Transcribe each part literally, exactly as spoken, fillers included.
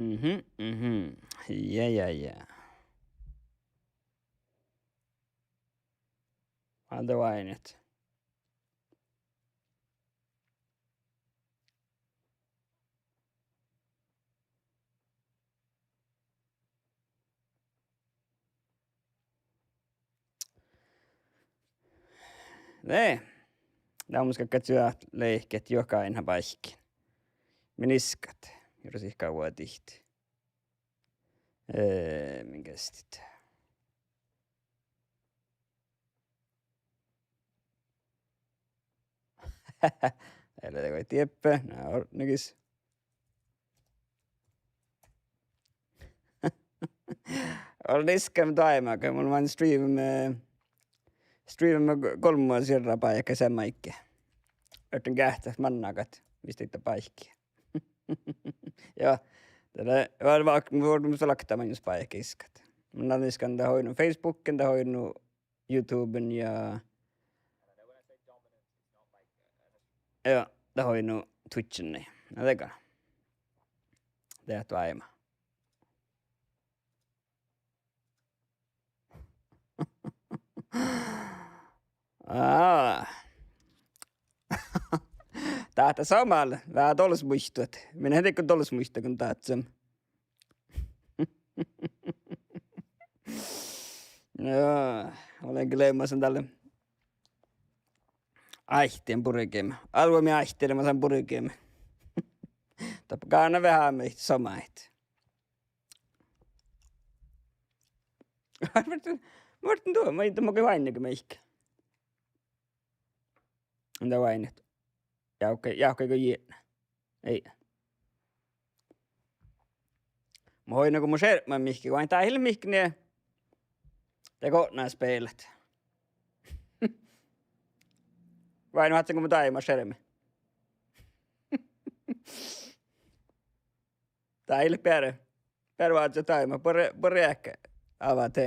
Mhm, mhm. Ja, ja, ja. Válde oaidnit. De, dá mun gal čuohkat leahkit juohke aidnibáikkiin. Min iskat, jus sihkka vuodit. Eh, min geastit. Eai dego dieppe, na, ortnegis. Olles iskka doaibmá, mun lean streamama, streamama go-, golmma sierra báikái seamma áigge. Erten geahččat mannagat, mis dieid báikái. Ja, dat lea, var, var, var, mun sáhtán lakta maŋis báikái iskat. Mun lean iskan dat oidno Facebooken, dat oidno YouTuben ja, ja dat oidno Twitchen. Na, dat gal. Dat doaibmá. Aa. Dáhte somá lea veahá dollemuittuid. Min eai dego dollemuittuid go dáhte. Jaa, olen gleimmasan dalle. Áittien burgeme. Álbmot áitte leamasan burgeme. Dáppe gal veahá mii somá. Muhtin, muhtin duo, ma ii, ma gal oaidnen ge mihkke. Dá oaidnit. Jávkka, jávkka go jietna. Eai. Mun oidnen go mun šerpman mihkkege, oaidnen dat ii leat mihkkege nie. De go na spelat. Oaidnen go mun doaibmá šerme. Dat ii leat beare. Beare oažžut doaibmá, buorre, buorre eahket avá de.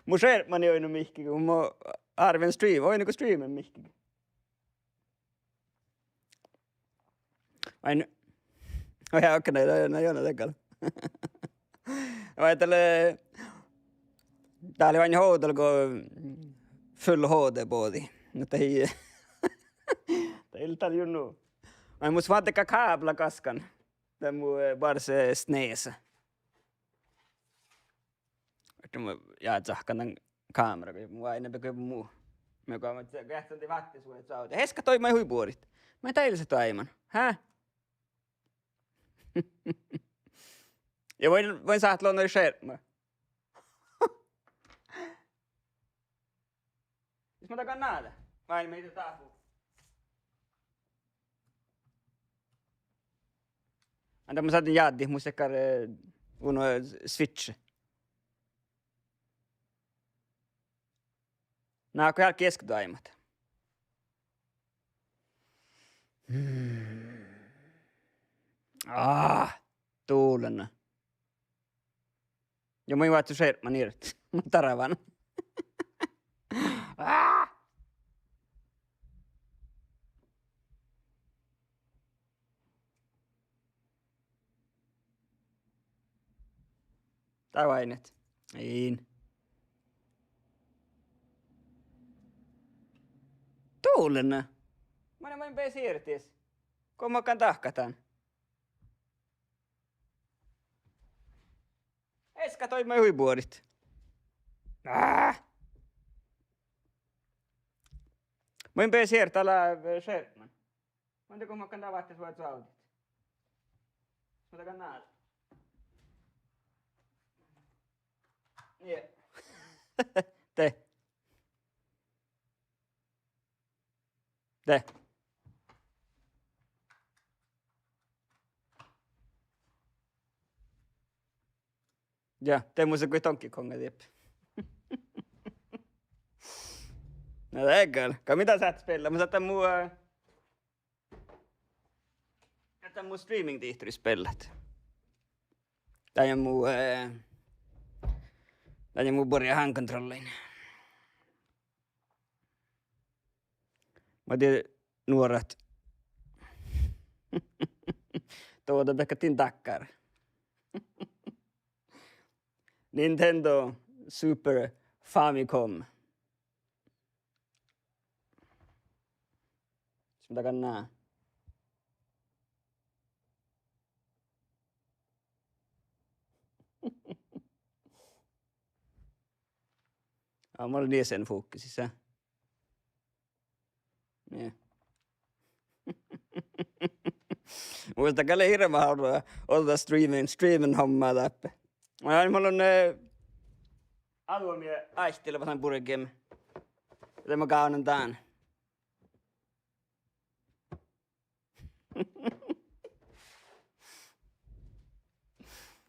Mun šerpman ii oidno mihkkege, mun árven stream-, oidnen go streamen mihkkege. Oaidnen, oi, okei, na, na, na, jo, na, dat gal. Vai dat lea, dat lea oaidnit ovdal go full H D bođii. Na dat ii, dat ii leat dál juo nu. Vai mus fas dego kábla gaskan. Dat mu, eh, boares, eh, snese. Ahte mun, ja, cahkan dan kámera, go mun oaidnen beare go mu. Mun go, mun ge-, geahččan dii váttisvuođas ovdal. Eai easka doaibmá hui buorit. Maid dá ii leat doaibmán. Hää? Ja mun, mun sáhtán lea šerpma. Is mun dagan nále. Vai, mii de dáhpu. Anda mun sáhtán jáddit, mus dakkár, eh, uno switch. Na, go álggii easka doaibmát. Hmm. Ah, dullana. Ja mun oažžun šerpman irt. Mun darvan. Ah! Dat oaidnit. In. Dullana. Mun, mun beasan irdis. Go mun gal dahkat dan. Easka doaibmá hui buorit. Ah! Mun beasan irt, ala, eh, šerpman. Mun de go mun gal váttisvuođas ovdal. Mun dagan nále. Ja. De. De. Ja, de mus lea go Donkey Kong dieppe. Na dat gal. Go mii dá sáhttit spellat? Mun sáhtán mu, eh, Ahte mu streaming-dihtoris spellat. Dán ja mu, eh, dán ja mu buorre hand control-in. Ma dieđán nuorat. Dovddo beakkár din dakkár. Nintendo Super Famicom. Mis mun dakkár, na. Aa, mun lean diesen fokusissa. Nie. Muhto gal lea hirbmat ođđa, ođđa streamin, streamin homma dáppe. Ja mul lea, eh, alu mii áitte lea basan burgem. De mun gávdnan dán.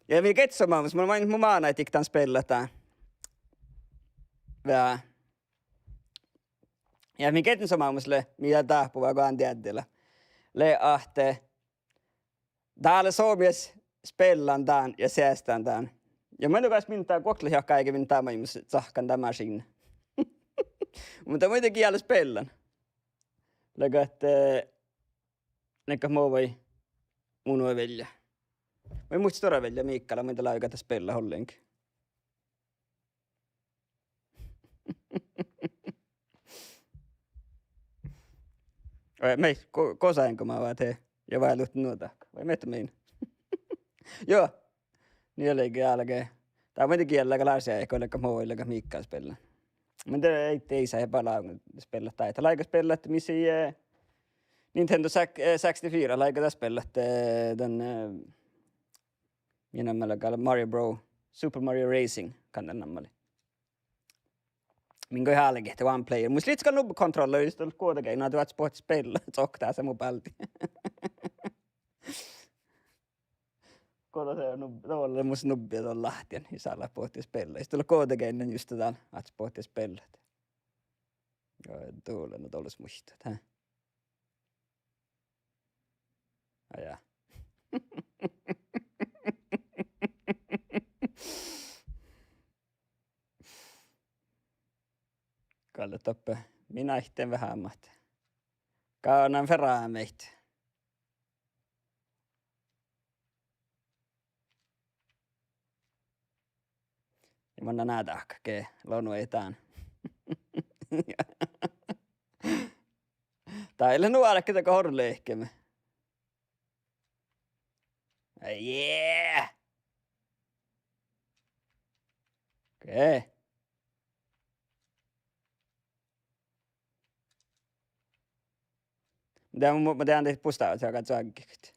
Ja mii geat somá, mus mun main mu mánáid dikten spellat dán. Ja, ja mii geat somá mus lea, mii dáhpuvá go dán dieđe lea. Lea ahte dá lea somá mus spellan dán ja seastán dán. Ja mun in gal minna guoktelot jahka áigi, min dá maid mus cahkkan dán mašiinnat. Muhto muittán giella spellan. Leago ahte, eh, leago mo vai mu nuo viellja. Vai mu stuorra viellja Mikaela, muittán láviiga dat spellat ollenkin. Vai mii, go-, gos áiggi mat váhtá, ja váldit nu dahkat. Vai mii, mii. Juo. Nie leage, álge. Dat muittán giella gal ársi, go leago mo vai leago Mikaela spellan. Mun de ei, ei sii balá spellat dat. Láiga spellat, mis lei, eh, Nintendo sek-, eh, sekstifira, láiga dat spellat, eh, dan, eh, mii namma lea gal Mario Bro-, Super Mario Racing, kan dat namma lei. Min go álge ahte one player. Mus lei gal nubbi kontrollera, jus dat lei guovdageainnu, na, dat bohte spellat, cokte sa mu báldi. Go dat lea nub-, dat lea mus nubbi dat láhtten, jus álgá bohte spellat. Jus dat lea guovdageainnu, jus dat dál, ahte bohte spellat. Ja dole, na, dole muittán, hä? Á, ja. Gal dat doppe min áittán veháš mat. Gávdnan ferámeit. Ja mun lean ná dahkat ge lonu dán. Dat lea nu álki dat go horlehkeme. Yeah! Okei. Mun dá, mun, mun dán de bustávat ja gal čuoggit.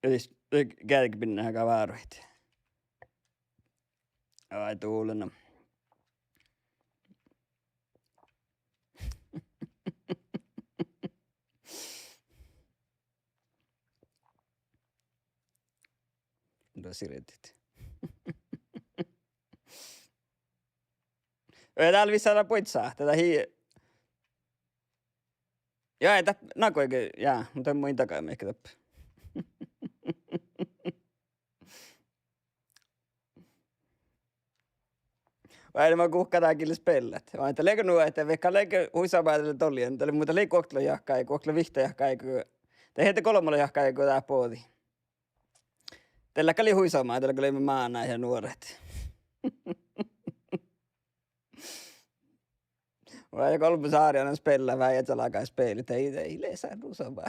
Ja sis, eh, geađgge binne gal váruhit. Ai, dulena. Dá sirdit. Ja dál visot dál buođi sáhttá, dat ii. Ja, dat, na, goit ge, ja, muhto mun in daga mihkke doppe. Vai ma guhká dál gii lea spellat. Vai dat lea nu ahte vaikko lea hui somá dat lea dolljen, dat lea, muhto lea guoktelot jahkáigu, guoktelot vihtta jahkáigu. Dat headdá golbmalot jahkáigu dát bođii. Dat lea gal hui somá, dat lea gal mánáid ja nuoraid. Vai golbma sáriin spellat, vai ii čalgá spellat, ii, ii leat sárna nu somá.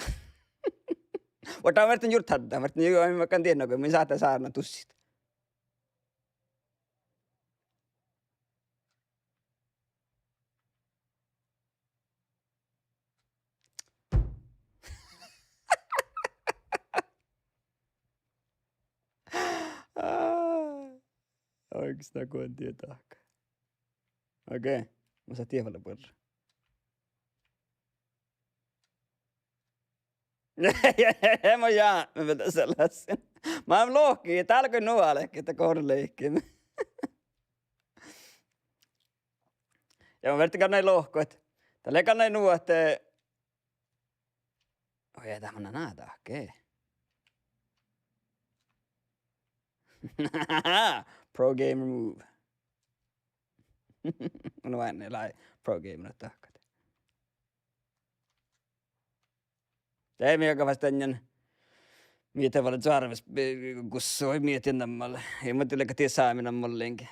Vuorddán viertten jurddat, viertten ju, ii, vaikko dieđe go mun sáhtán sárna dussit. Aa, oiges na go in dieđe dahkat. Okei, mun sáhtán dieđe vel buorre. Ja, ja, ja, ma ja, ma vel das lassin. Ma lohken, dál go nu álki, dat go horlehkeme. Ja mun viertten gal nai lohkat. Dat lea gal nai nu ahte, oi, ja dat mun ná dahkat. Pro gamer move. Mun oaidnen lei pro gamer dahkat. De mii galggat fas dainna, mii de vale čoarvvas, eh, gussu, mii de namma lea. Ei mu dieđe, gal die sámi namma lea leage.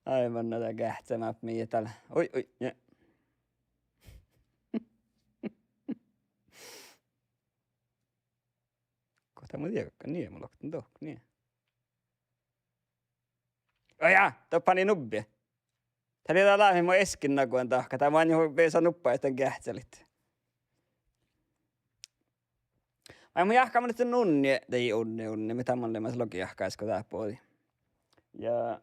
Ai, manne dat geahččá mápmii dál. Oi, oi, nie. Go dat mu dieđe, nie, mun lokten dohko, nie. Ojá, doppe han lei nubbi. Dat lei dat láhkai mu eskin nagodan dahkat. Dat mun ain hu-, beasa nuppat dan geahččalit. Vai mun jahkáman ahte unni, dii unni, unni, mii dan mun lean logi jahkásaš go dat bođii. Ja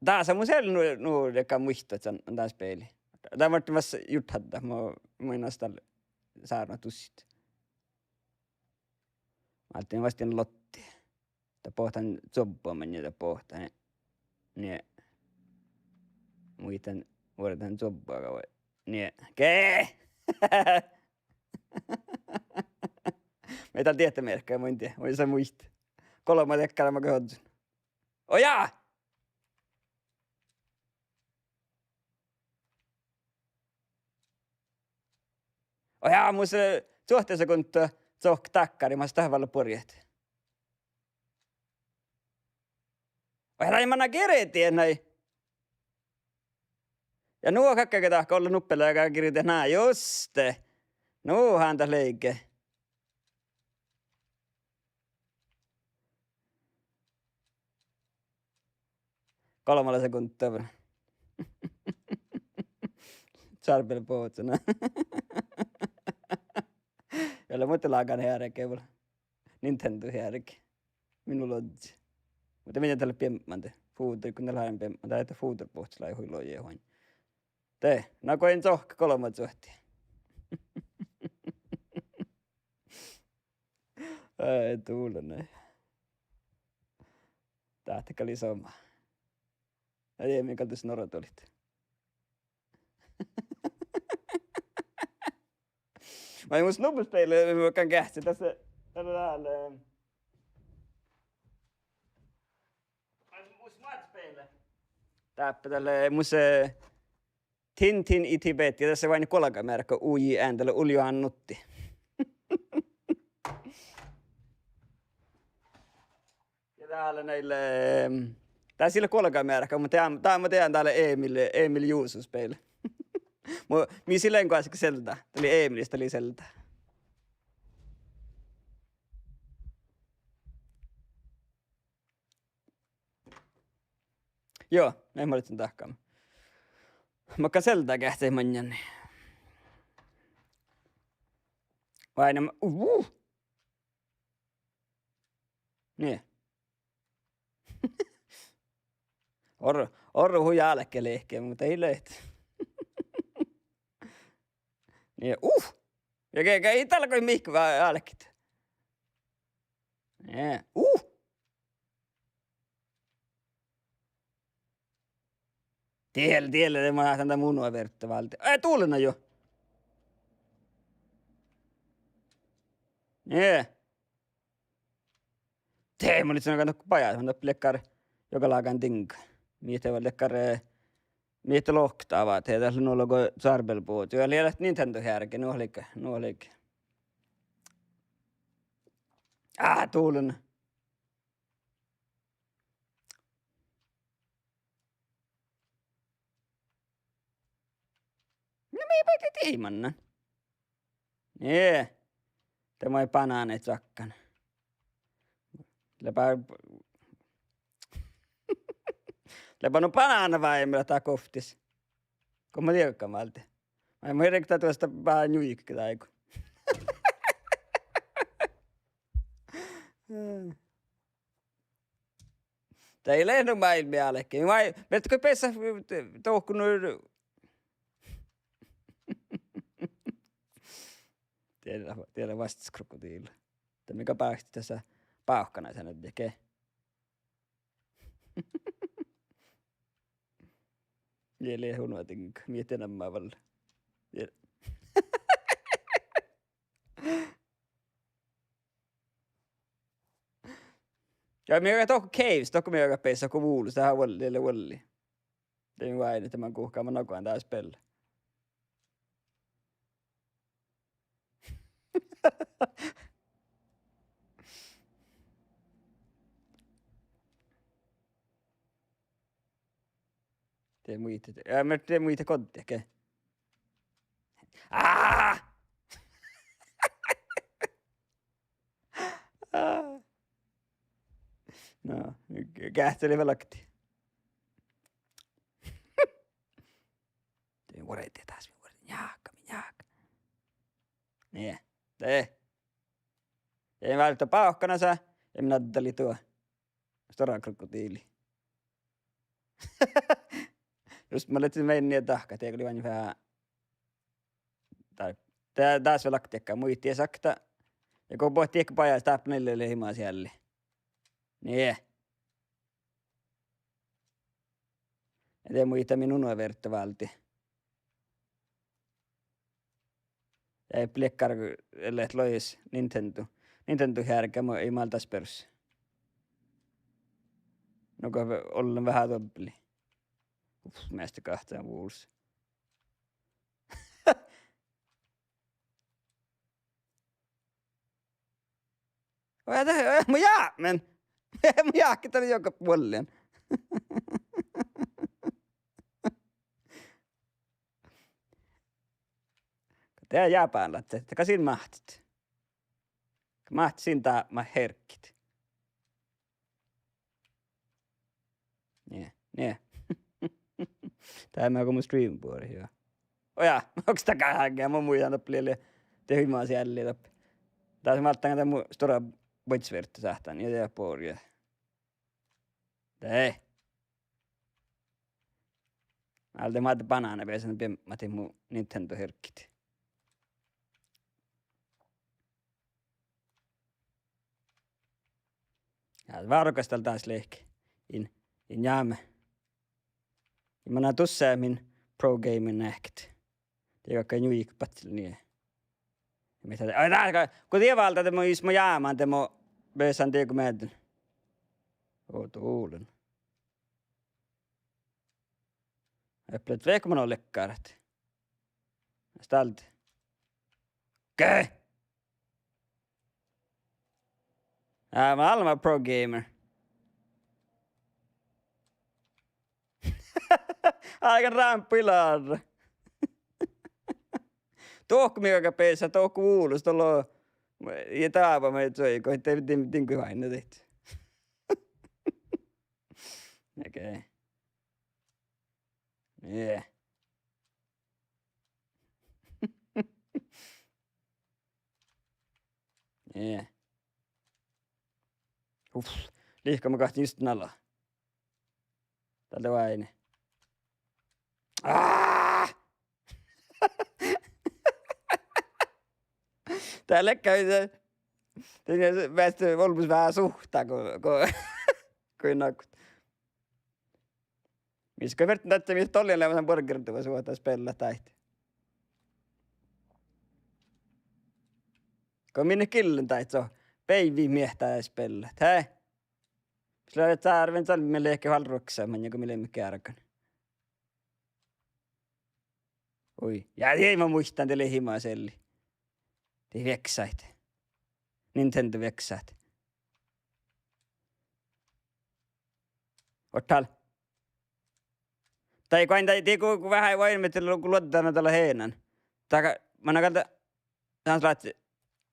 dasa mun gal nu, nu dego muittán dan spealit. Dat mun ahte vas jurddat haddat, mu, mun ahte dál sárnat dusit. Válden vas dien lotti. Dat bohten čuovvut maŋŋel, dat bohten. Nie. Muittán, vuordan čuovvut, aga nie. Ge! Mii dal diehtá mearkka, mun in dieđe, mun in muitte. Golbma dekkár maŋŋel ožžon. Ojá! Ojá, mus lea čuohte sekundda čohkkát dakkáriid, mas dat vel buorjjit. Ojá, dat manná girdiid nai. Ja nu galgá ge dahkat ollin nuppe leaga girdiid nai, juste. Nu han dat leige. Golbmala sekundda. Čárbelogi bođii. Ja lea muhto lágan hearge vel. Nintendo hearge. Mii nu logi. Muhto mii dat lea biebman de. Fuođur, go dat lea biebman. Dat lea fuođurbohccos lea hui logi huon. De, na go in čohkká golbma čuohti. Ai, dula nai. Dat gal lei somá. Ai, mii gal dus norra dolit. Vai mus nubbu spealit, mii galggat geahččat, das, das lea dál, eh, mus mat spealit. Dáppe dál lea mus, eh, Tintin i Tibet, ja das lea váinna guolgamearka, U J N, dat lea Uljohan Nutti. Ja dál lea nai, ehm, das ii leat guolgamearka, muhto dá, dá mun dieđán, dat lea Emil, Emil Juuso spealit. Mu, mii sii lean goassege Zelda. Dat lei Emilis, dat lei Zelda. Juo, mii mun lean dahkan. Makkár Zelda geahččá maŋŋel. Vai ne, uh! Nie. Orru, orru hui álkit lihkii, muhto ii leat. Nie, uh! Ja ge, ge ii dal go mihkkege va-, álkit. Nie, uh! Diel, diel, de mun ahten dat mu nuo verte válde. Eh, dullen jo. Nie. De mun ledjen nohka bajás, mun dat leakkár joga lágan diŋga. Mii de vel leakkár, eh, mii de lohkat ávvá, de dat lea nu logo čárbelogi bođii. Ja lea Nintendo hearge, nu leage, nu leage. Ah, dullen. Na mii bai de dii mannan. Nie. De moai banánaid cakkan. Lea ba-, lea ba nu banána váimmi dat guovttis. Go mun dieđán válde. Vai mun ii rikta duostta ba njuiket áigu. Dat ii leat nu máilmmi álki. Vai, veitte go beassat dohko nu. Diet, diet lea vastaškrokodilla. Dat mii gal báhtit dasa bávkkanasat, dego. Ie, lea hun váttiga, mii de namma vel. Ie. Ja mii galgat dohko caves, dohko mii galgat beassat, dohko vulos, dat vuolli, lea vuolli. De mii váinit, de man guhká, man nagohan dás bealle. De muitte, ja, ma de muitte goddege. Aa! Aa. No, geahččalii vel oktii. De vuordit dás, mii vuordit, njáhka, mii njáhka. Nie. De. Ja mii váldit bávkanasa, ja mii naddalii duo. Stora krokodili. Just mun ledjen meinat dahkat, dego lei váinna veahá. Dá, dá, dás vel oktii, muitte sakta. Ja go bohte diekko bajás, dáppe nai lea himas ealli. Nie. Ja de muitte min uno verte válde. Ja ii leat gal, leat logus Nintendo. Nintendo heargá, mu ii mál dás beroš. Nugo ollen veahá duobbeli. Uf, measta gáhcán vulos. Oi, de, oi, mu jápmen. Mu jáhkit dan juoga vuollin. De jápálaččat, de gal sin máhttit. Máhttit sin dábmat herkkit. Nie, nie. Dá mii go mun stream buori, joo. Oja, oks dá gáhá, mun muittán doppe lei, lei de himas ealli doppe. Dás mii válddán dan mu stora buoddisverte sáhtán, ja de buori. De. Ale de máhte banána beasan biebmat mu Nintendo herkkit. Ja várogás dal dás lehpet. In, in jáme. Ja manná dussá min pro gamer nehket. Dego gal njuiket báhcci nie. Ja mii dá, ai, dá, go, go die válddá de mo, jus mo jámán de mo beasan dego meaddel. O, dulen. Eplet vehkko mo leat lekkarat. Stáld. Ge? Ää, ma alma pro gamer. Áigán rámppui lárra. Dohko mii gal beassat, dohko vulos, dolla. Ja dábáma čuoigu, de, de, de go váinna dihte. Okei. Nie. Nie. Uf, lihkama gáhcen just nala. Dál lea váini. Aa! Dá lea gal, de, de measta olbmos veahá suhttá go, go, go nagot. Mis go ferten dadjat, mis dollin leamasan borgerduvva suohtas beallat dáid. Go min gillen dáid so, beivvi miehtá beallat, he? Mis lea cárven, dal mii leat gal ruoksa, maŋŋá go mii leimmet geargan. Ui, ja dii ma muittán, de lei himas ealli. Dii vieksáid. Nintendo vieksáid. Oaččal. Dai goain dai, dii go, go veahá oaidnime dal luo-, luoddan dal henán. Dahká, manná gal dá, dán láhtti,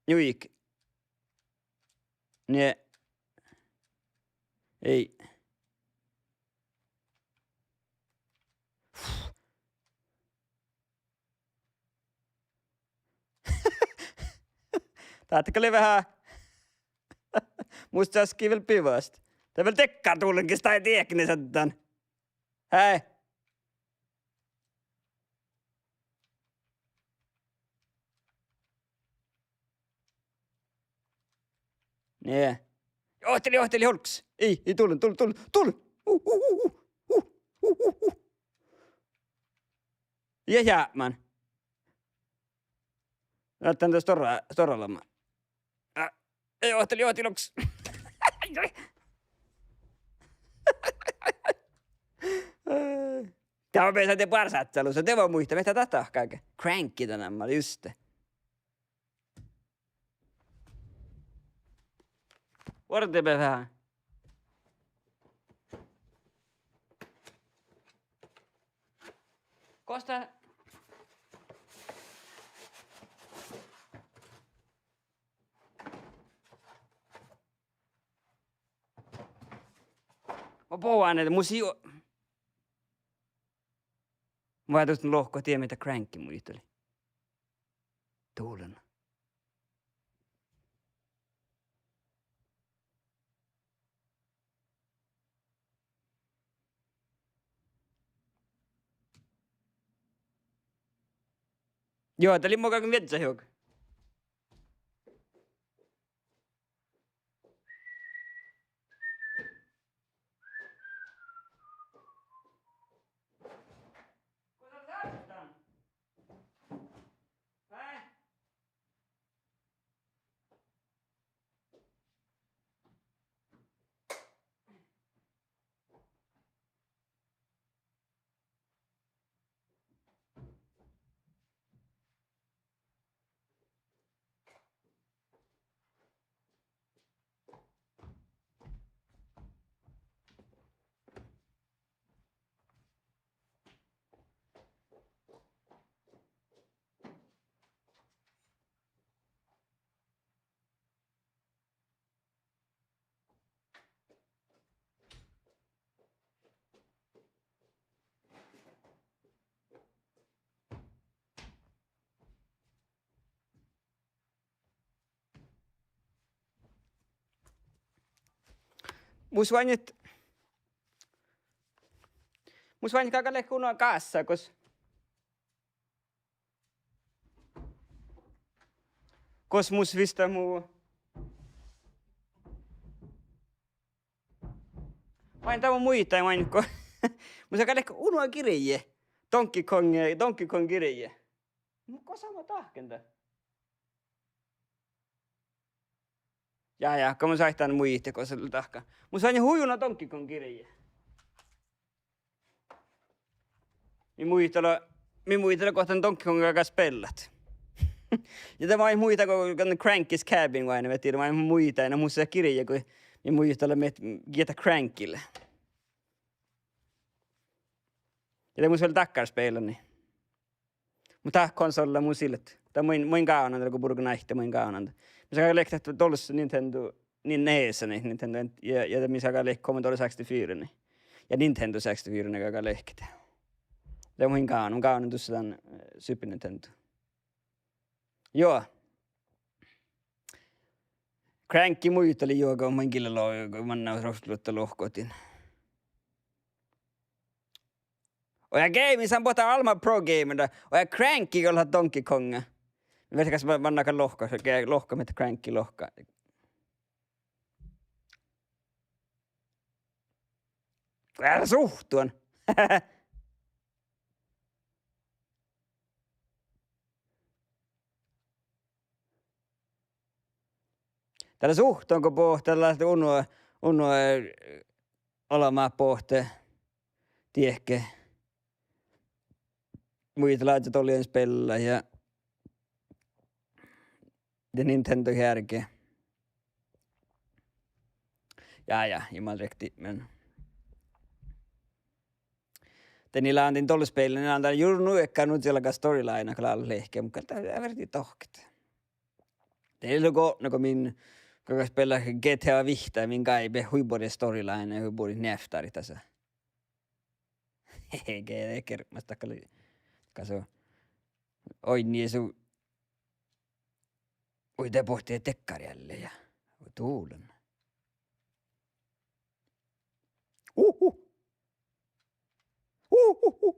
njuiket. Nie. Ei. Dát gal lei veahá. Mus časkii vel bivast. Dá vel dekká dulgis dá diekne saddan. Hei. Nie. Ohtali, ohtali, olggos. Ii, ii, dullen, dullen, dullen, dullen. Uh, uh, uh. Ja jápmán. Láhtten de stora, stora lamma. Ää, ii, ohtali, ohtali, olggos. Dat beasai de bársátsálusa, de mun muittán, mii dat dahkat. Cranky dan namma, juste. Vuordábe veahá. Gos dat? Mun bohun ahte mu sii-, mun váldán lohkat diet mii dat Cranky muitalii. Duvlon. Juo, dat lei mu galggan viežžat juoga. Mus oaidnit, mus oaidnit galgá leat uno gássa, gos Gos mus vistá mu. Maid dat mun muittán, maid go. Mus galgá leat uno girji. Donkey Kong, Donkey Kong girji. Mu gos mun dahken dat. Ja, ja, go mus aitán muitit gos dahkan. Mus oaidnit hui uno Donkey Kong girji. Mii muitala, mii muitala go dan Donkey Konga galgá spellat. Ja de maid muittán go dan Cranky's Cabin vai ne vetti, maid muittán, na mus girji go mii muitala mii gitta Crankylle. Ja de mus vel dakkár spellat, niin. Muhto dat konsolla mus ii leat. Dat mun, mun gávdnan dat go burgon áitte, mun gávdnan dat. Mis galgá leat dat dološ Nintendo, niin nes, niin Nintendo, ja, ja mis galgá leat Commodore sekstifyra, niin. Ja Nintendo sekstifyra, ne galgá leat. Dat mun gávdnan, gávdnan dušše dan, eh, Super Nintendo. Juo. Cranky muitalii juoga, mun gille lo-, manná rošlutta lohkotin. Oi, ja game, san bohte alma pro game da. Oi, ja Cranky go leat Donkey Konga. Vel kas ma-, manná gal lohkat, ge-, lohkat, mii Cranky lohkat. Oi, ja suhttuan. Dat lea suhttuan go bohte, dat lea uno, uno, eh, olbmot bohte. Diehke. Muitalat dollien spellat ja de Nintendo hearge. Ja, ja, ii mal riktig, men de nai lean din dološ spellat, nai lean dan jur nu eará nu gal storyline gal lehke, muhto dat lea verdi dohket. De lea go, no go min, go spellat G T A vihtta, min gaibe hui buori storyline, hui buori neavttárit dasa. Hehe, ge-, de gerpmas dakka lei. Kaso. Oi, nie su. Oi, de bohte dekkár ealle ja. Oi, duvlon. Uhu. Uhuhu.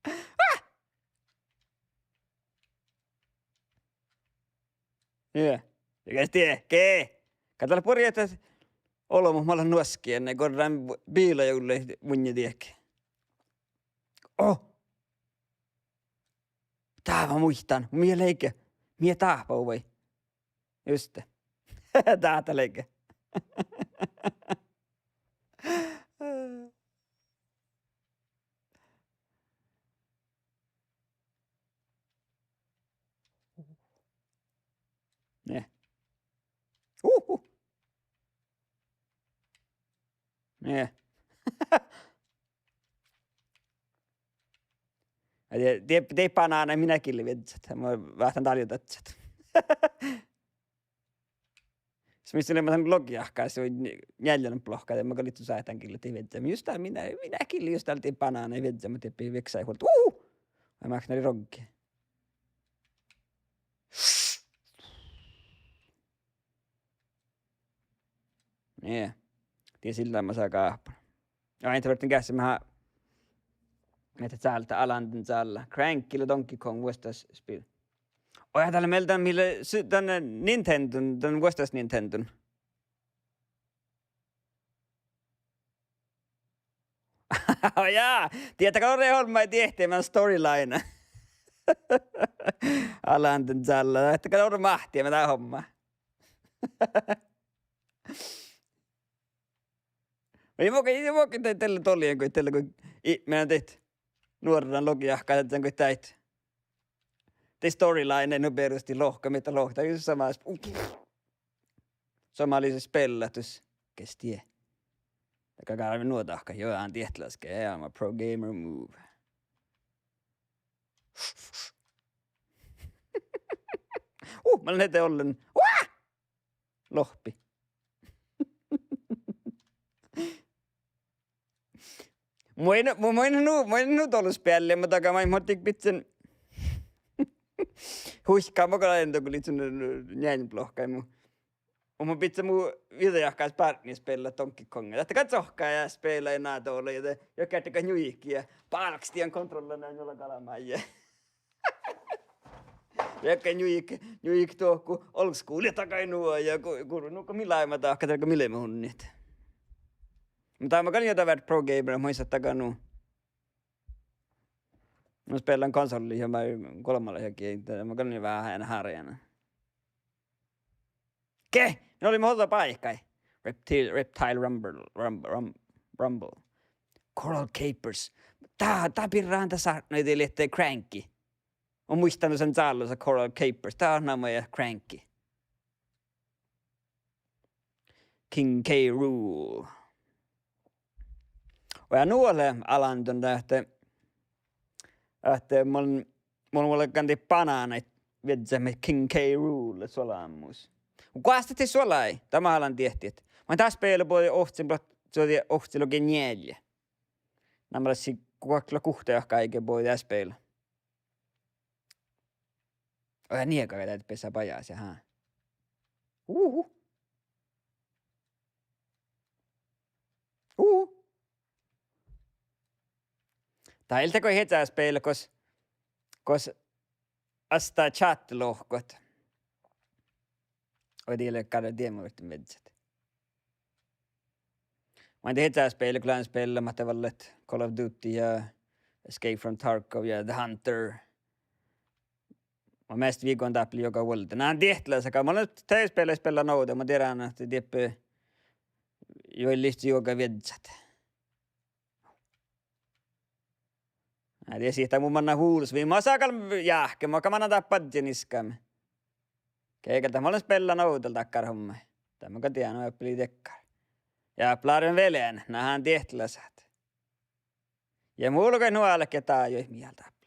Ah! Ja. Ja kas die, ge. Gal dat lea buori ahte olbmot mat leat nuoskki, ne gorran biila julle munnje diehke. Oh. Dát mun muittán, mii leige, mii dáhpáhuvai. Juste. Dát leige. Nie. Ja de, de, de banánaid mii gille viežžat, ma váhtán dál jo dadjat. Sii mis lea dan logi jahkás, njealljelogi pohkká, de ma gal lihtten sáhtán gille dat viežžat. Jus dál mii, mii gille jus dál dat banánaid viežžat, ma de pidin viekkásit vuolde. Uhu! Vai máknari roggi. Nie. Die sillá ma sáhttá gáhppan. Ja, ii ferten geasseha, mii sáhttit cállit Islandin cállit. Cranky lea Donkey Kong vuosttaš spil. Oi, dat lea mielde, mii lea s-, dan Nintendon, dan vuosttaš Nintendon. Ja, dieđát gal orru olmmái diehttiimet storyline. Islandin cállit, dieđát gal orru máhtiimet dat homma. Ja mo ge, mo ge de, dalle dollien go, dalle go, ii, mii dat nuorran logi jahkás, dan go dat. De storyline nu beroštit lohkat, mii dat lohkat, jus somás. Somá lea spelladus. Kes die. Dat gal nu dahkat, jo, han diehtlaske, ja, ma pro gamer move. Uh, ma lean hete ollen. Uá! Lohpi. Mun, mun, mun nu, mun nu dološ bealli, muhto gal mun, mun dihte bidjen. Huikká, mun gal en dego lihtten njealjin pohkái mu. Mun bidjen mu videojahkás bártni spellat Donkey Konga. Dat gal sohkai ja spelai ná dolo ja de, ja gerte gal njujkii ja bálkestii kontrollan ja njola galmái ja. Ja gal njujkii, njujkii dohko old school ja dagai nu ja go, go, nu go mii láviimet dahkat, dagai mii leimmet unnit. Muhto dá mun gal jo dat várra pro gamer, muhto dagai nu. Mun spellan konsolii ja mun golbmalaš jagi, dat mun gal veahá ean hárján. Ge, mii olliimet ođđa báikái. Reptile, Reptile Rumble, Rumble, Rumble. Coral Capers. Dat, dat birra han dat sártnoi dii lea Cranky. Mun muittán dušše cállasa Coral Capers. Dat namma lea Cranky. King K. Rool. Ja nu lea Islandon ahte, ahte mun, mun vuolgán dii banánaid viežžat maid King K. Rool suolamus. Goas dat suolai, dat mun lean diehttiid. Mun dat spela bođii ovcci, blo-, suođi ovcci logi njeallje. Namma lea sii guokte, guokte áigge bođii dat spela. Oi, niegaga dat bessá bajás, ja há. Uhu. Uhu. Dat ii leat go hečáspela gos, gos astta čáhte lohkat. Oi, dii leat gal dieđusge viežžat. Mun de hečáspela, go lean spellamahtit dalle Call of Duty ja Escape from Tarkov ja The Hunter. Mun measta viigon dáppe juoga vuolde. Na, diehtlaš, aga mun lean dat spela, spela nohta, mun dieđán ahte dieppe juo lihtti juoga viežžat. Na, die sihte mu manná vulos, vai ma sáhtán gal jáhke, ma gal manán dáppe badjeniskame. Ge gal dat mun lean spela nohta dakkár homma. Dat mun gal dieđán, oappelii dakkár. Ja pláren velean, na han diehtlašat. Ja mun gal nu álgit dájuid mielde dáppe.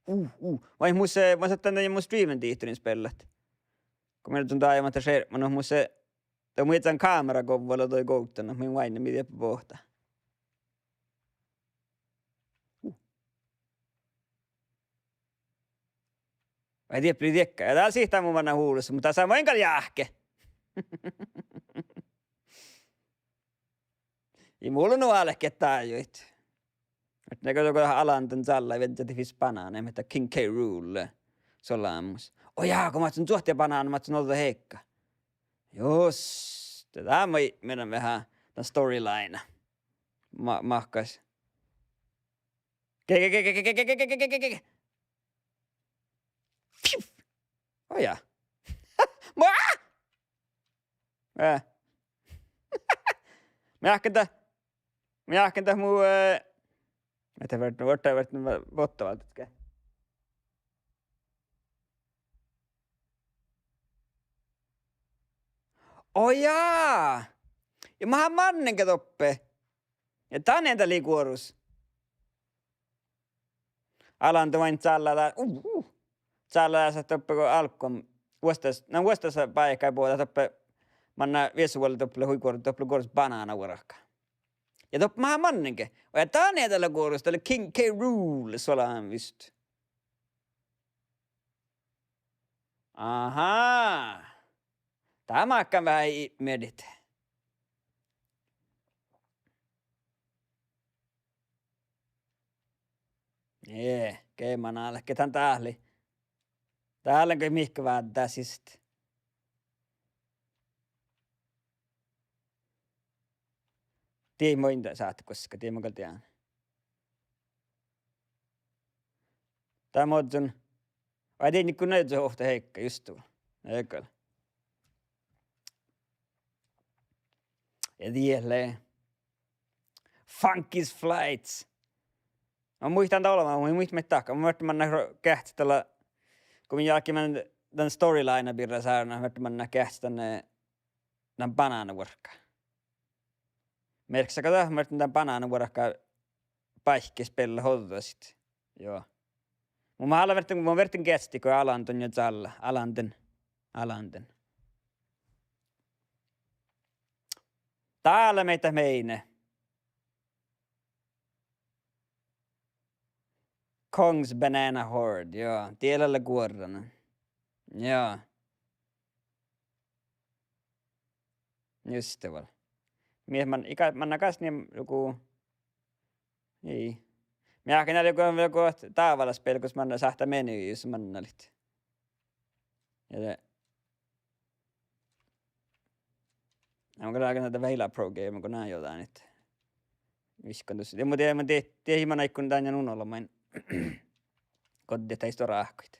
Uh, uh. Vai mus, eh, mus ahte dan mu streamen dihtorin spellat. Go mii leat dájematta šerpmá, no mus, eh, dat mu iežan kámera govvá lea doi govddan, mun váinna mii dieppe bohta. Uh. Vai dieppe lei diekka. Ja dál sihte mu manná vulos, muhto dat sa mun gal jáhke. Ii mu lean nu álgit dájuid. Ahte go, go Islandin cállit viežžat fis banánaid, mii dat King K. Rool suolamus. Oi jaa, go mun áhččen čuohte banána, mun áhččen ođđa heikka. Jus, de dat maid mii veahá dan storyline. Ma-, mahkáš. Ge, ge, ge. Fiu. Oi jaa. Ma-, eh. Mun jáhkán dat, mun jáhkán dat mu, eh, mii dat várra, várra, várra, votta váldet ge. Oi jaa! Ja mun han mannege doppe. Ja danne dat lei guorus. Alan dan cállá dá-, uh, uh, cállá dás doppe go álggu vuosttaš, na vuosttaš báikái bođii doppe manná viesu vuolle doppe lea hui guor-, doppe lea guorus banánavuorka. Ja doppe maha mannege. Ja danne dat lea guorus, dat lea King K. Rool, suolahán vist. Aha. Dá máhkkán veahá i-, mierdit. Nie, ge manná leat, ge dan dát lei. Dát lea ge mihkke váddá siste. Die maid dat sáhttá guoská, die mun gal dieđán. Dát moddun. Vai dieđán go nai ovtta heikka, just du. Egal. Ja die lea Funky's Flights. Mun muittán dat olbmot, mun muittán maid dahkat. Mun muittán manná ro-, geahččat dalle, go mun jáhkán dan storyline birra sárna, mun muittán manná geahččat dan, eh, dan banánavuorka. Mearkkaša go dat, mun muittán dan banánavuorka báikki spellat ođđasit. Joo. Mun, mun álo viertten, mun viertten geahččat go alan dan jo cállá, alan dan, alan dan. Dá lea maid dat meiddje. Kong's Banana Horde, joo. Die lea guorrana. Joo. Just det vel. Mii man-, ii ga-, manná gal nie joku, ii. Mii áhkku vel go, go dábálaš spel, gos manná sáhttá menüüid mannalit. Ja de. Ja mun gal ráhkadan dat Veila Pro Gamer go ná jođánit. Vihkkan dus. Ja mun die-, mun die-, dieđán man áiggun dan ja nu olbmuin. Go dat ii stuorra áhkuid.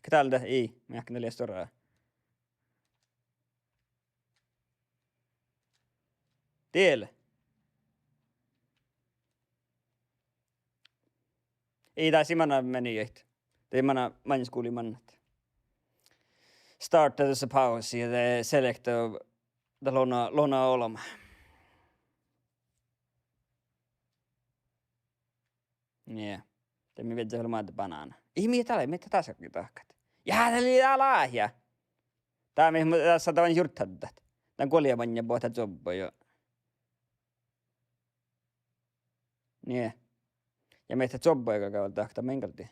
Ge dál dat, ii, mun jáhkán dat lea stuorra. Diel. Ii, dás ii manná menüüid. De manná maŋŋá skuvlii mannat. Start as a pause ja de select dat lea nu, lea nu olbmot. Nie. De mii viežžat vel maid banána. Ii, mii dat lea, mii dat dás lea dahkat. Ja dat lei dál ja. Dá mii, dás dat vel jurddašit. Dan guoli maŋŋá boahtá čuobbui jo. Nie. Ja mii dat čuobbui galgá vel dahkat, dan mun gal die.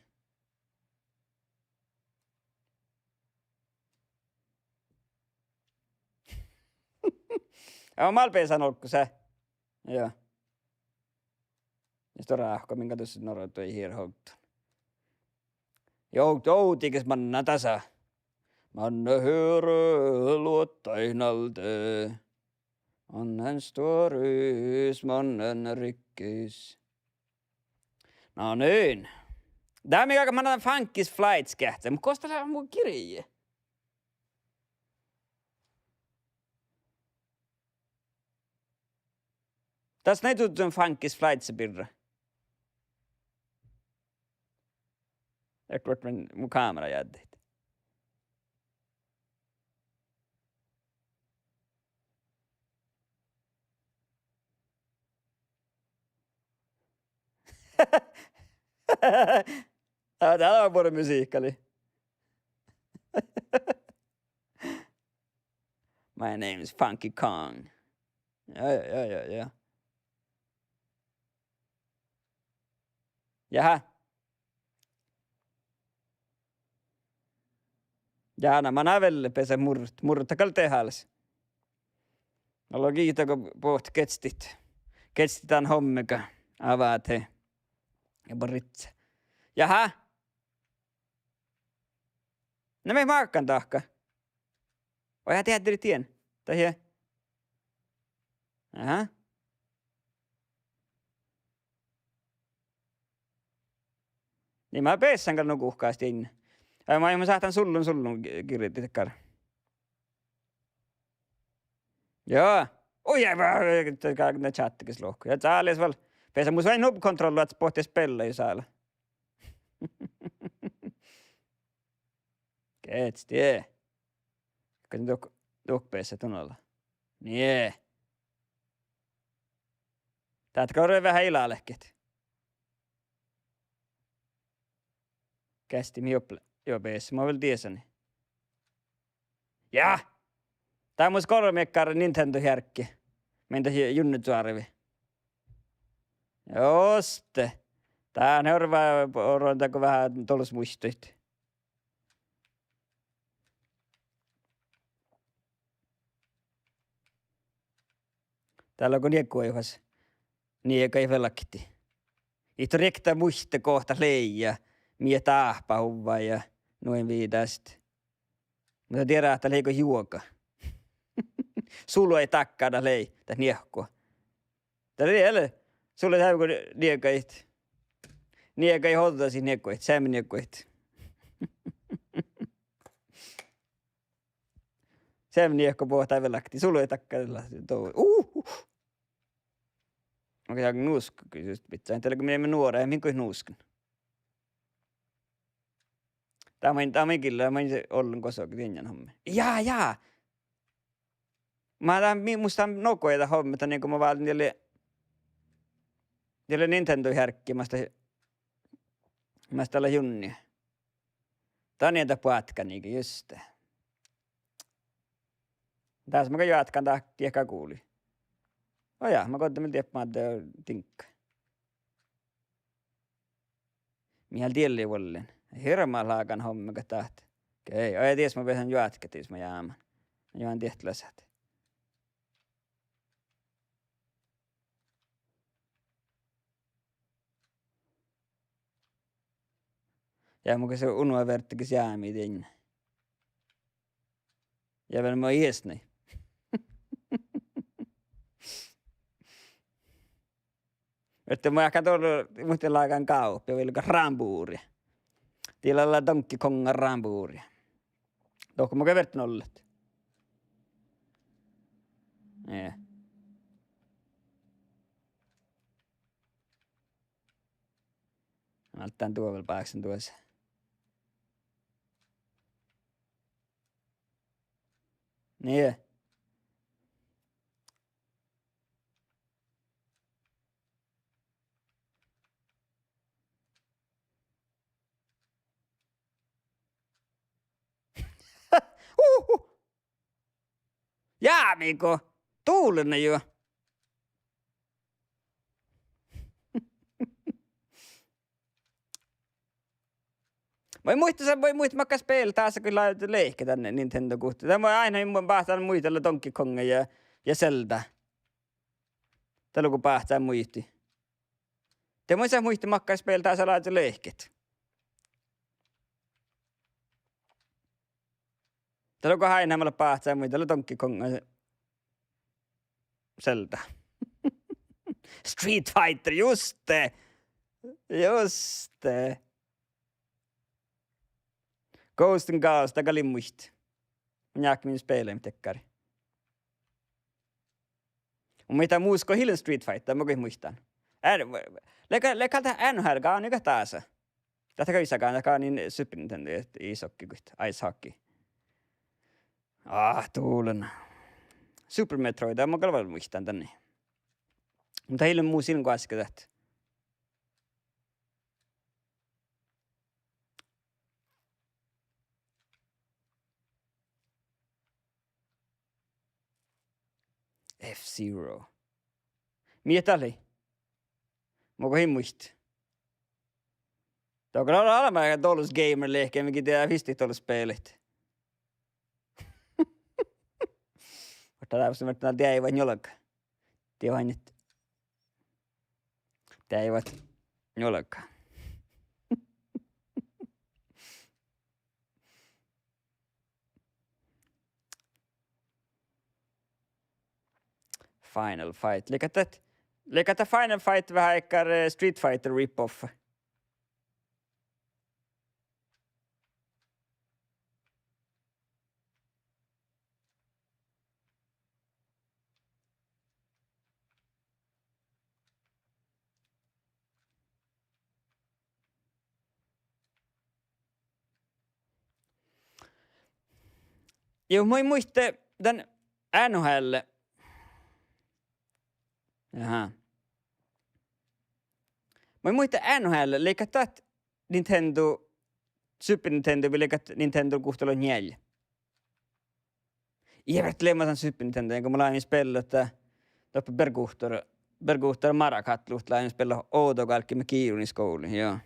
Ja mun gal beasan olggos, eh. Joo. Ja stuorra áhkku, min gal dušše norra dui hir hoddon. Joo, joo, dieđus manná dasa. Manná hir luottaid nalde. Manná stuoris, manná rikkis. No niin. Dá mii galggat manná Funky's Flights geahččat, muhto gos dat lea mu girji? Dás nai duddjun Funky's Flights birra. Edward, mun, mu kámera jeaddehit. Aa, dát lea buorre musiikkalii. My name is Funky Kong. Ja, ja, ja, ja, ja. Jaha. Ja na manná vel beassat murret, murret gal dehálaš. Olo giita go bohtet geahččat, geahččat dan hommiga avahit. Ja barritse. Jaha. Na mii máhkán dahkat. Oi, ja dieđát dien. Dahje. Aha. Ii, mun beassan gal nu guhkás dien. Ai, mun sáhtán sullun, sullun gi-, girdidakkár. Joo. Oi, ja, va-, ga-, na čáhtte ges lohku. Ja cális vel. Beasan mus vai nubbekontrolla ahte bohte spellat, jos álo. Geahččat die. Kas duhko, duhko beassat dan ala? Nie. Dat gal veahá ilahkehit. Geasti mii juo, juo beassat, mun vel dieđán. Ja! Dat mus gorra miekkár Nintendo hearggi. Mii dat Junne čuorvii. Juste. Dán orui, orui dakkár veahá dolus muittuid. Dál lea go niegaid fas. Niegaid velgii. It riekta muitte gohta lei ja mii dáhpáhuvvá ja nu ain viidásit. Muhto dieđát dat lei go juoga. Sulu eai dakkáda lei dat niehko. Dat lei, sus leat go niegaid. Niegaid ođđasit niegaid, seamma niegaid. Seamma niehko boahtá velgii, sus leat dakkáda lea, to-, uh, uh. Okei, ja nusk-, just bidjan, dat lea go mii nuorat, min goit nuskan. Dat main, dat main gilla, main ollen gos go dien hommi. Ja, ja. Mat dat, mi-, mus dat nogai dat hommi, dat nugo mun válden diet lea, diet lea Nintendo hearggi, mas dat, mas dat lea Junne. Danne dat boatkánii, juste. Dás mun gal joatkan dat diehka guli. Ó ja, mun goddin vel diet madde diŋgga. Mii diet lei vuollen. Hirbmat lágan hommi gal dat. Okei, ó ja, dieđus mun beasan joatkat, dieđus mun jámán. Joan diet lasat. Ja mun gal unna verte ges jámii dien. Ja vel mun iesnai. Verte mun áhkán dolle, muhtin lágan gávpi, vilga rámbuvrra. Dii lea Donkey Konga rámbuvrra. Dohko mun gal verte ollen. Nie. Álttán duo vel báksen duos. Nie. Uhu. Jámigo. Dullen juo. Vai muitte, vai muitte makkár spel dasa go lávii lehket dan Nintendo guhte. Dat mun ain, mun báhcán muitala Donkey Konga ja, ja Zelda. Dat lea go báhcán muitit. De mun in muitte makkár spel dasa lávii lehket. Dat lea go ain, mun báhcán muitala Donkey Konga, Zelda. Street Fighter, juste. Juste. Ghost and Goblins, dat gal in muitte. Mun jáhkán min spelaimet dakkár. Mun muittán mus go ii lean Street Fighter, mun goit muittán. Ää, lea gal, lea gal dat N H L, gávdno gal dasa. Dat gal visot, gávdno, dat gal in Super Nintendo, ishockey goit, ice hockey. Ah, dullen. Super Metroid, mun gal vel muittán dan. Muhto ii lean mus in goaske dat. F-Zero. Mii dat lei? Mun goit in muitte. Dohko lea ollu, ollu, ollu, ollu dolus gamer lehket, mii dieđát vistit dolus spellit. Muhto dat lea, muhto dat deaivat njolgga. Deaivat, deaivat njolgga. Final Fight. Leaga dat, leaga dat Final Fight veahá dakkár, eh, Street Fighter rip-off. Juu, mun in muitte dan N H L, Aha. Mun muittán N H L, leigga dat Nintendo, Super Nintendo, vai leigga dat Nintendo guhttalogi njeallje. Ja vert leamasan Super Nintendo, go mun láven spellat, doppe bergguhtara, bergguhtara mara kátlut láven spellat ovdal álggii giirun skuvlii, jo.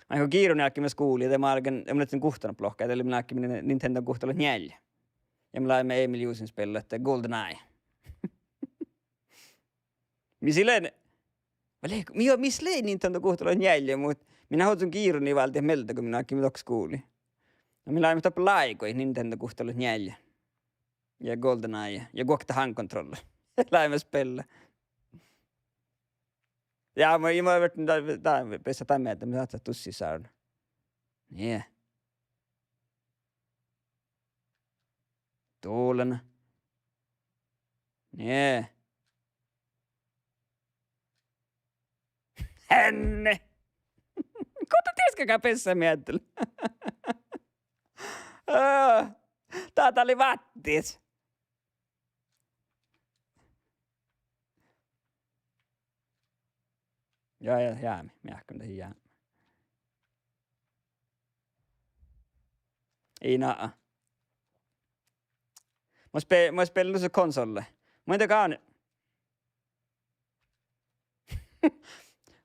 Áiggun giirun álggii skuvlii, de mun álgen, de mun lean guhttalogi blohkái, de lei min álggii Nintendo guhttalogi njeallje. Ja mun láven Emil Jusen spellat GoldenEye. Mis lei, vai lei, mii, mis lei Nintendo guhttalogi njeallje, muhto min eat ožžon giirun váldet mielde go min álggii dohko skuvlii. Na min láviimet doppe láigui Nintendo guhttalogi njeallje. Ja GoldenEye ja guokte handkontrolla. Láviimet spellat. Ja mun, ja mun vert, dat, dat, bes dat mielde, mun sáhtán dussii sárvon. Nie. Dollena. Nie. Henne. Go dat dies galgá bessat mielde? Á, dat, dat lei váttis. Ja, ja, jámi, mii áhkkumet dat jámi. Ii na. Mun spe-, mun spelan dusa konsolla. Mun de gávdnen.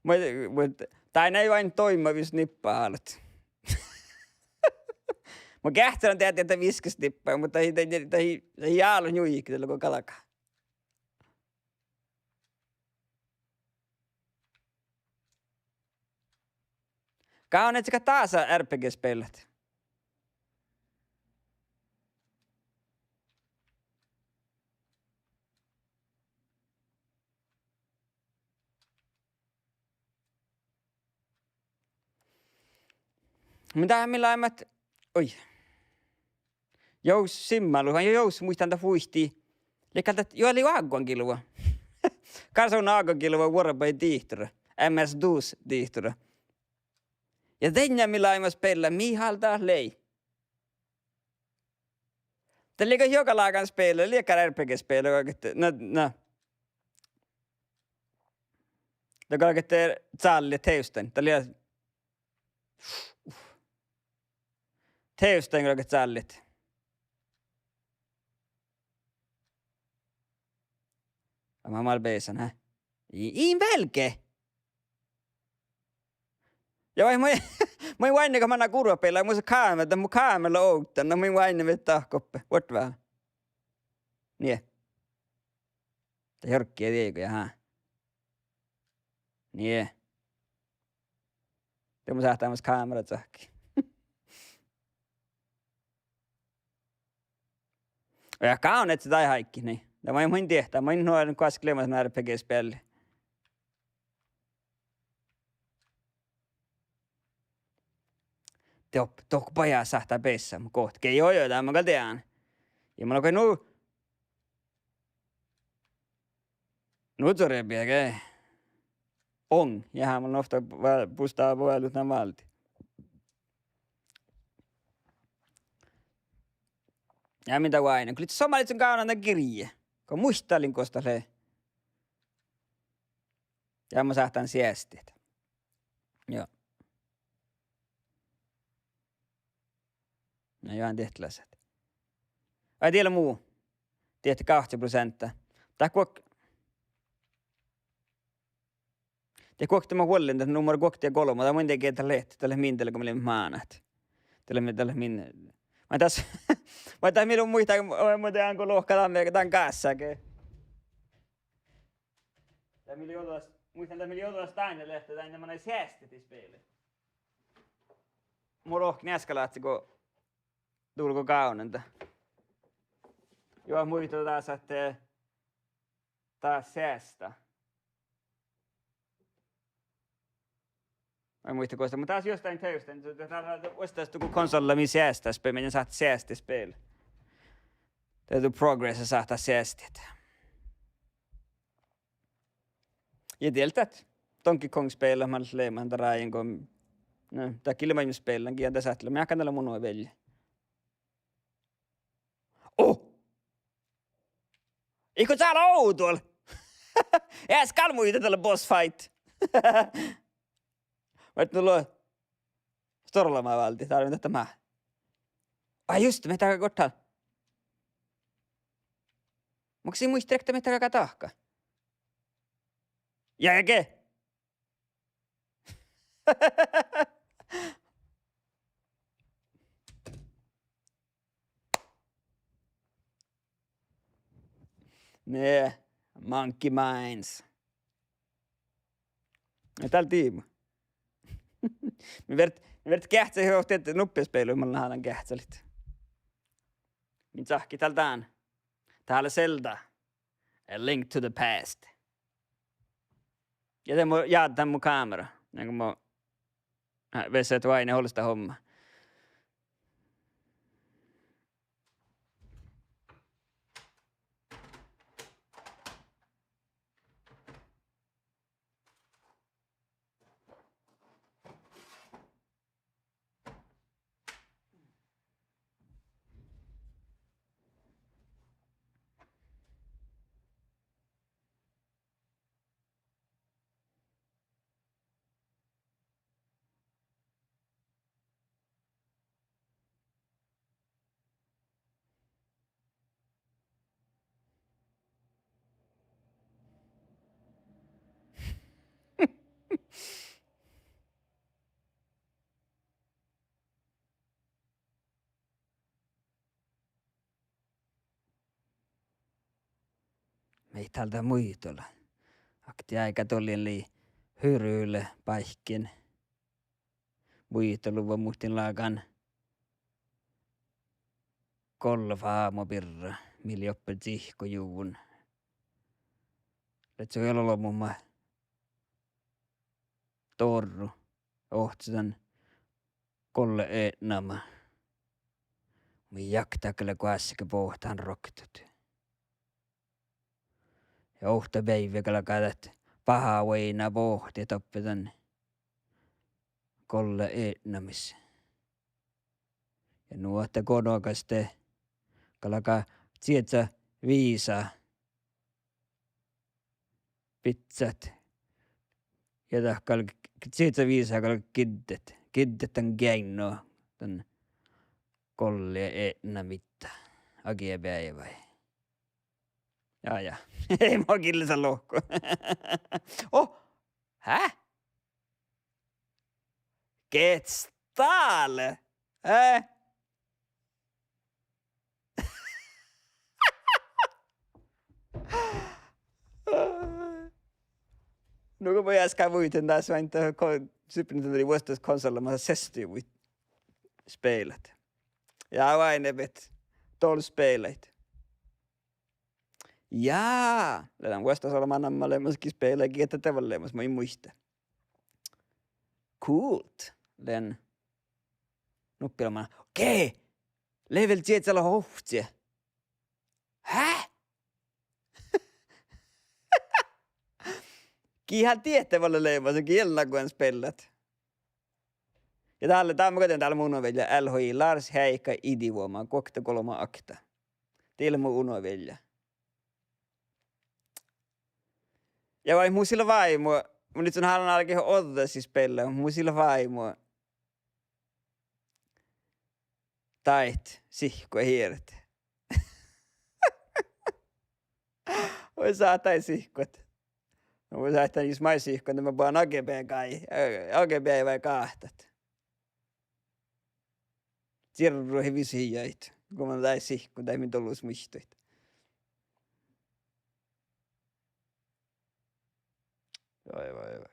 Mun, mun, dain eai oaidnit doimma vis nippa álo. Mun geahččalan dieđusge ahte viskkes nippa, muhto dat, dat, dat, dat ii álo njuiket dalle go galgá. Gávdnen iežas dása R P G-spellat. Mun dá-, mii láviimet, oi. Jous Simmalu, vai jous muittán dat fuitti. Lei gal dat, jo, lei Ágguangilva. Gal son Ágguangilva vuorbaid dihtora. M S dos dihtora. Ja dainna mii láviimet spellat, mihal dat lei. Dat lei go joga lágan spela, lei gal R P G-spela, go ahte, na, na. Dat galget cállit tevstain. Dat lei, tevstain galget cállit. Amma mal besan, hä? I-, in velge. Ja vai, mun, mun oaidnen go manná gurvabella, mun sa kámen, dat mu kámen lea ovdal, na mun oaidnen viežžat doppe. Vuortve. Nie. Dat jorgge diego, jaha. Nie. De mun sáhtán mas kámera cahkkiin. Ja gávdnen iežas daid áiggi, nie. Dat maid mun diehtán, maid nu gal leamaš R P G-spealli. Dohko, dohko bajás sáhttá beassat, muhto gohtet ge-, jo, jo, dat mun gal dieđán. Ja mun gal nu, nu čuorre biege. On, ja mun ovtta va-, bustáva vuolut ná válddit. Ja min dat oaidnen, go lei somá lei son gávdnan dan girji. Go muitalin gos dat lei. Ja mun sáhtán seasttit. Jo. Na jo, dieđusge. Ai, diela mu. Diehtit gávcci proseantta. Dat guok-, dat guokte mun vuollin, dat numera guokte ja golbma, dat mun dieđán dat lea, dat lea min dego go mun lean mánát. Dat lea, dat lea min. Mun das, mun dat mii muittán, mun dieđán go lohká dan, dan gássage. Dat mii lei ođas, muittán dat mii lei ođas dainna lehte, dainna manai seasttit spele. Mun lohken easka láhkai go dulgo gávdnan dat. Jo, muittán dasa ahte, eh, dat seastá. Mun ii muitta gos dat, muhto dasa jus dain tevstain, dat, dat, dat, vuosttaš dugo konsolla mii seastá spele, mii sáhtát seasttit spele. Dat du progressa sáhtát seasttit. Ja diela dat Donkey Kong spela, mat leat, mat dat rájen go, ne, dat gii lea maid mun spelan, gii dat sáhttá leat, mun jáhkán dalle mu nuo vealle. Oh! Ii go dál ovdal! Ja skal muita dalle boss fight. Vet nu lo. Storla ma válden, dál mii dat mat. Ai just, mii dat gohčodit. Makkár muitte rekta mii dat dahkat. Ja, ja ge. Ne, Monkey Minds. Ja dál diibmu. Mii fertet, mii fertet geahččat, ja oktii, nuppi speaillu, mun lean geahččalit. Mii čáhkit dál dán. Dál lea Zelda. A Link to the Past. Ja de mun jáddán mu kámera. Nugo mun, eh, ves ahte oaidná olles dat homma. Mii dál dat muitala. Oktii, áigá dollin lei hyrule báikkiin. Muitaluvvon muhtin lágan golffa ámo birra, mii lei doppe cihkkojuvvon. Lei hui olbmot mat dorru, ohce dan golle eatnama. Mii jaktat gal goassege bohtet roktot. Ja okta beaivve galgá dat baha vuoiŋŋa bohtet doppe dan golle eatnamis. Ja nu ahte gonogas de galgá cieža viisa bidjat. Ja dat gal cieža viisa gal giddet. Giddet dan geainnu dan golle eatnamiidda. Agibeaivái. Ja, ja. Ei mo gillasa lohku. Oh, hä? Get stále? Eh? Nugo mun easka muittán dás, vai dat ko-, Super Nintendo lei vuosttaš konsolla, ma sesti vuit spelet. Ja vai ne bet dol speleit. Ja, lea vuosttaš olbma namma leamaš gii spele, gii dat de vel leamaš, mun in muitte. Kult. Lean nuppi olbma. Okei. Level cieža lea ovcci. Hä? Gii han dieđe vel leamaš, gii eai lean guon spellat. Ja dál, dál mun gojin, dál lea mu unovealja, L H I, Lars Heikka Idivuoma, guokte golbma okta. Dii lea mu unovealja. Ja vai mus ii leat váimu, mun ledjen hálan álgit ođđa sis spellat, mus ii leat váimu. Daid sihkkuid hieret. Vai sáhttá sihkkuid. No, vai sáhttá jus maid sihkkuid, de mun bohten A G B gai, A G B vai gáhtat. Cirru hivju siiddaid, go mun daid sihkkuid, daid mii dollus muittuid. Vai, vai, vai.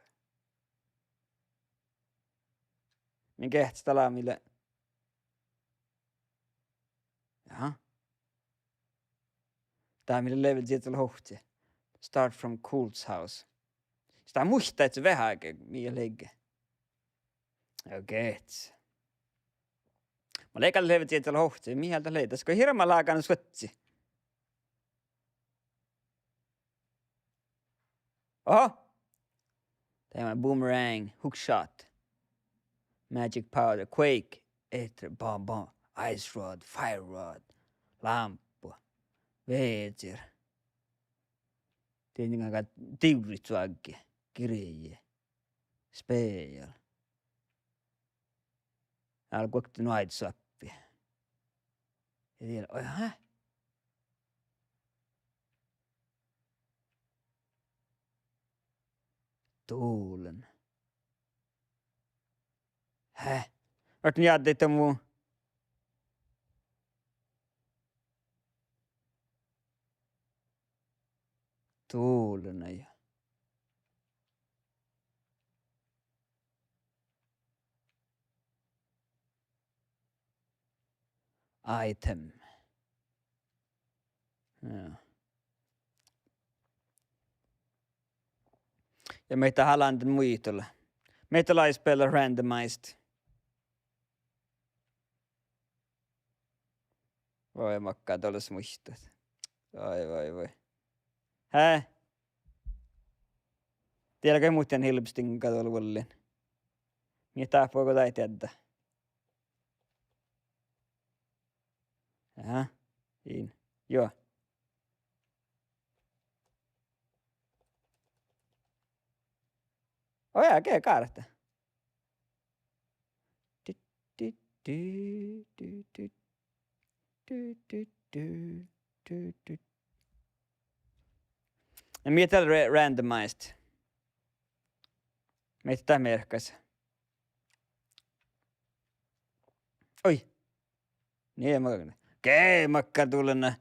Mii geahččat dál mii lea. Jaha. Dál mii lea level cieža lea ovcci. Start from Kult's house. Sis dat muittá vel veahá, mii lea. Ja geahččat. Mun lean gal level cieža lea ovcci, mii dat lea. Das go hirbmat lágan suohti. Oho! Dá lea Boomerang, Hookshot, Magic Powder, Quake, Ether, Bomb Bomb, Ice Rod, Fire Rod, Lámppu, Vejir. Dien galgá divret suoaggi, girji, spejel. Álggu oktii nu áiddosuoppi. Ja die, oi, hä? Dulen. Hä? Vártán jáddejit mu. Dulen ja. Item. Ja. Ja mii dat háliidit muitalit. Mii dat lei spela randomized. Vai makkár dat leat muittut. Vai, vai, vai. Hää? Diet galgá muhtin hilbestin galgá vuollin. Mii dat boago daid dieđe. Aha. In. Juo. Ojá, ge gárta. Dit, dit, dit, dit, dit. Dit, dit, dit, dit, dit. Ja mii dat lea ra-, randomized. Mii dat mearkkas. Oi. Nie maga. Ge makkár dulen, eh,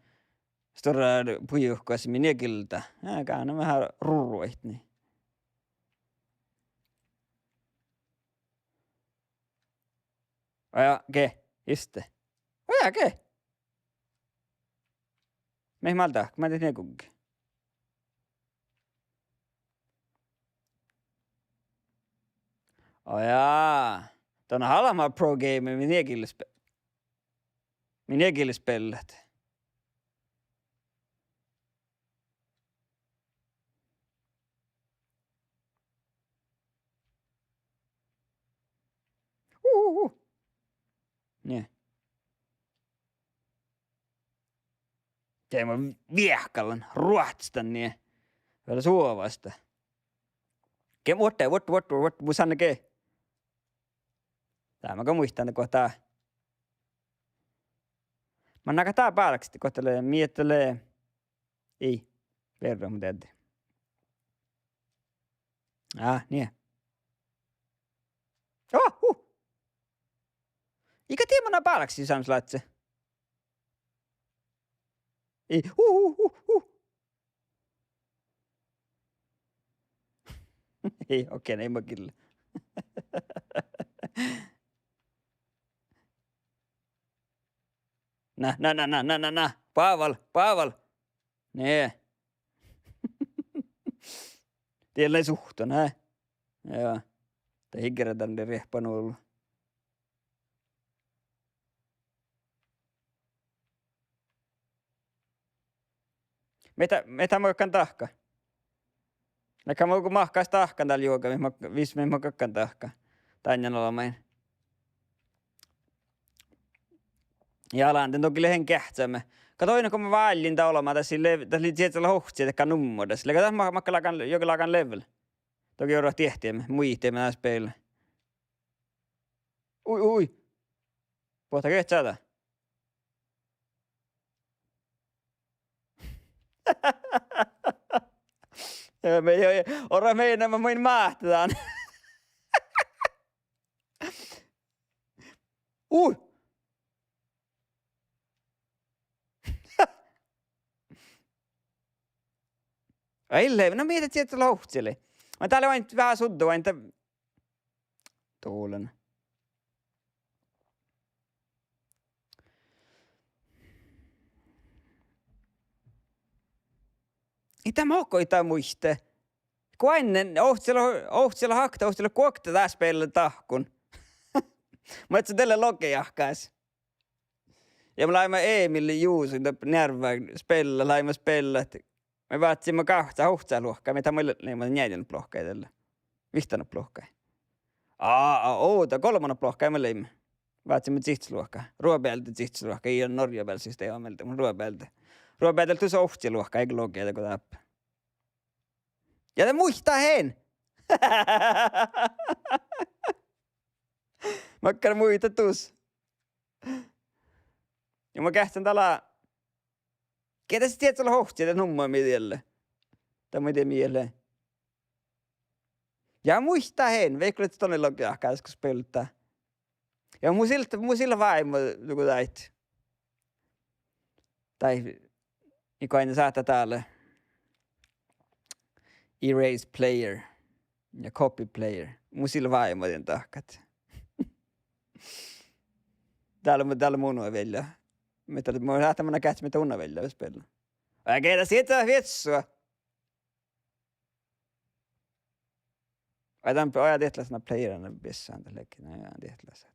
stuorra buivkos, mii nie gilda. Ja, gávnnaha rurvvaid nie. Ojá, ge, juste. Ojá, ge. Mii mál dat, mii dat nie gugge. Ojá. Don hála mii pro game, mii nie gilda spe-, mii nie gilda spellat. Uh, uh, uh. Nie. Dieid mun viehkalan, ruohtastan nie. Vel suovasta. Ge, vuotte, vuotte, vuotte, vuotte, mun sanne ge. Dá maga muittán go dat. Manne galgá bálkestit go dat lea, mii dat lea. Ii. Verra mun dieđe. Ah, nie. Oh, uh. Iige die manná bálkestit sámsláce. Ii, uh, uh, uh, uh. Ii, okei, nei ma gille. Na, na, na. Boaval, boaval. Nie. Die lei suhttan, hää? Ja. Dat iige dan riehpa nu. Mii dat, mii dat makkán dahká? Leago mu go mahkáš dahkan dál juoga, mii ma-, vis mii makkán dahká. Dainna olbmuin. Ja lán dan dohko lea geahččame. Go doinna go mun válljen dan olbmá, das lei, das lei dieđusge ovcci dakkár nummo das. Leago dat ma-, makkár lágan, juoga lágan level. Dohko orut diehtime, muitime dán spela. Ui, ui. Boahtá geahččá dat. Ja mii, ja, ja, orru mii, na, mun máhte dan. Ui. Ai lei, na mii dat dieđusge ovcci lei. Mun dál lei oaidnit veahá suddu, oaidnit Dolen. Ii dat mokko ii dat muitte. Go oaidnen ovcci lea, ovcci lea hakta, ovcci lea guokte dás spela dahkun. Muhto de lea logi jahkás. Ja mii láviimet Emil Juuso doppe njearvá spela, láviimet spellat. Mii vácciimet gávcca ovccát luohkái, mii dat mii lei, mii njealljenuppelot luohkái dalle. Vihttanoppelot luohkái. Aa, aa, ovda, golbmanoppelot luohkái mii leimmet. Vácciimet cihtes luohkái. Ruobealde cihtes luohkái, ii Norjja bealde sis de ii mielde, mun Ruobealde. Ruobealde lea dus ovcci luohkái, ii logi dego dáppe. Ja de muittán hen. Makkár muittán dus. Ja mun geahččan dál, ge das dieđusge ovcci dat numma mii diet lea. Dat mun dieđán mii lea. Ja muittán hen, vaikko lea don logi ahte go spilda. Ja mus ii leat, mus ii leat váimma nugo daid. Daid, iigo ain sáhttá dál erase player ja copy player. Mus ii leat váimma dien dahkat. Dál lea, dál lea mu unna viellja. Muhto mun sáhtán manná geahččat mii unna viellja spillan. Oi, ge das ii leat viessut. Ai, dan, ai, dieid leat na playeran biessan dat lei, na ja, dieid leat.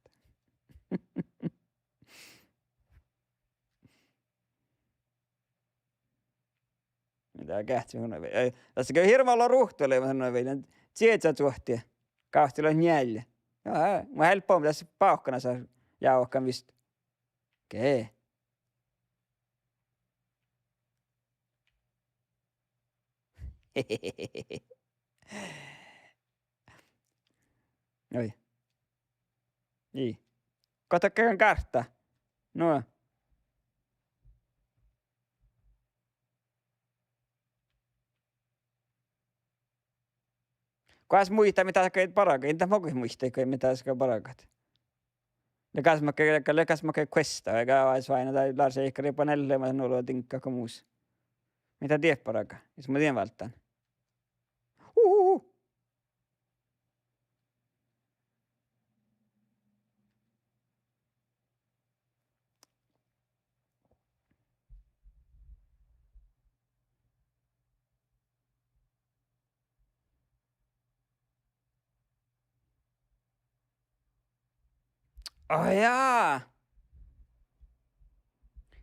Dá geahččat mii unna viellja. Ai, das gal hirbmat lea ruovttu lea, mun unna viellja. Čieža čuohti. Gávtti leat njeallje. Ja, mun helpom das bávkkanasa jávkan vist. Ge. Oi. Ii. Gohčodahkán gárttaa. Nu. Goas muittán, mii dat gal bargat, in dat mo goit muitte, mii dat gal bargat. Lea gas makkár, lea gas makkár questa, gal oažžut oaidná, dat lea Lársi Eikkári, ban Elle, ma nu lo dinka go mus. Mii dat dieid bargat, is mun dien válddán. Uhuhu. Oh jaa.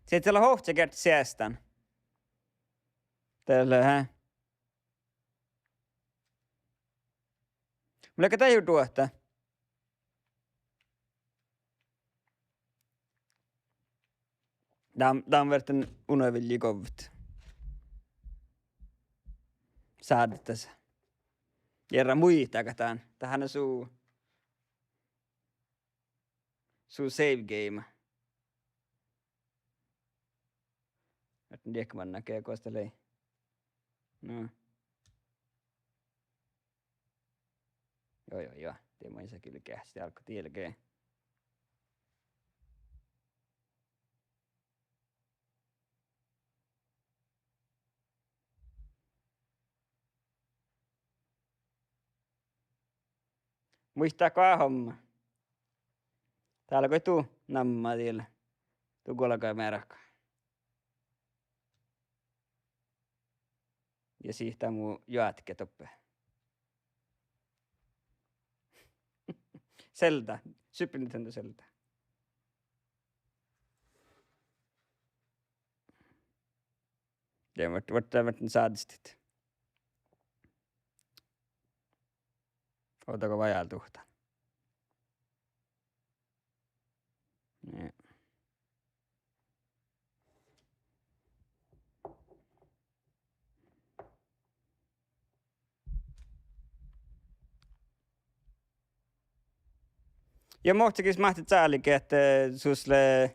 Sii de lea hohčagert seastan. Dá lea, há. Mun lean gal duohta. Dan, dan ferten unna viellja govvet. Sáhtát. Jerra muitagat dan. Dat han lea su, su save game. Ferten diehkat manná ge gos dat lei. No. Joo, joo, joo. Die maid sa gilget, dat álggii dielge. Muittát go homma. Dál lea go du namma diel. Du guolga mearka. Ja sii dat mu joatke doppe. Zelda, Super Nintendo Zelda. Ja, vot, vot, vot sáddestit. Ovdal go vajálduhtán. Nie. Ja muhto gis máhtte čálget ahte sus lea,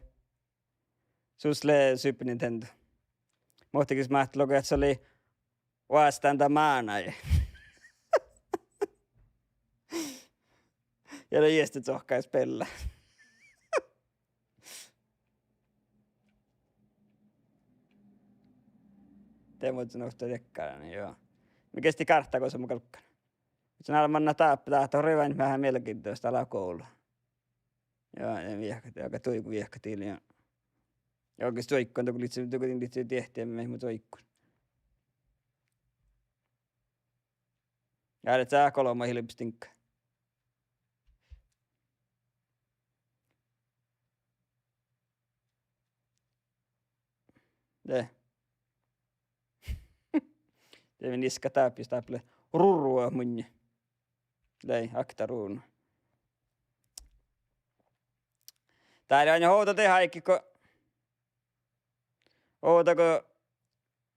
sus lea Super Nintendo. Muhto gis máhtte logai ahte sus lea oastán dan mánáid. Ja lea ieštit sohkái spella. De mun ovddan diekkár, joo. Mii geastit gárttaa gos mun galggan. Mun álgán manná dáppe, dáppe, dat lea vel veahá mielenkiintosta, dat lea golu. Ja, ja viehkat, ja duigu viehkat dil, ja. Ja gal stuoikkun, duoikkun lihtti, duoikkun lihtti diehtit, mii mu duoikkun. Ja dat lea golbma hilbestinka. De. De mii iskkat dáppe, dáppe lea rurua munnje. Lei, okta runo. Dál lea ain ovda de áigge go, ovda go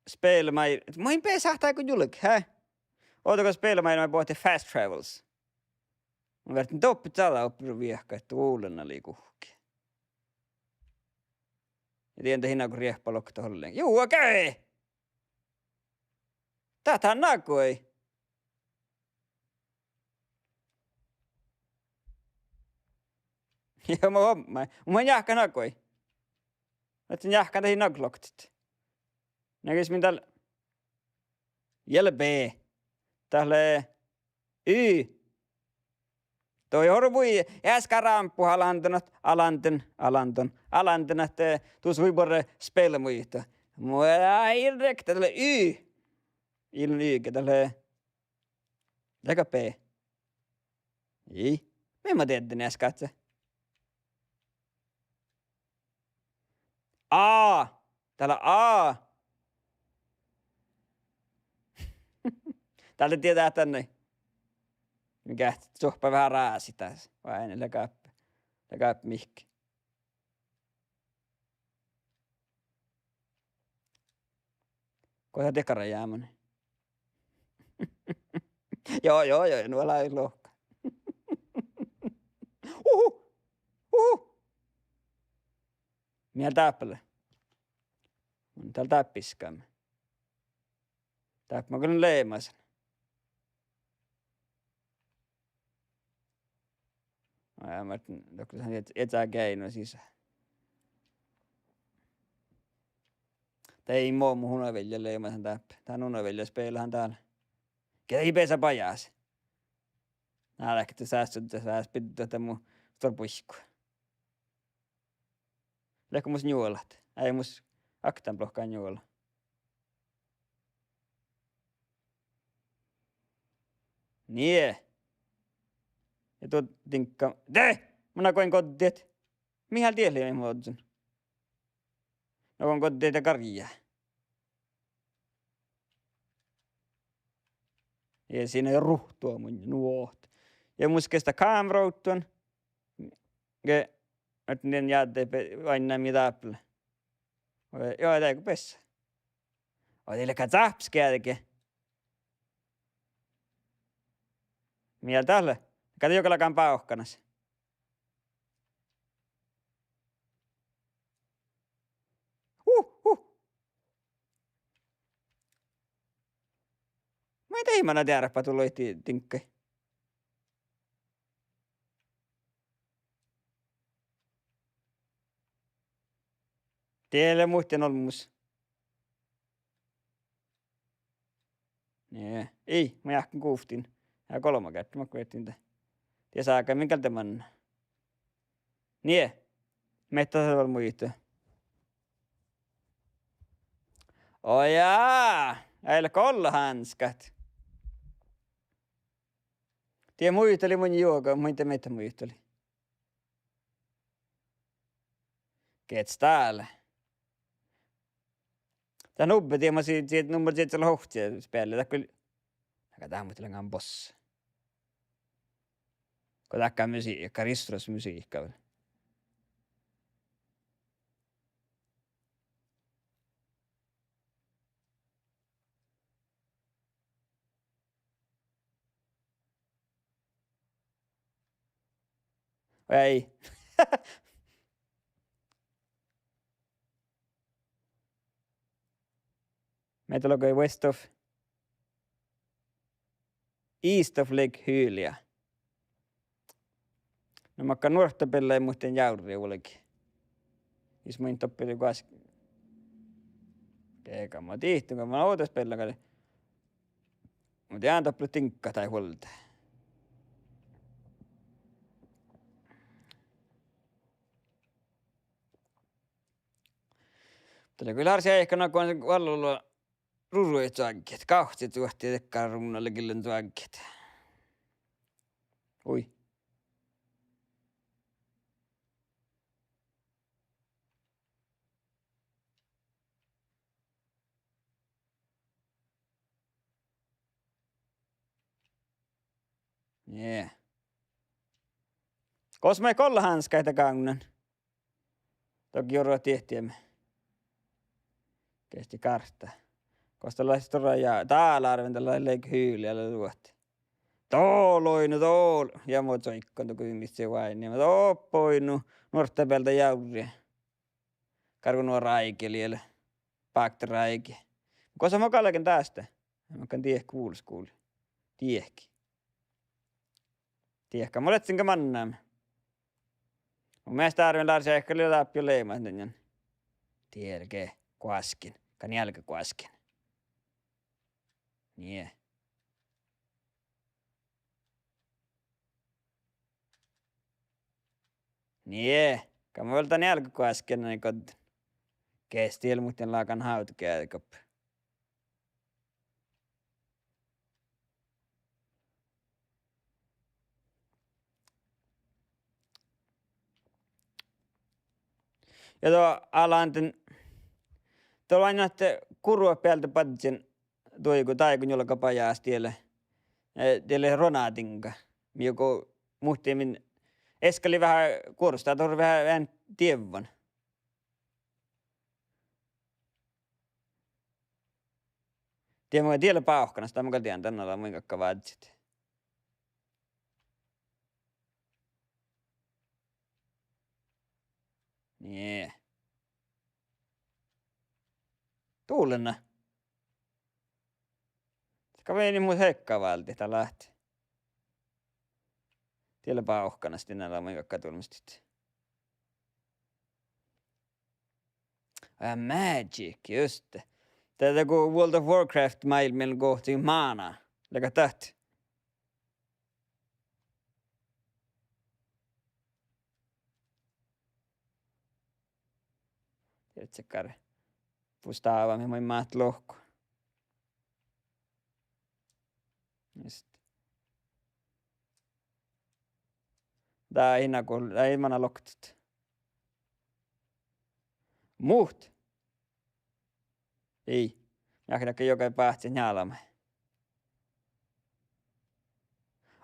spel maid, mun in beasat áigge julge, há? Ovdal go spela máilmmi bohte Fast Travels. Mun ferten doppe čađa oppe ru viehka ahte ollen lei guhkki. Ja dien dat ii nago riehpalokta ollen. Juo, okei! Dat han nagohii. Ja mun huommán. Mun jáhkán nagohii. Ahte jáhkán dat ii nago loktet. Na ges min dal. Ii leat B. Dat lea Y. Dohko hui easka rámpu alandanat, alandan, alandan, alandan ahte dus hui buorre spelmuitá. Mu ii riekta, dat lea Y. Ii lean Y, ge dat lea. Leago B? Ii. Mii mun dieđán easka ahte A. Dat lea A. Dál dieđát dan. Mii geat suohpa veahá rásit das. Vai ne leago, leago mihkke. Go dat dikkár jámani. Joo, joo, joo, nu lei lohká. Uhu! Uhu! Mii dáppe lea. Mun dal dáppe iskan. Dáppe mun gal lean leamasan. Ai, Martin, dohko han ieža geainnu sisa. Dat ii mo mu unovielja leamasan dáppe. Dán unovielja spelahan dál. Ge ii besa bajás. Ná, dat sáhttá, dat sáhttá bidda, dat mu stuorra buikku. Leago mus njuolat? Eai mus oktan lohká njuola. Nie. Ja duo diŋgga. De! Mun nagohin goddiid. Mii han diet lei, mii ožžon. Nagohin goddiid ja garjjá. Ja sii ruhtu mun nuohta. Ja mus gesta kámera ovdal. Ge, et nin jádde be-, oainnán mii dáppe lea. Joo, dat go bes. Oi, dii leago cáhpes gearge. Mii dál lea. Gal juogalágan bávkkanas. Huh, huh. Maid dii mana dearpá duolai diŋggai. Diet lea muhtin olmmoš. Nie. Ii, mun jáhkán guvttiin. Ja golbma geat, ma guovttiin de. Dies áigá min gal de manná. Nie. Mii dat vel muitit. Ojá. Eai leat golla hánskat. Diet muitalii mun juoga, muitte mii dat muitalii. Getstále. Dat nubbe diet ma si-, si-, nummar siežža lea ovcci spealli, dat gal, aga dat muhtin leago boss. Go dat gal musiikka, risturasmusiikka vel. Vai. Meidá lea West of, East of Lake Hylia. Na makkár nuorttabeallái muhtin jávri vuolgit. Is mun doppe guos-, ega ma dihte, gal mun ovdal bealli gal. Muhto dán doppe diŋggat daid vuolde. Dat lea gal ársi áigge go vuollalii ruruid čoagget, gávcci čuohti dakkár runnalagillan čoagget. Ui. Nie. Gos maid golla hánskat gáŋŋan? Dogge jorrat diehttiime. Gesti gártá. Bas dat lea stuorra ja dálárven dat lea, lea hylja lea duot. Doloinu, dol-, ja mo čoiggan dohko mis lea váinni, ma doppe oidno, nuortta bealde jávri. Gargo nuora áigi lea, bákte ráigi. Gosa mo galgen dáste? Mo gal diehki vulos gul-. Diehki. Diehki, mo ledjen ge mannan. Mu mielas dárven lea šat gal dáppe leamaš dan. Dielge goasken, gal njealge goasken. Nie. Nie, gal mo vel dan njealge goasken, nie goddin. Ges diel muhtin lágan hávdege goppe. Ja do, Alanden, do oaidná ahte gurot bealde badjin duoigu dáiguin julga bajás diele, eh, diele ronadiŋga. Mii go muhtimin easka lei veahá guoros, dat orui veahá vean dievvan. Die mun, diele bávkkanas, dat mun gal dieđán, dan ala mun galggan vázziid. Nie. Dulena. Gal vejai mu heikka váldi, dat láhtti. Diele bávkkanas, dan ala mun galggan dulmestit. Ja, magic, just. Dat, dat go World of Warcraft máilmmiin gohčodit mana. Leago dat. Dieđusge, bustáva mii maid máhttá lohku. Just. Dat ii na go, dat ii mana loktet. Muhto. Ii. Mii ahte joga báhcci njálmma.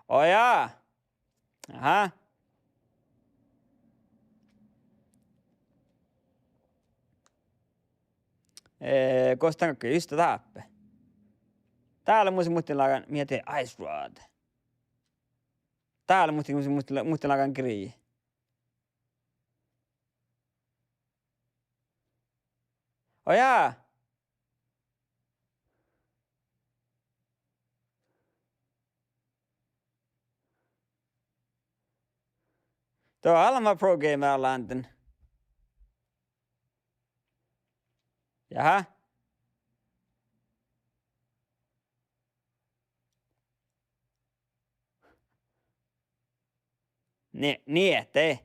Ojá. Aha. Eh, gos dan galggai, just dáppe. Dál mus muhtin lágan, mii de Ice Rod. Dál mus muhtin, mus muhtin, muhtin lágan grii. Ojá. Tuo Alma Pro Gamer London. Jaha. Ni-, niet. Dat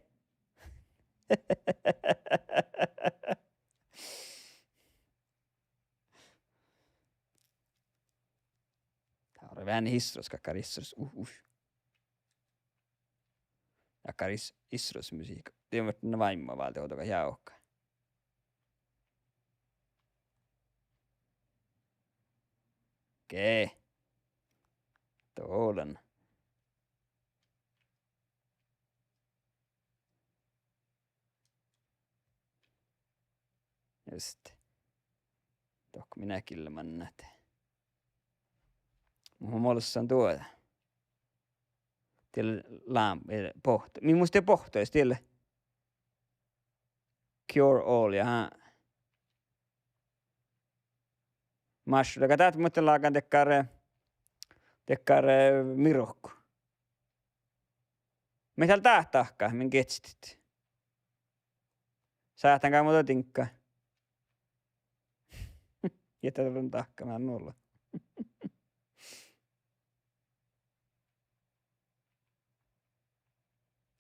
orui veahá isros, gakkár isros, uh, uh. Gakkár is-, isros musiikka. Die muhtin váimma válde ovdal jávkat. Okei. Dolan. Just. Dohko mii gille mannat. Muhto mun olssan duođa. Diel lám-, eh, bohto. Mii mus de bohto, jos diel. Cure all, jaha. Máš, dakkár, dat muhtin lágan dakkár, dakkár, eh, mirohku. Mii dal dát dahkat, min geahččat. Sáhtán gal mo diŋgga. Ja dat lea dahkat, mun nulla.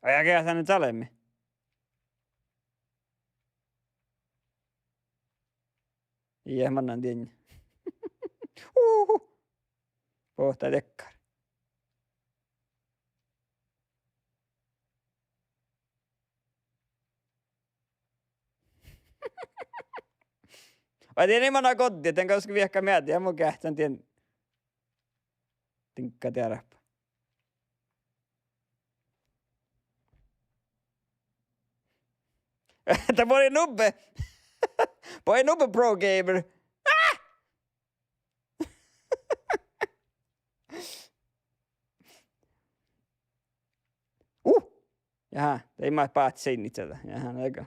Ai, ja geahččat dan čalbmi. Ii, mannan dien. Uhu. Bohto dakkár. Vai dien ii manai goddit, dien gaskka viehka mielde, ja mun geahččan dien. Diŋgga dearppa. Dat bođii nubbe. Bođii nubbe pro gamer. Ah! Aha, de ii maid báhcci seinniid čađa. Jaha, na go.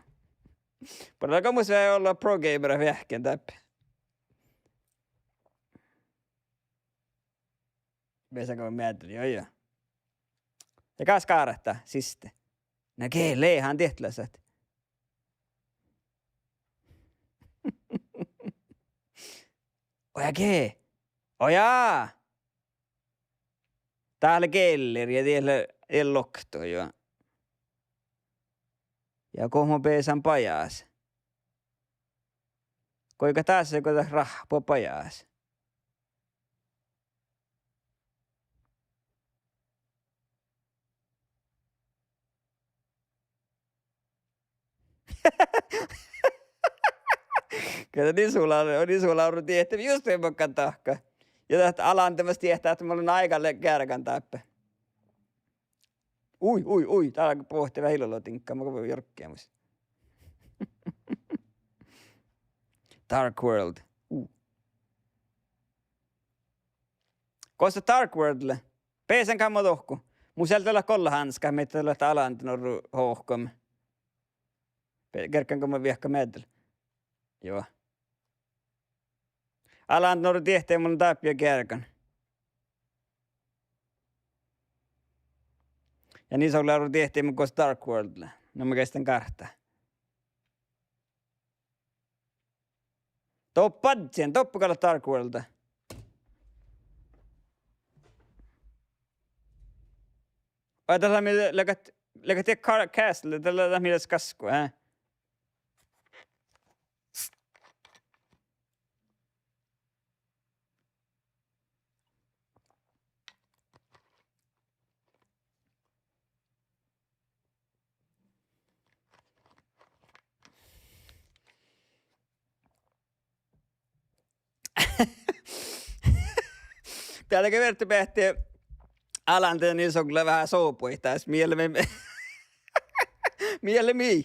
Buorre gal mus veahá ollá pro gamerat veahkkin dáppe. Beasan go meaddel, jo, jo. Ja gas gártá siste. Na ge, leahan diet lasat. Oja ge. Oja. Dát lea geller ja diet lea, diet lea okto, jo. Ja go mun beasan bajás. Goiga dás go dat rahpa bajás. Ge, dat Niso Láru, Niso Láru diehtá just de makkár dahká. Ja dat Alandemas diehtá ahte mun lean áigá lea geargan dáppe. Ui, ui, ui, dá lea bohte veaháš illoladiŋgga, mun gal jorggen mus. Dark World. Uh. Gos dat Dark World lea? Beasan gal mo dohko. Mus eai leat gollahánskkat, mii dat leat Alandenorru hohkame. Be-, gerggan go mun viehka meaddel. Juo. Alandenorru diehtá mun dáppe ja geargan. Ja Niso Láru diehtá mun gos Dark World lea. Na mun geasen gártá. Doppe badjel, doppe gal Dark World. Ai, dat lea mii leat, leat die Car-, Castle, dat lea dat mii leat gaskku, eh? Dá lea ge verte beahte Alanden Niso Láru veahá sobuid das. Mii leat, mii leat mii.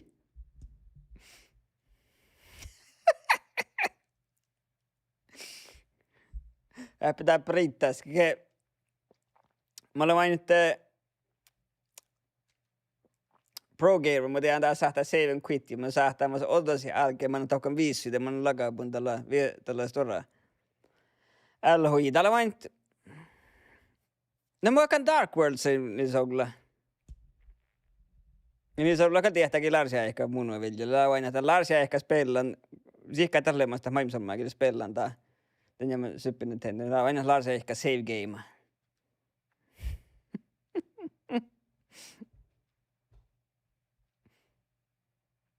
Eppe dá briddasge. Mun lean váinnán ahte pro gamer, mun dieđán dát sáhttá save and quit, mun sáhttá mas ođđa álge, mun dohko visui, de mun lagabun dalle, vie-, dalle stuorra. L H I, dá lea váinnán. Na mun gal Dark World, sa Niso Lá. Niso Lá gal diehtá ge Lársi áigá mu vilja. Lea váinnán ahte Lársi áigá spellan, sihkkat dat leamaš dat máilmmi somá gii spellan dát. Dan ja Super Nintendo. Lea váinnán Lársi áigá save game.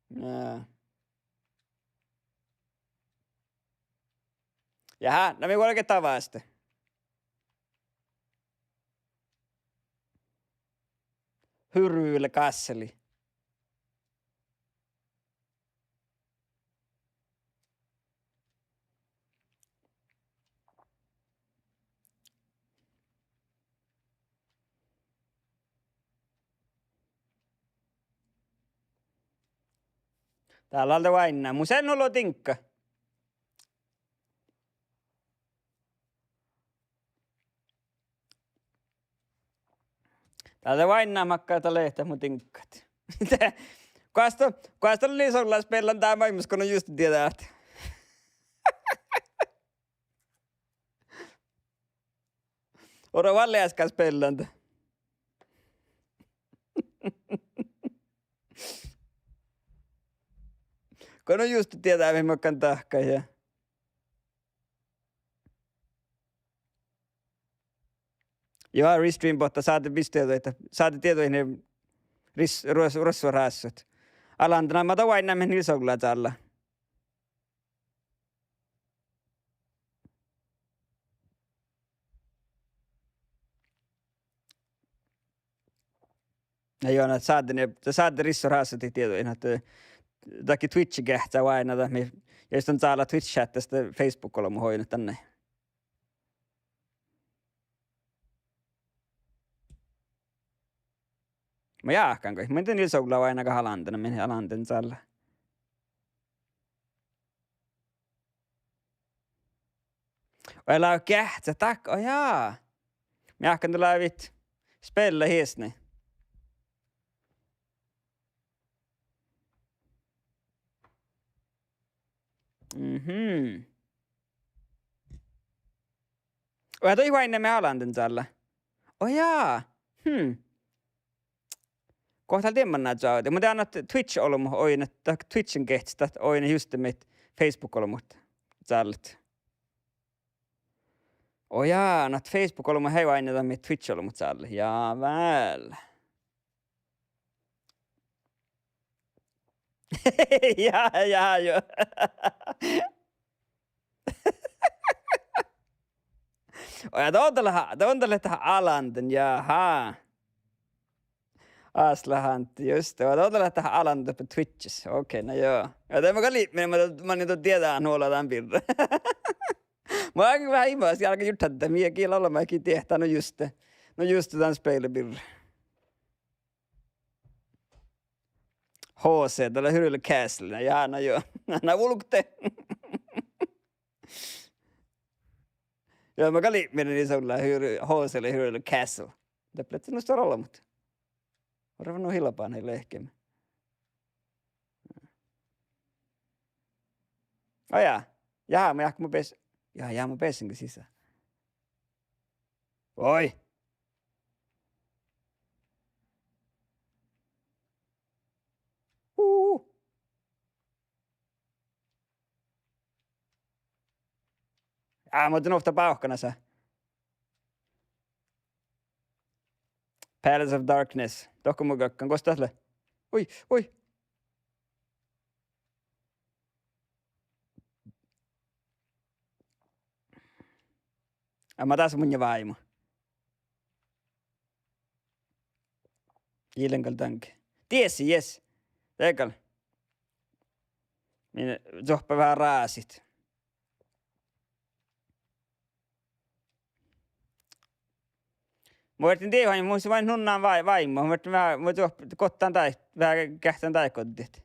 Jaa. Jaha, na mii vuolgit dat váste. Hyrule Castle. Dál lea váinnán, mus eai nu lea diŋgga. Dál lea váinnán makkár dat lea, dat mu diŋggat. Goas dat, goas dat lea Niso Lá spellan dát máilmmis go nu juste dieđán ahte. Ora val easka spellan dát. Go nu juste dieđán makkár dahká ja. Juo, restream botta, sáhtát mis dieđuid, sáhtát dieđuid ris-, ruos-, ruossorássut. Alandenaimma dat váinnán mii Niso Lá čállá. Na juo, na sáhtát, sáhtát rissorássut dieđuid, ahte dahke Twitch geahččá váinnán dat mii, ja jus don čállá Twitch-čáttás, de Facebook olbmot oidnet dan. Mun jáhkán goit, mun dien Niso Lá váinnán gal Alanden, mii Alanden čállá. Oi, lávii geahččat dakko, ojá. Mii jáhkán dat lávii spellat hiesni. Mhm. Oi, dat oaidnán Alanden sálle. Oi jaa. Hm. Go dat dál diemma čađa. Mun dán ahte Twitch-olbmot oaidná, dat Twitch-in gehččat, dat oaidná juste maid Facebook-olbmot sállet. Oi jaa, na Facebook-olbmot eai oaidná dat maid Twitch-olbmot sállet. Ja vel. Ja, ja, jo. Oi, ja don dat lea, don dat lea dat Alanden, jaha. Áslahánti, just det. Oi, don dat lea dat Alanden doppe Twitchis. Okei, na jo. Ja de mun gal lipminen, ma, ma in don dieđe nu ollu dan birra. Mun áiggun veahá imaš, ja álgán jurddat, mii gal olbmot dieđán, no just det. No just det, dan speailá birra. H C, dat lea Hyrule Castle. Ja, na jo. Na vulgge. Ja mun gal lipminen, in sulla Hyr-, H C lea Hyrule Castle. Dat lea nu stuorra olbmot. Orru nu hilbánan lehkeme. Oi jaa. Jaa, mun jahkán, mun bes-, jaa, jaa, mun bessen ge sisa. Oi. Uu. Jaa, muhto nu ovtta bávkkanasa. Palace of Darkness. Dohko mun galggan, gos dat lea? Ui, ui. Amma dás munnje váimmu. Ii lean gal dange. Diesi, yes. De gal. Min zuohpa veahá rásit. Mun ferten dieđe, mun, mun, mun nunnán vá-, váimmu, mun ferten veahá, mun zuohpan gottan dá, veahá geahččan dá goddit.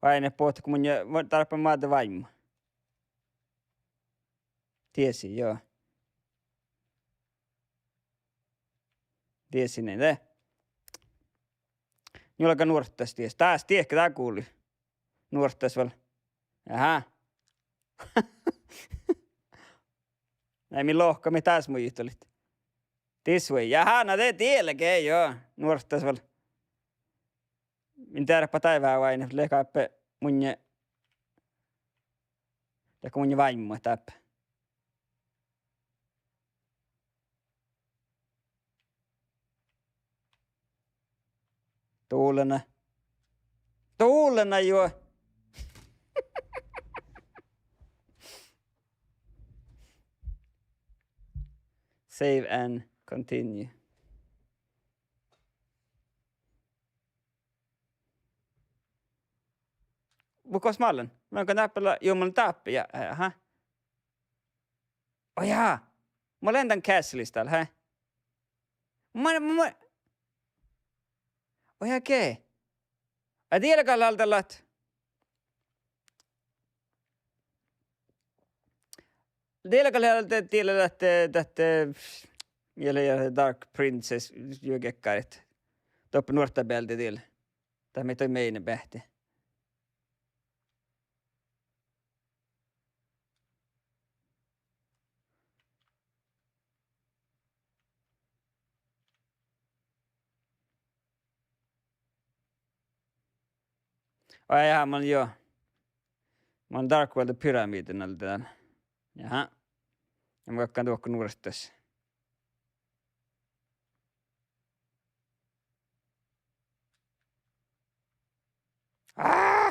Vai ne bohtet go mun, mun dárbbašin moadde váimmu. Diesi, jo. Diesi, ne, de. Njulga nuorttas dies. Dás diehke dá guvlui. Nuorttas vel. Aha. Nai, mii lohkat, mii dás muitalit. This way. Aha, na de dielge, jo. Nuorttas vel. Min dearppa dai veahá váimmu, leago mun, leago mun váimmu dáppe. Dulena. Dulena, jo. Save and continue. Muhto gos mun lean? Mun lean dáppe, jo, mun lean dáppe, ja, aha. Oi jaa. Mun lean dan castle-is dal, hä? Ma, ma, oi jaa, ge. Ai, diela gal lea dat. Diela gal lea dat, diela dat, dat, eh, diela ja Dark Princess juoga gekkárit. Doppe nuorttabealde diela. Dat mii doi meini beahtti. Ai, jaa, mun, jo. Mun Dark World pyramiidin alde dan. Jaha. Ja mun galggan dohko nuorttas. Á!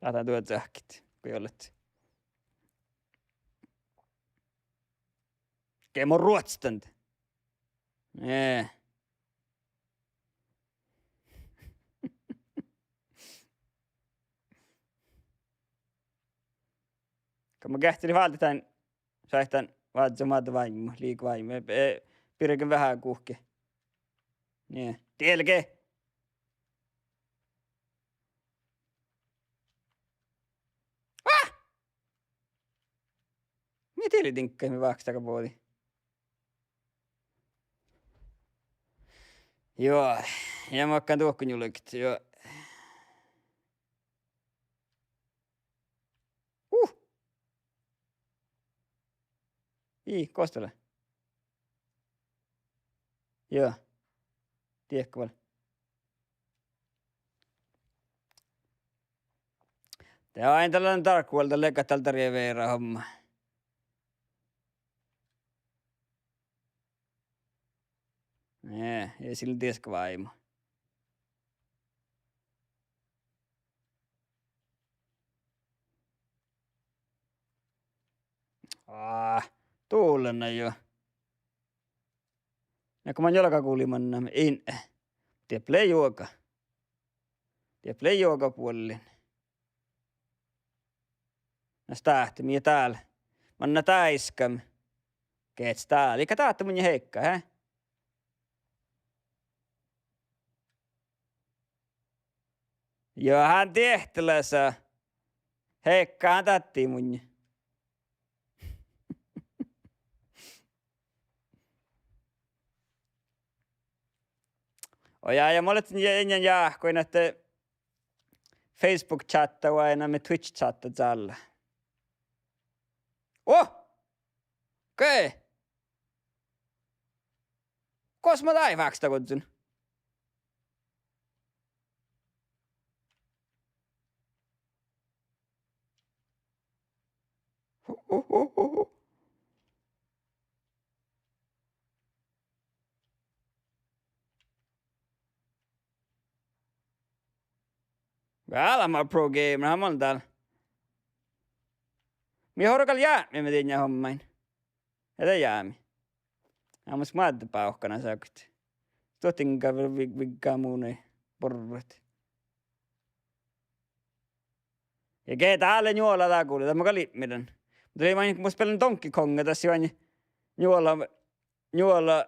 Láhttán duođai ahte go ollet. Ge mun ruotstan. Eh. Go mun geahččarin váldit dan, šaitán vázzit moadde váimmu, liiko váimmu. Eh, birgen veahá guhkit. Nie. Dielge. Ah! Ii diŋgga mii váhkkestaga bođii. Juo, ja makkár duohkkonjulget, juo. Uh! Ii, gos dat lea? Juo. Diehko vel. De ain dal lean Dark World, dat lea gal dal dalle veaháš homma. Eh, ja sil dies váimu. Aa, dullen na juo. Na go man juo guli mannan in. Diet lea juoga. Diet lea juoga buollin. Na stáhte mii dál. Mannan dáiskam. Gehččas dál. Iige dáhte munnje heikka, he? Johan diehtilasá. Heikka han dáhtii munnje. Ojá, ja mun lean ja-, ja-, jáhkkoin ahte Facebook-čátta vai na me Twitch-čátta čálle. Oh! Okei. Gos mun dáid váhkkestagožžun? Vel, ma pro gamer, han mun dál. Mii horgat jápmime dieinna hommáin. Ja de jámi. Ja mun smadde bávkana sákit. Stuhtinga vi-, vi-, vigga munii borrat. Ja ge dál lea njuola dagul, dat mun gal ipmirdan. Muhto lei maid, mus bealle Donkey Konga, das lei maid njuola, njuola,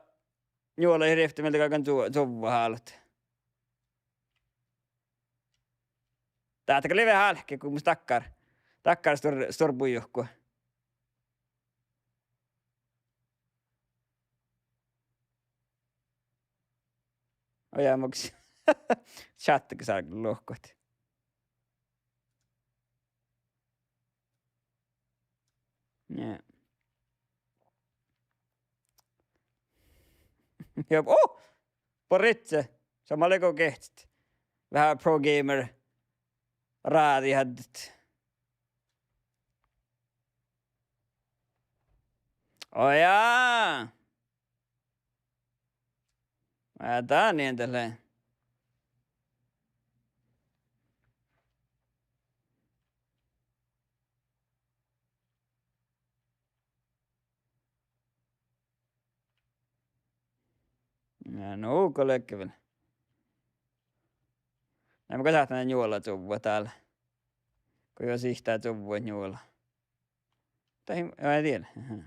njuola ii rievtti mielde galggan ču-, čuvvot álo. Dat gal lei veahá álki go mus dakkár, dakkár stuor-, stuor bujuhku. Ojá, makkár čáhttaga sárgga lohkat. Nie. Ja, oh! Boritse. Somá lea go gehččat. Veahá pro gamer ráđi haddet. Ojá. Ojá, dán ii dat lea. Ja, nu go ledje vel. Na mun gal sáhtán njuola čuvvot dál. Go juo sihtá čuvvot njuola. Tai, ii dieđe. Aha.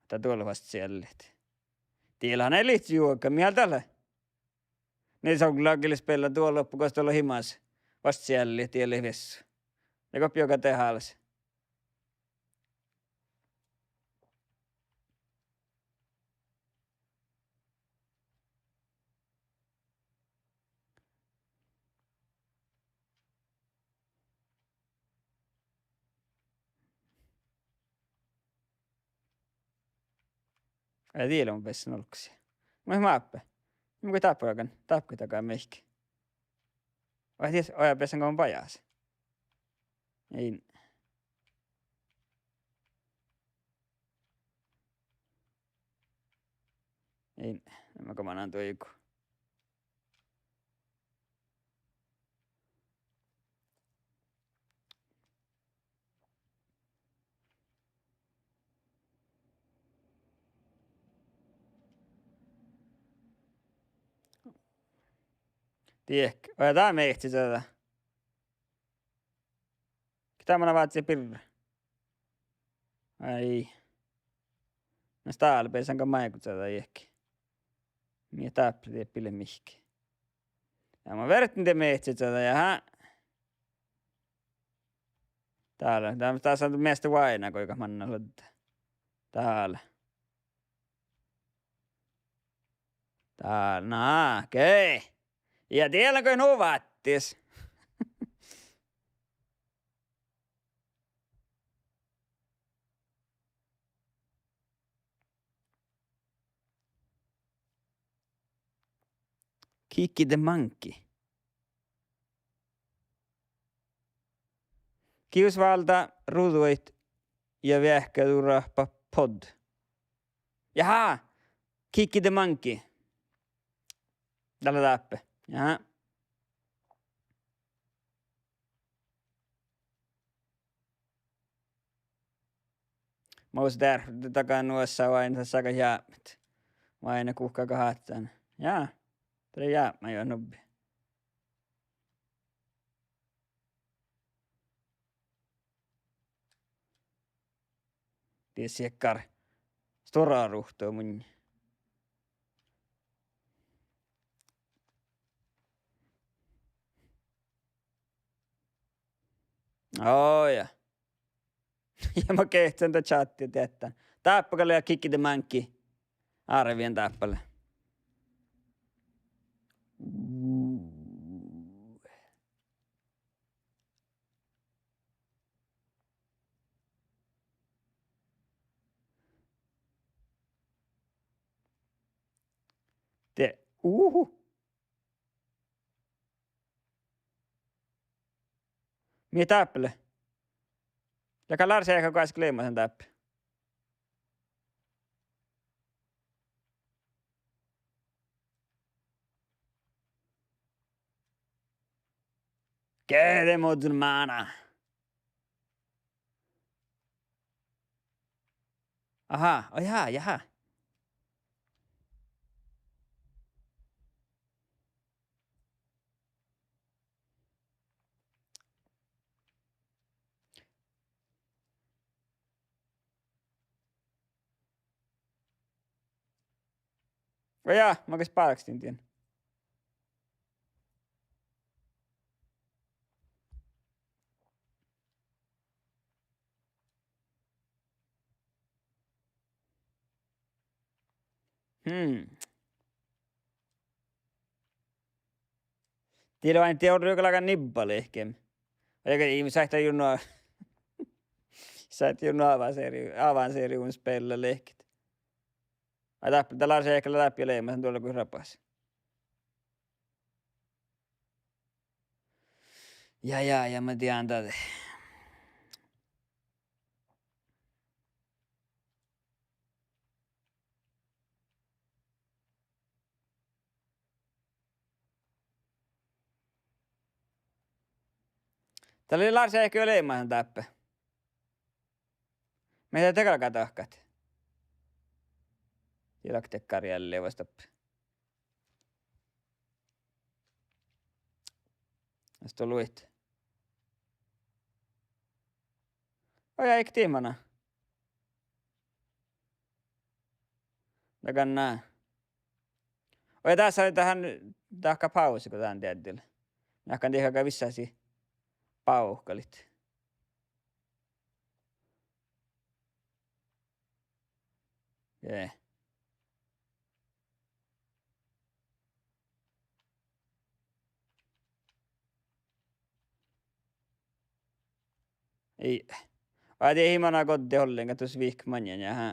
Dat duollet fas seallit. Diet leat han ealit juoga, mii dál lea. Ni soglá gii leat spiella duollet, gos doallat himas fas seallit, diet leat viessu. Ja go juoga dehálaš. Ii dieđe, mu bessen olggos. Mun máppe. Mun go dáppe galggan, dáppe galggan mihkke. Ojá, dies, ojá, bessen go bajás. In. In, ema go manan duogu. Diehko, ojá, dá mehtičađa. Ge dá manná vázze birra? Ai. Na stále beasan gal máigučađa jahki. Mii dáppe dieppe lea mihkke. Ja mun vertten de mehtičađa, jaha. Dá lea, dá, dás lea measta váina goigat manná luodde. Dál. Dál, na, okei. Ja dieđán go nu váttis. Kiki the Monkey. Givs válddá ruđaid ja veahkehit ruđa pod. Jaha! Kiki the Monkey. Dál lea dáppe. Jaha. Mus dál dagan oassá oaidnit sáhka jápmet. Oaidná guhká go hátán. Jaa. Dál jápmá juo nubbi. Die siekkár stuorra ruhtu munnje. Ó, ja. Ja mun gehčen dan čattia dieđán. Dáppe gal lea Kiki the Monkey. Árvien dáppe lea. De, uhu. Mii dáppe lea? Lea gal Lars Erik guaske leimašan dáppe. Gede muđui máná. Aha, ó jaa, jaha. Ó jaa, mun gal spállakčen dien. Hmm. Dii lea ain, dii orru juoga lágan nibba lehkemi. Oi, aga ii, sáhttá juo nu, sáhttá juo nu avanseri-, avanseriuvdna spealla lehket. Ai dáppe, dat lea sehkala dáppe ja leimašan duolla go rabas. Ja, ja, ja mun dieđán dat. Dat lea Lars Erik juo leimašan dáppe. Mii de galgá dahkat. Ja daktekkár ealli vuos dáppe. Esto luit. Oi, ja, eai dii mana. Dagan na. Oi, ja dás lea, dat han dahká páusa go dán dieđán. Dahkan dihte gal vissasi bávkalit. Jee. Ii. Vai dii ii mana godde ollenkaan, dus vihkkat maŋŋel, jaha.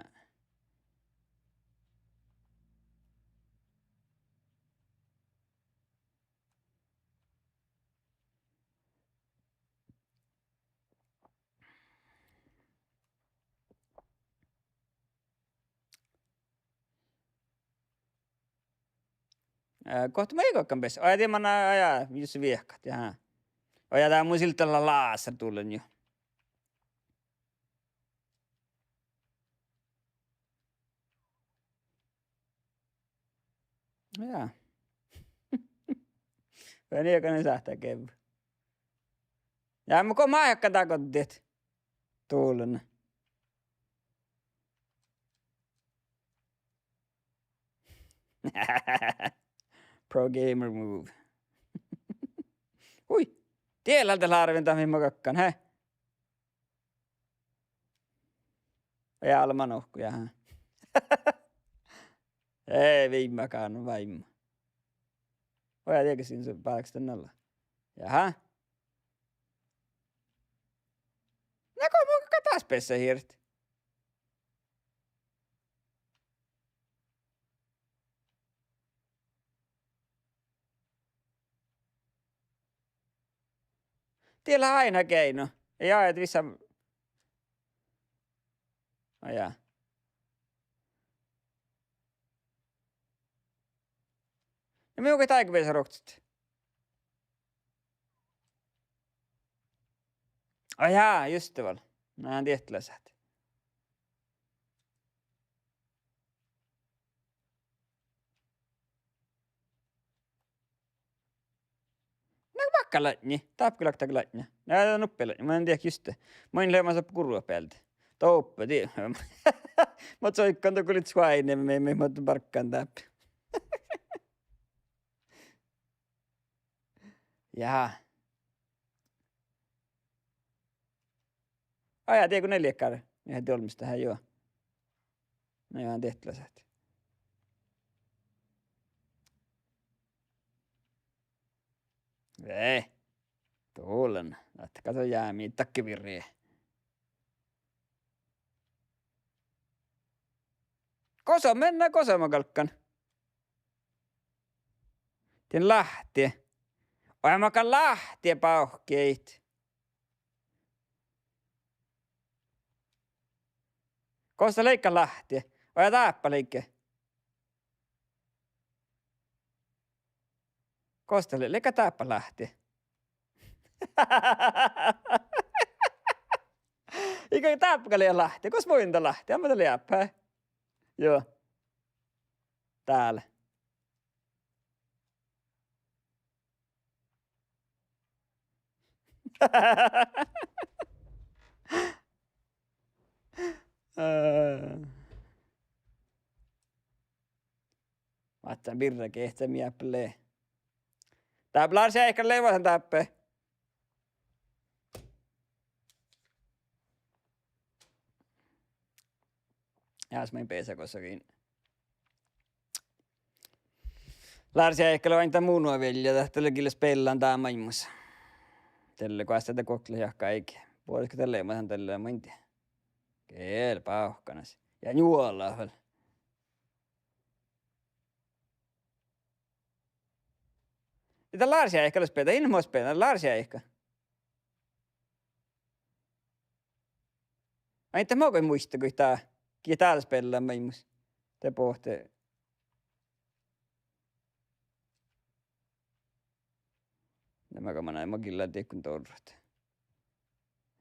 Eh, gohte mun ii galggan bes-, oi, dii mana, ja, jus viehkat, jaha. Oi, ja dat mun sillat lea láser dullen juo. Ja. Vel nie go sáhttá gevvat. Ja, mun go máhkán dán goddit. Dullen. Pro gamer move. Hui. Die lea dat lárven dat mii mun galggan, he? Ealma nohku, jahá. Ee, viimma gal váimma. Ojá, dieđusge sin su báhkes dan ala. Jahá. Na go mun gal dás beassat hirt. Die lea ain geainnu. Ja, ja, vissa. Á, ja. Ja mii go dáiga beasa ruoktot. Á, ja, juste vel. Na, diehtlasat. Na, makkalani, dáppe gal dat lea. Na, nuppe lea. Mun in dieđe juste. Mun in leamaš doppe gurrubealde. Doppe, die. Mun soikan doppe lea suoidne, mii, mii, mun barggan dáppe. Jahá. Á, ja, die go ne liekkar. Ja, dieđusge dat lea, juo. Na, juo, diehtlasat. Ee. Duolan. Ahte gađa jámi dakkevirrie. Gosa mennán, gosa mun galggan. Dien láhtti. Oi, mun gal láhtti bávkit. Gos dat leigga láhtti? Oi, dáppe leigga. Gos dat lea, leigga dáppe láhtti. Iige dáppe gal lea láhtti. Gos mun in dá láhtti? Amma dat leat, hä? Juo. Dál. Ää. Vátán birra geahččá mii áppel lea. Dáppe Lársi áigge leamašan dáppe. Jás main beasat gos lea. Lársi áigge lea ain dán muno viellja, dat lea gilles beallan dán maid mus. Dalle goassege dat guoktelot jahkáiget. Buoret go dalle leamašan dalle munnje. Gii bávkkanas. Ja njuola vel. Dá Lársi áigge lea speda, in mo speda, Lársi áigge. Ain dat mo goit muitte goit dá, gii dá lea speda maid mus. De bohte. Lea maga manai, mo gillan dikkon dorrat.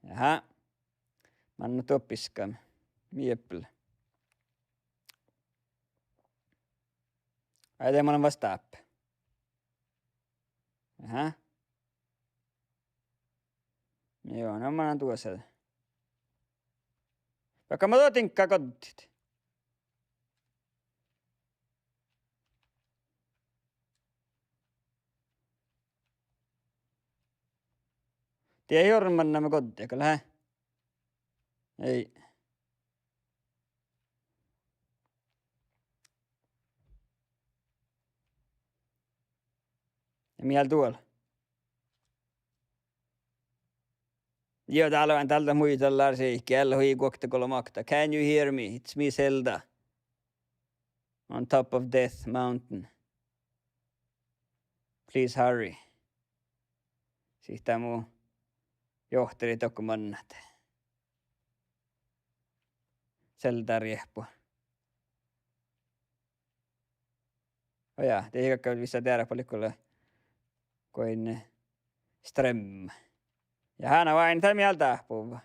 Jahá. Manne doppe iskame. Mii eppel. Ai, de manne vas dáppe. Jahá. Juo, na manne duosa. Vaikko mo dohten gal goddit. Die ii orru manne mo goddit gal, hä? Ei. Ja mii leat duol. Juo, dál lea, dál dat muital Lársi áigge, ii leat hui guokte gos lea makta. Can you hear me? It's me, Zelda. On top of Death Mountain. Please hurry. Sihte mu johtilit dohko mannat. Zelda riehpu. Ojá, dii galgá vissa dearpalikulla goin strøm. Ja hána oaidná dat mii leat dáhpuvva.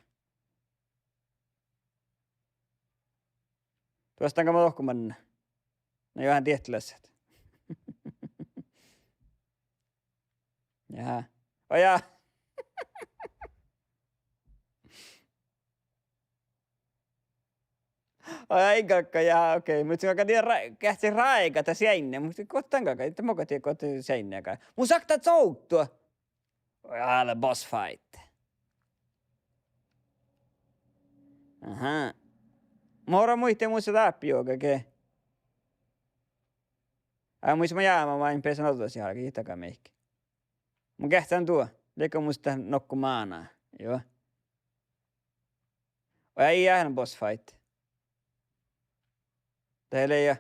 Duostan gal mo dohko manne. Na, juo, han diehtlasat. Jahá. Ojá. Ojá, in galgga, jahá, okei. Muhto galgá die ra-, geahččá ráigat dat siidni, muhto gos dan galgá, it mo galgga die gos siidni galgá. Mun sáhtán sovddu. Oj, ale boss fight. Aha. Mo ora muitte mus dáppe juoga ge. Ai, mus ma jáma maid beasan ođđa sihálge, ii daga mihkke. Mun geahččán duo, leago mus dat nokko máná. Juo. Oi, ii eanu boss fight. Dat lei ja.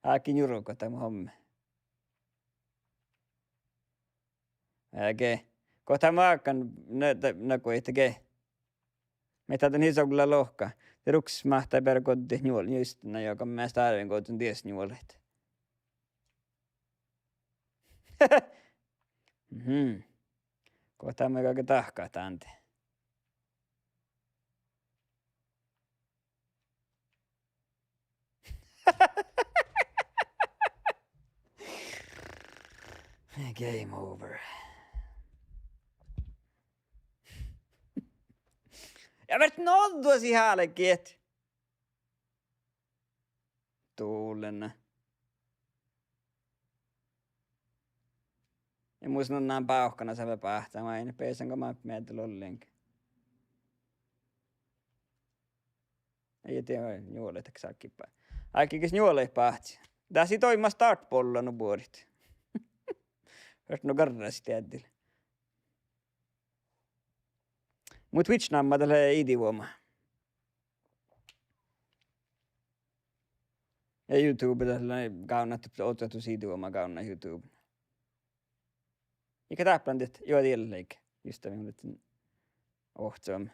Áigge njurgot dan homme. Áigge. Go dat máhkkán, na, na, na go ii ge. Mii dat dan ii soglá lohká. De ruksot máhttá beare goddit njuol-, njuollet, na ja go mii stárven gohčodit dies njuollet. Mhm. Go dat mii galgá dahkat dán de. Game over. Ja vert nođđa sihálge. Dullen. Ja mus nu naan bávkana sáve báhcá maid beasan go ma meaddel ollenga. Ii dieđe, njuolai dakkár sáhkkiid. Áigge ges njuolai báhcá. Dás ii doaimma start bolla nu buorit. Vert nu garrasit deaddel. Mu Twitch namma dat lea iđuoma. Ja YouTube dat lea gávdna, ođđatus iđuoma gávdna YouTube. Iige dáppe lean dihte, juo, diet leige. Just dat, mii leat ohcam.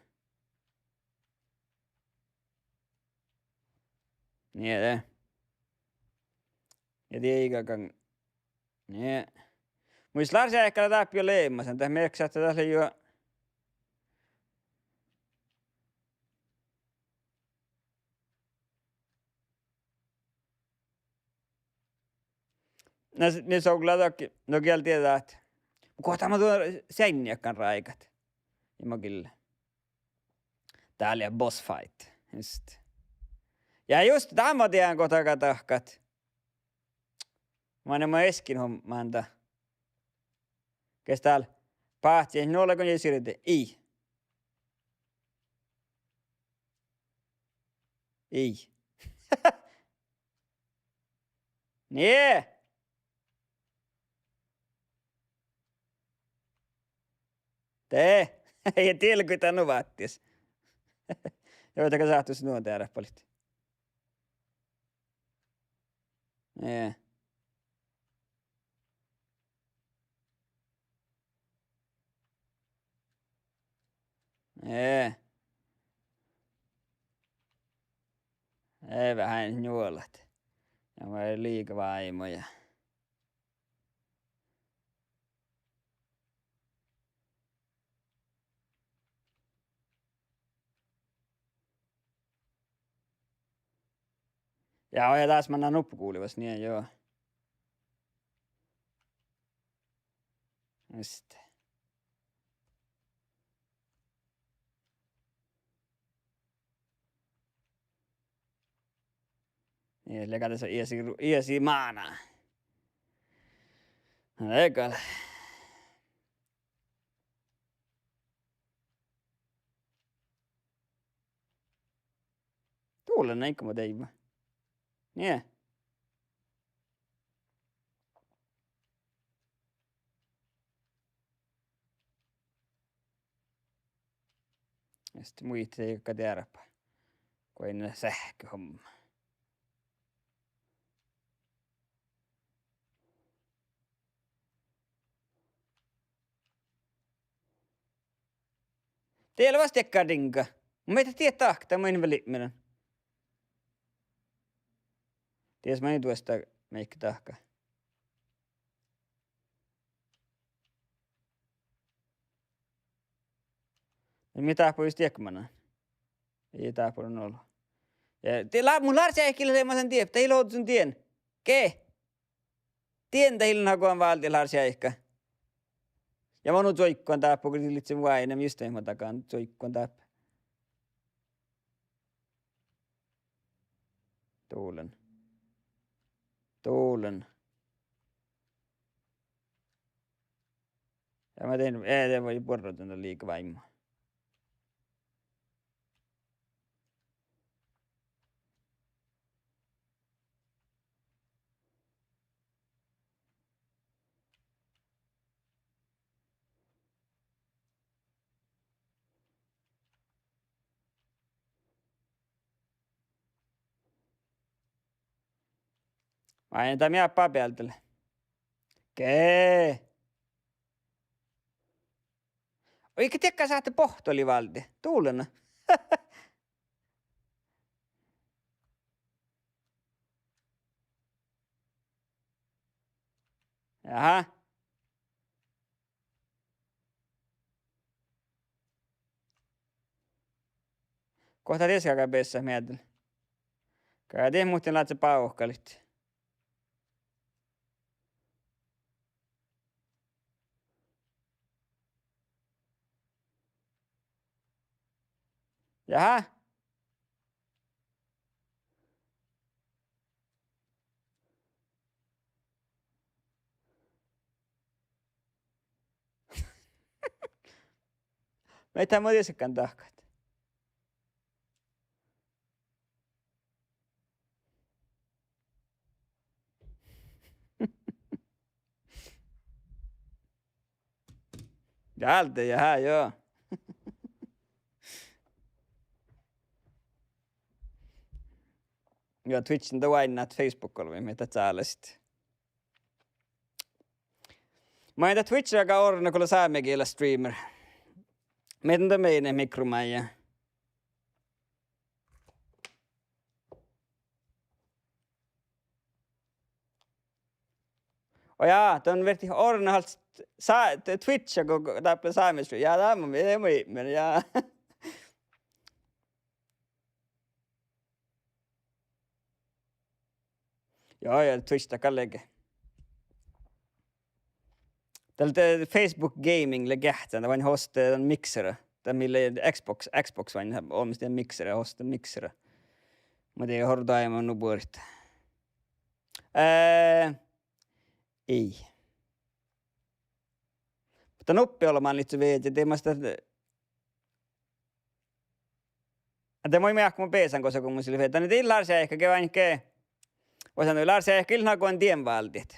Nie de. Ja die iige gal Nie. Muhto Lars Eika lea dáppe juo leamasan, dat mearkkaša ahte dat lea juo. Na s-, ne soglá dohko, no giel dieđát. Muhto go dat mat duo seainniid ráigat. Ja ma gille. Dá lea boss fight. Just. Ja just dát ma dieđán go dat galgá dahkat. Manne ma eskin hommán da. Ges dál báhcci, no lea go nie sirde. Ii. Ii. Nie. De. Ja diel go dat nu váttis. Ja vaikko sáhttus nu dearppalit. Nie. Nie. Ii veahá njuolat. Ja ma liiga váimo ja. Ja, ja dás manná nuppe gulvas, nie, juo. Just. Nie, leago dasa iesi, iesi máná. Leago. Dullen, iige mo deaivva. Nie. Ja sitten muitte, iige dearppa. Go ii lean seahke homma. Diet lea vas diekkár diŋga. Mun mii dat dieid dahkat, mun in vel lipmeren. Dies maid duostta mihkke dahkat. Mii dáppe just diekmannan. Ii dáppe olu. Ja de la-, mun Lars Eikki lea leamasan dieppe, dat ii lean ođđa sun dien. Ge. Dien dat ii lean hagodan váldit Lars Eikka. Ja mo nu čuoiggohan dáppe, go dii lihtten vuoiŋŋa, mii juste ma dagan čuoiggohan dáppe. Dullen. Dullen. Ja ma dien, eh, de vai buorre dan liige váimmu. Vai, dat mii bealde lea. Ge. Oi, ge diekko sáhtte bohttolii válde. Dullen. Jaha. Guhtta dies galgá beassat miehtá. Gal dii muhtin ládje bávkalit. Jaha. Mii eat mu dies galggan dahkat. Gálde, jaha, juo. Ja Twitch, de oaidná Facebookii olbmot, mii dat sálastit. Maid dat Twitch galgá orrut go lea sámegielat streamer. Mii dat menet mikrot máija. Oi ja, don fertet orrut halt sa-, Twitch go, go dáppe sámestri-, ja, dat mun, mun, mun, ja. Juo, ja Twitch dat gal lea ge. Dat lea, eh, Facebook Gaming lea geahččan, dat oaidná oste dan miksera. Dat mii lea Xbox, Xbox oaidná olmmoš dan miksera, oste miksera. Muhto ii orru doaimma nu buorit. Eh, ii. Muhto nuppi olbmán lihttá viežžat, de mas dat, de moai meahkama beasan gosa go mus lea fiežžat. Dan dii Lársi Eika ge oaidná ge. Oažžut nu Lársi Eika ii leat nagodan dien váldit.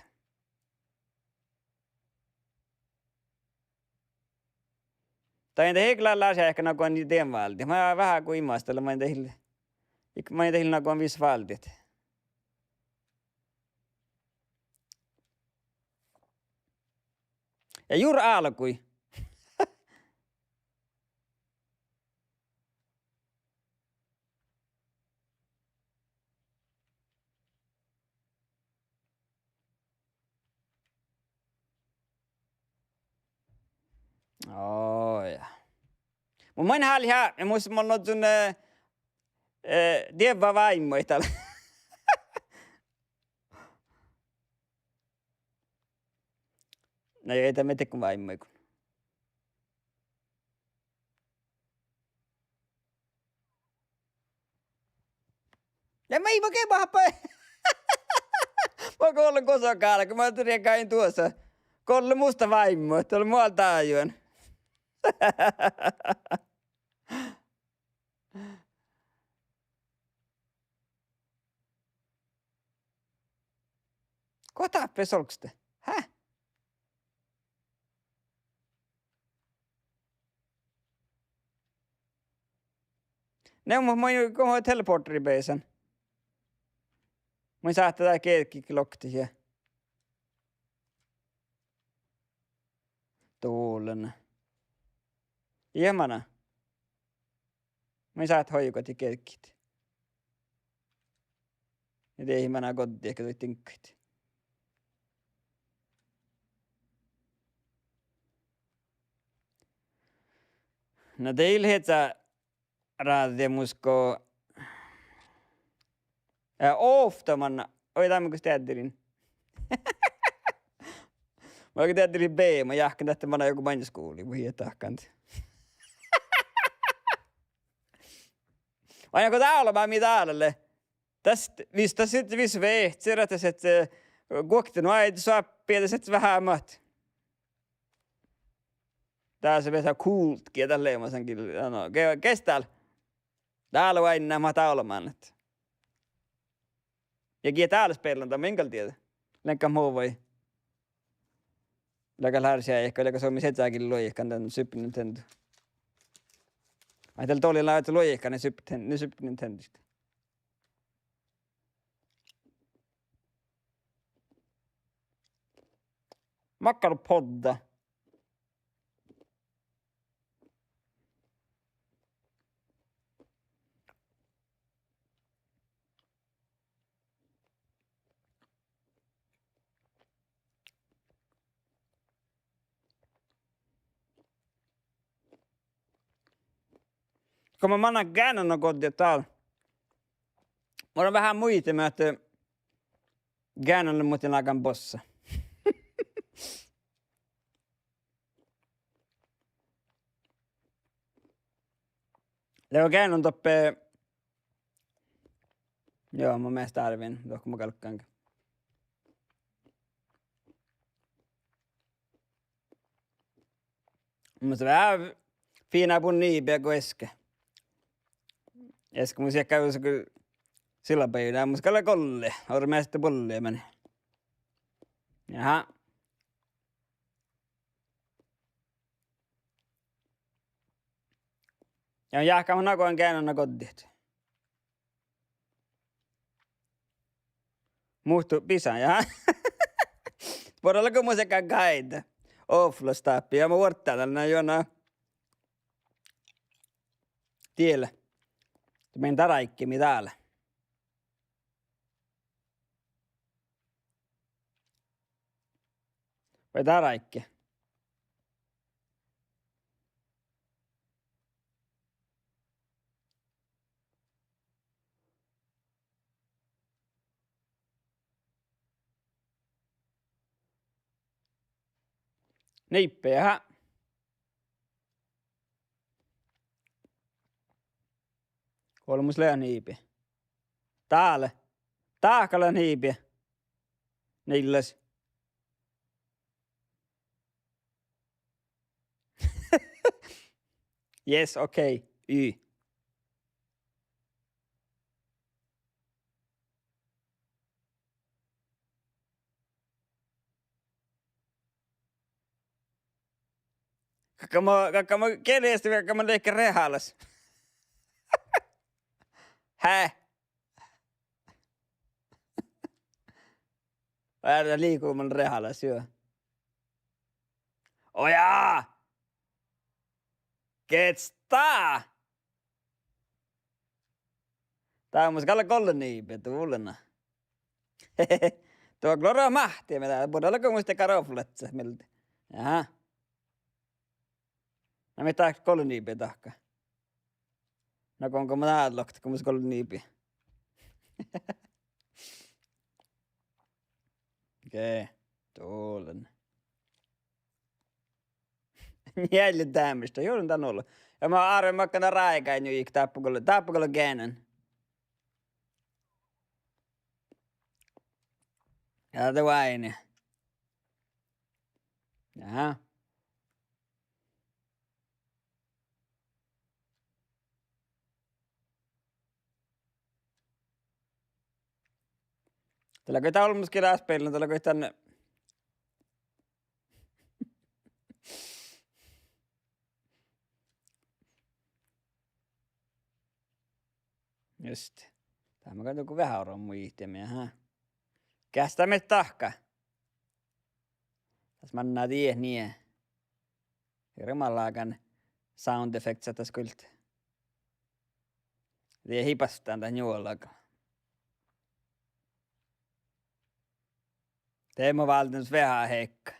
Dan dii gal Lársi Eika nagodan dien váldit. Maid veahá guimmahit dalle, maid dii, maid dii nagodan vis váldit. Ja jur álgui. Ó, ja. Mun main háliidin, ja mus, mun ožžon, eh, eh, dievva váimmu dalle. Na, ii dat mii dego váimmu go. Ja mii mo ge bahpa. Mo golle gosa gálge, ma dieđán duosa. Golle mus váimmu, dat lea mual dájuin. Go dáppe olggos de? Hä? Ne, mun, mun, go teleporteri beasan. Mun sáhtán dát geđggiid loktit ja. Dullen. Ii mana. Mun sáhtán oažžut geđggiid. Ja dieid mana goddit, ii duođa diŋggaid. Na dii leat ráđđemus go, eh, ovtta manná, oi, dáppe go deaddelen. Mun go deaddelen B, mun jáhkán dat manná jogu maŋŋel skuvlii, mun ii dahkan. Vai go dál lea, mii dál lea. Das, vis, das ii vis vehcera, das et, eh, guokte nu áiddosoappii, das et veahá mat. Dás lea vesa kult, gii dat lea, ma san gil-, no, ge-, ges dál. Dál oainnát mat dál olmánat. Ja gii dál speallán dan, mun in gal dieđe. Lean gal mo vai. Leago lársiáigat, leago somá seaddá gii luoikan dan Super Nintendo. Ai, dál doalai lávejit luoikan ne Super Ten-, ne Super Nintendot. Makkár podda. Go mun mannan Ganongoddit dál. Mun lean veahá muittán ahte Ganon lea muhtin lágan bossa. Lea Ganon doppe. Joo, mun mielas dárven, dohko mun galggan. Mus veahá fiinna bun niibi go easka. Easka mus eaká, mus gal silbbaid, mus gal lea golle, orru measta bolle mani. Jaha. Ja jáhkán mun nagohan Ganongoddit. Muhto bisa, ja. Borrago mus eaká guide. Oflastahpi, ja mun vuortán dál, na, juo, na. Diela. Mii dál áigge, mii dál. Vai dál áigge? Niibi, aha. Golmmas lea niibi. Dál. Dahká lea niibi. Nilles. Yes, okei. Y. Galggan mo, galggan mo gielesti, galggan mo lehpet rehálas. Hää? Árre liiguman rehálas, juo. Ojá! Gii dat? Dá mus gal lea golle niibi, dullen. Duo gal lea máhte, mii dá, buorre leago mus de garoflaččat mielde. Aha. Na mii dá golle niibi dahká. Na go, go mun álgán, go mus golle niibi. Okei, dullen. Njeallje damage, dat juoren dan olu. Ja mun árven makkár ráigáin juiket dáppe go lea, dáppe go lea Ganon. Ja dat oaidná. Jaha. Dat lea goit olmmoš gii lea speallán, dat lea goit dan. Just. Dá mun gal dugo veahá oro muitit, mii, aha. Geahččá mii dahká. Das manná diet nie. Hirvemaš lágan sound effects das skuld. Die hii bastán dat njuolaga. De mun válden veahá hekka.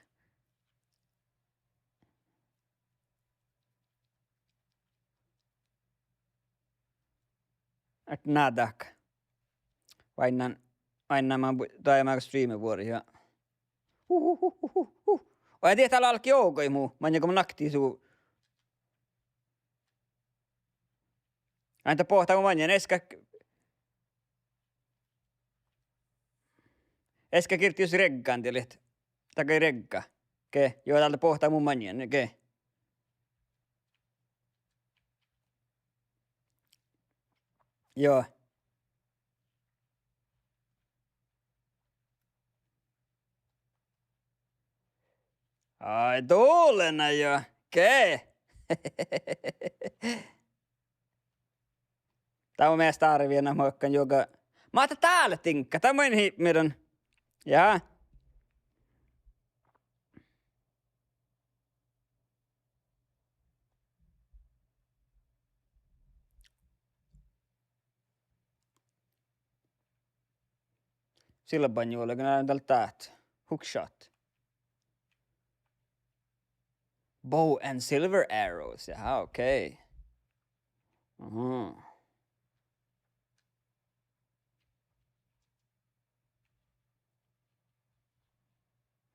Ahte ná dahká. Oainnán, oainnán man bu-, dain man streame vuori ja. Huh, huh, huh, huh, huh, huh. Oi, diehtá álgit jogai mu, maŋŋá go mun nakti su. Ain dat boahtá mu maŋŋá, easka, easka girdi jus rieggan dieđát. Dagai riegga. Ge, juo, dál dat boahtá mu maŋŋá, ge. Juo. Ai, duolena jo. Okei. Dat mun mielas dárvvejin muhkan juoga. Máhtá dál diŋggat, dat mun hipmiran. Ja. Silbanjuolga, na dal dat. Hookshot. Bow and silver arrows. Jaha, okei. Aha.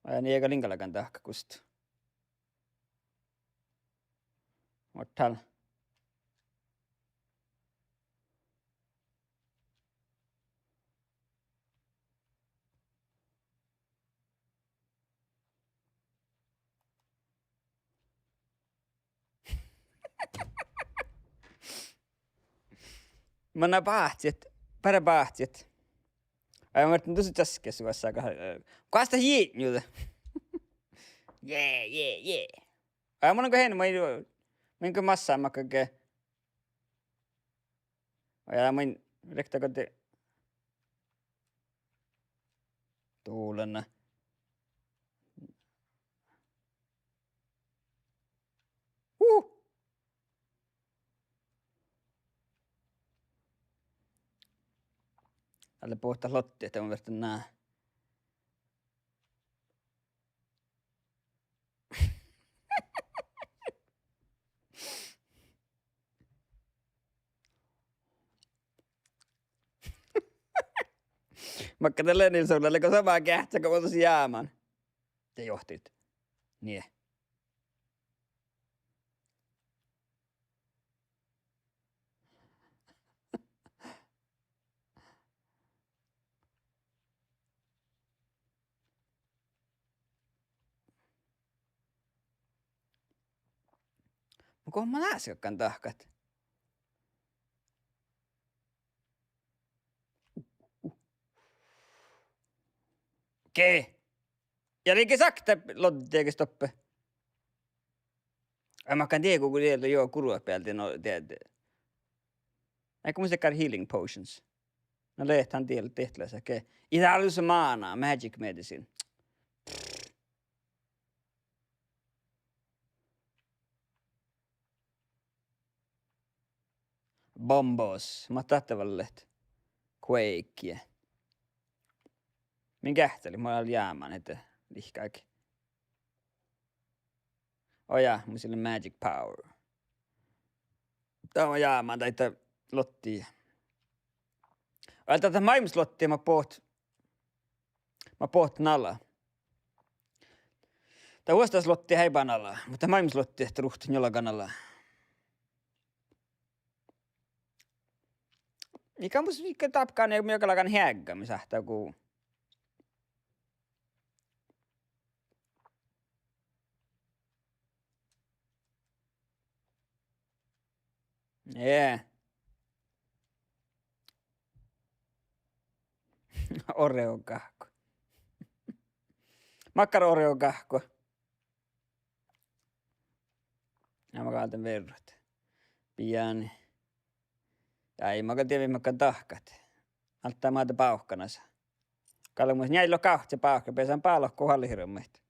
Ai, nie galggan dahkat gustit. Mortal. Manná báhcit, bare báhcit. Ai, mun vierren dusa časkkes vuossá, eh, goas dat jitnjui. Jee, jee, jee. Ai, mun go hen, mun, mun go massá makkege. Ja mun riekta go de-, duolena. Uh! Dalle bohte lottiid, de mun vierren ná. Makkár dat lea, Nils Ólle, leago somá geahččá go ođđut jámán? De johtit. Nie. Mun go mun áskan dahkat. Ge? Ja lei ge sakta lodde ge stoppe. Ai, makkár diego go diel jo gurbealde, no, diet. Ai, go mun sekkár healing potions. No, lea han diel dietlasakke. Ii dat lean su mana, magic medicine. Bombos, mat dat vallet. Quake. Min geahččalit, mun jámán ide lihkage. Ojá, mun sii lea magic power. Dat mun jámán daidda lottiide. Oaidá dat máilmmis lottiide, mat bohtet, mat bohtet nala. Dat vuosttaš lottiide eai ba nala, muhto máilmmis lottiide ruhtet njuolga nala. Iige mus iige dábkán ja mii galggašeaddá mis ahte go. Ie. Oreo-gávkku. Makkár Oreo-gávkku? Ja ma galgen verrut. Bijáni. Ja ii ma gal dieđe makkár dahkat. Alde maid bávkanasa. Galgá mus njeallje gávcci bávkka, beasan bálkut alhirmmaid.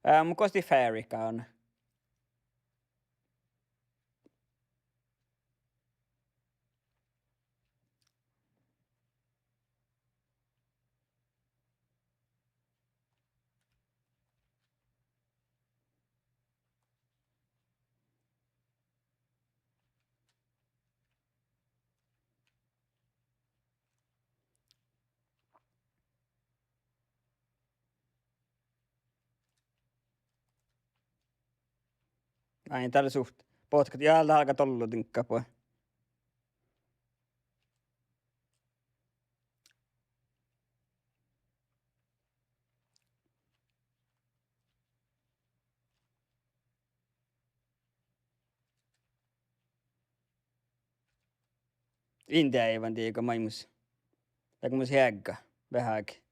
Eh, mun gostin fairy-gávkku. Ai, dalle suht-, botkkat, ja, dalle galgá dollu diŋgga buot. In deaivan dieđusge maimus. Dego mus heagga veháge.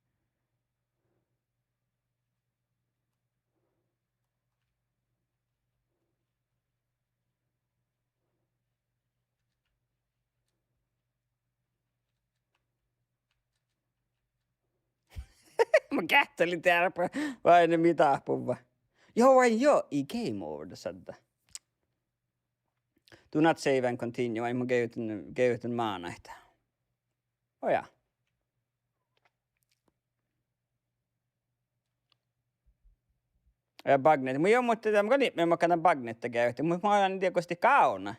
Mun geahččalin dearppa, vai ne mii dáhpuvva. Juo, vai juo, ii game over, dat šaddá. Do not save and continue, vai mun gevtten, gevtten mánáid. Oja. Ja bagnet. Mun juo, muhto dan gal ii makkár bagnetta gevtte, muhto mun in dieđe gos dat gávdná.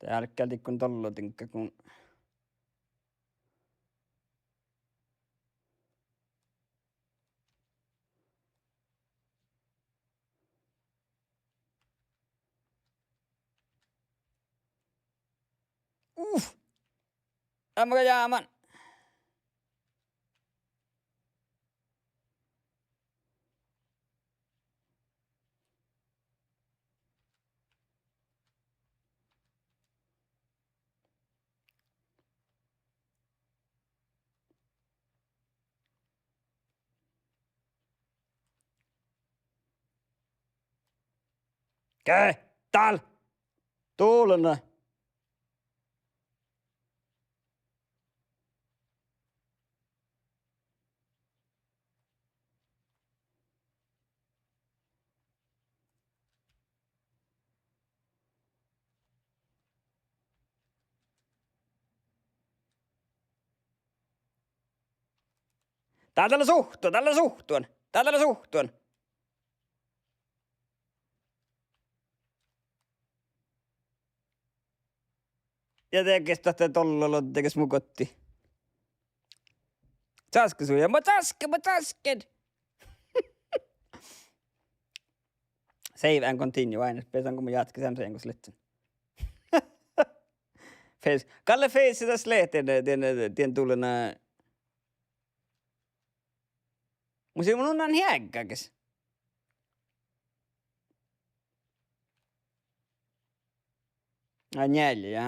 De álggán dego dollodinga go Uf! Amma jáman. Ge, dál! Dulena. Dál, dál lea suhttuhan, dál lea suhttuhan, dál, dál lea suhttuhan. Ja de ges dat dollolodde ges mu gotti. Časke su ja, ma časken, ma časken. Save and continue, ain, beasan go mun játken seamma gos leččen. Fes-, galle fesi das lea dien, dien, dien dulena. Mun sii mun unnan heaggages. Ai, njeallje, ja.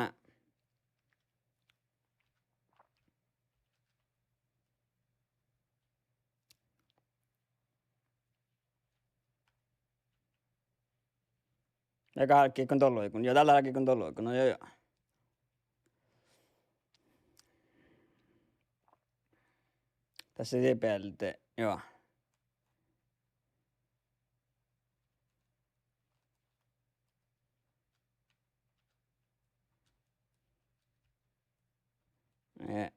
Ja gal álggii go dolgomin. Ja dál álggii go dolgomin. No ja, ja. Dasa de bealde, ja. Eh.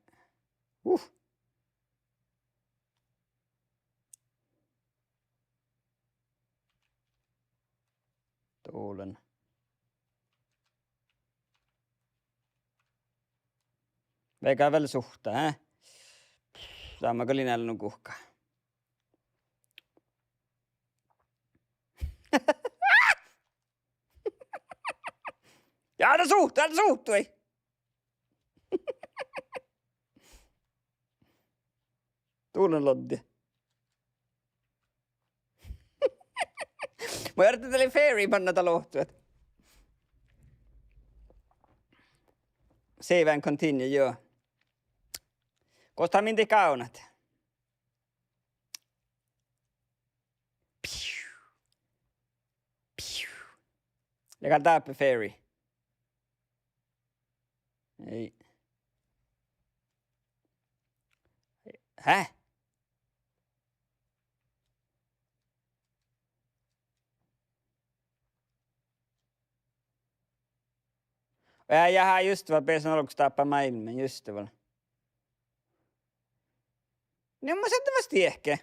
Uh. Dulen. Veiga vel suhta, eh? Dá makkár lea nu guhká. Ja, dat suhtui, dat suhtui! Dulen loddi. Mun erten dalle fairy manne dat lohtu. Save and continue, joo. Gos dat min dihte gávdnat? Piu. Piu. Lea gal dáppe fairy. Ei. Hä? Ja, ja, just vel, beasan olggos dáppe máilmmi, just vel. No, mun šadden fas diehke.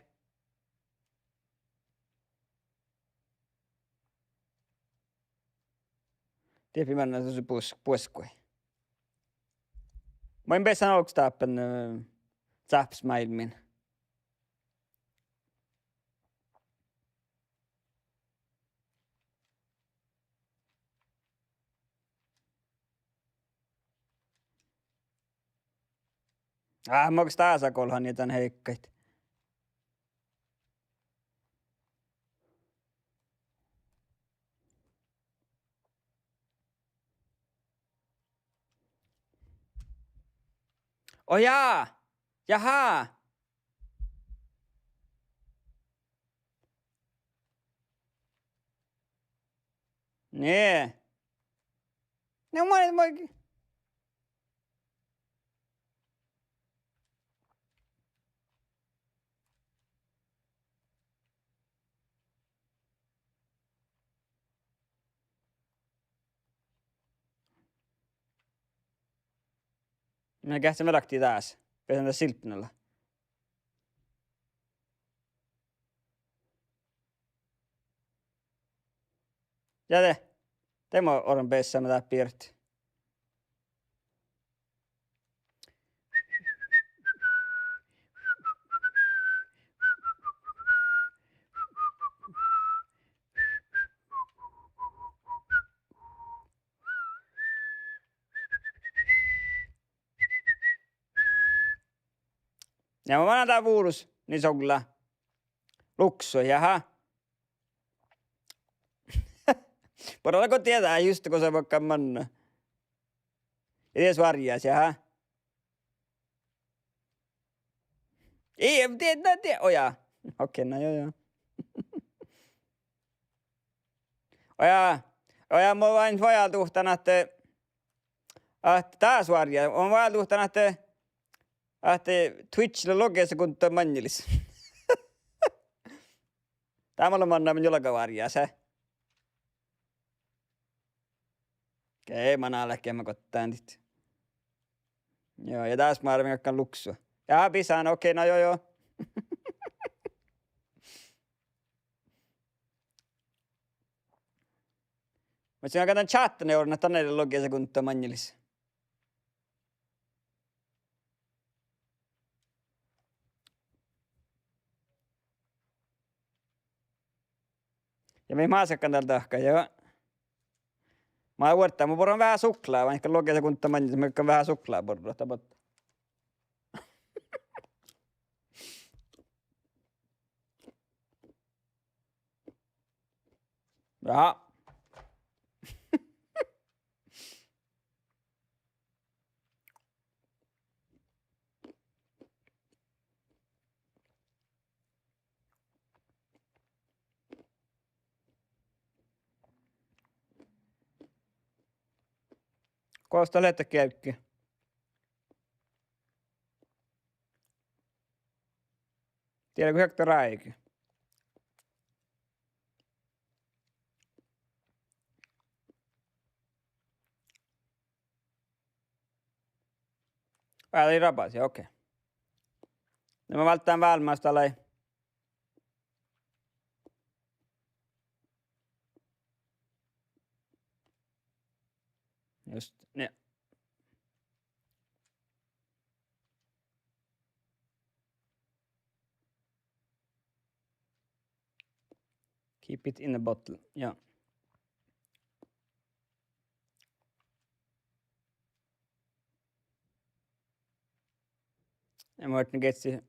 Dieppe manne su buos-, buoskkui. Mun beasan olggos dáppe, eh, sáppas máilmmiin. Ah, makkár stása golhan ja dan heikkaid. Oh jaa! Jaha! Nie. No, ma, ma, Mii geahččalit mearkkadat dás, beasan dat silpnala. Ja de, de mun orun beassama dát biert. Ja mun manan dát vurus, ni soglá. Luksu, jaha. Buorre go dieđát just gos makkár manná. Ja dies várjjás, jaha. Ii, die, na, die, oh jaa. Okei, na joo, joo. Oh jaa, oh jaa, mun ain vajálduhttán ahte, ahte dás várjjá, mun vajálduhttán ahte, ahte Twitch lea logesekundda maŋŋelis. Dá mun lean mannamin juo galgá várjjás, eh. Okei, man álgit, ma gottán dit. Joo, ja dás mun árben galggan luksu. Ja, bisán, okei, na joo, joo. Muhto mun galggan dan čattan orun ahte dan lea logesekundda maŋŋelis. Ja mii másat galggat dál dahkat, joo. Mun vuorddán, mun borron veahá suhklá, vaikko logesekundda maŋŋelis, mun galggan veahá suhklá borrot, dat botta. Jaa. Gos dat lea dat gearggi? Diet go heakto ráigi. Vel lei rabas, ja okei. Na mun válddán válljemus dalle. Just, nie. Keep it in a bottle. Ja. Ja mun gal geahččalan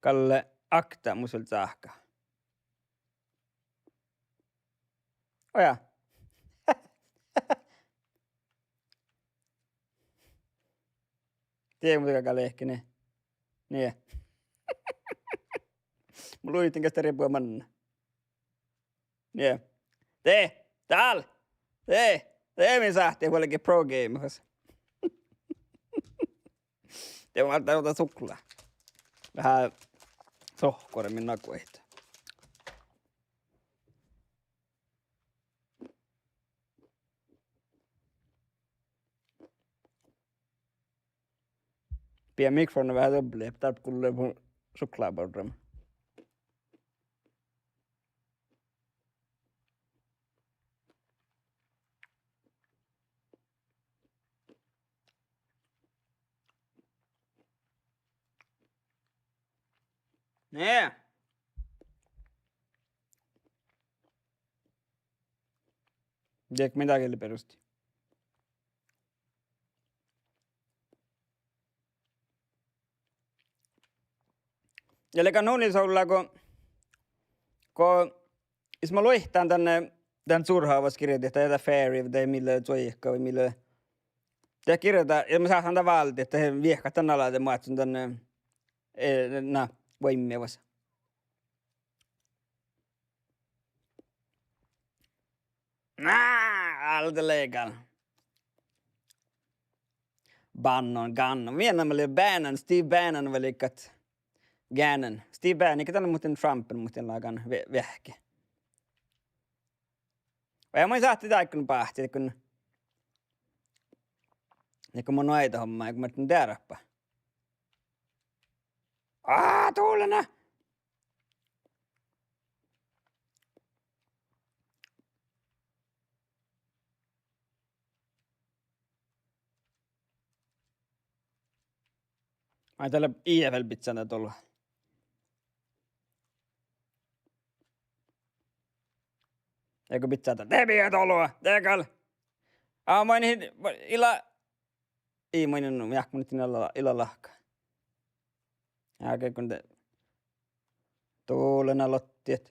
galle akta mus vel cáhká. Oh jaa. Die muittán galgá lehkit, nie. Nie. Mun luiten geahččalit bua manná. Nie. De, dál. De, de mii sáhttit vuolgit pro game. De mun válddán ovdal suhklá. Veahá sohkkoremin nagohit. Pidá mikrofovnna veahá dobbelii, dáppe gullii mu suhklá borrama. Nie. Diet midjái lei berosti. Ja leagan unnu sollá go, go, jus mun luoittán dan, dan surhavaskirjadit, dat fairy, dat mii lea cuoika vai mii lea, dat girjá, ja mun sáhtán dan váldit, dat viehkat dan ala de moadsun dan, eh, na, vuoimmibas. Nää, alde leagan. Bannon, Gannon. Mii namme lea Bannon, Steve Bannon vai liikkat Gannon. Steve Bannon, ii dan muhtin Trumpen, muhtin leagan ve-, veahki. Ja mun sáhtán dáiguin báhtit, kun, ja kun mun oaidehomma, ja kun mun dearpa. Aa, tulen! Ai, dat lea iđe vel bidjan dat dolu. Ego bidjan dat, de bidjat dolu, de gal. Aa, mun in, ila, ii, mun in, mun jáhkán, mun in ila, ila lahka. Áiggun de. Dolu na lottiid.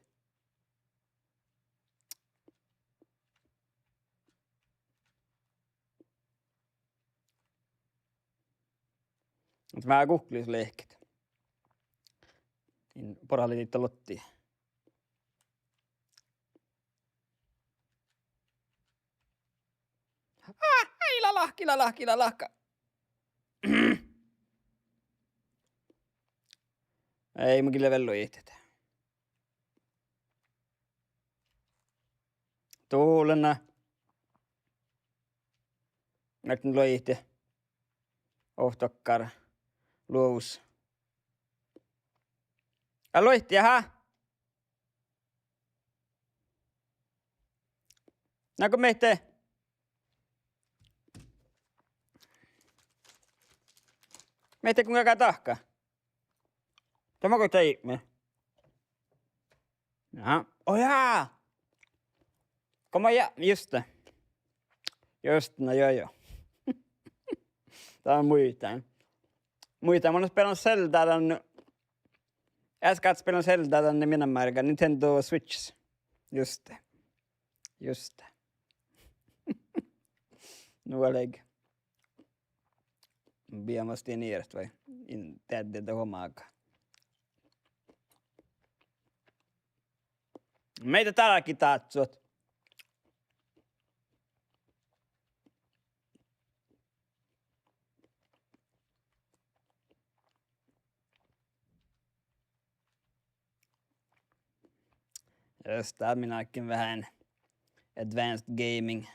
Muhto mun guhkkin lehket. In borralit lottii. Á, ila lahka, ila lahka, ila lahka. Ei, mun gille vel luoitet. Dolu na. Mun luoitin. Ovttokkár luovus. Ja luoitin, aha. Na go mehte. Mehte kun gal dahká. Tam go teime. Aha. Oh jaa. Go mun ja, just det. Just, na joo, joo. Dan muittán. Muittán, mun lean spiellán Zeldaa dan, easka spiellán Zeldaa dan minamárga Nintendo Switch. Just det. Just det. Nu leage. Biamasti niert vai. In deadde de homága. Meida dálkit dáhccuid. Just det, min aken vähän advanced gaming.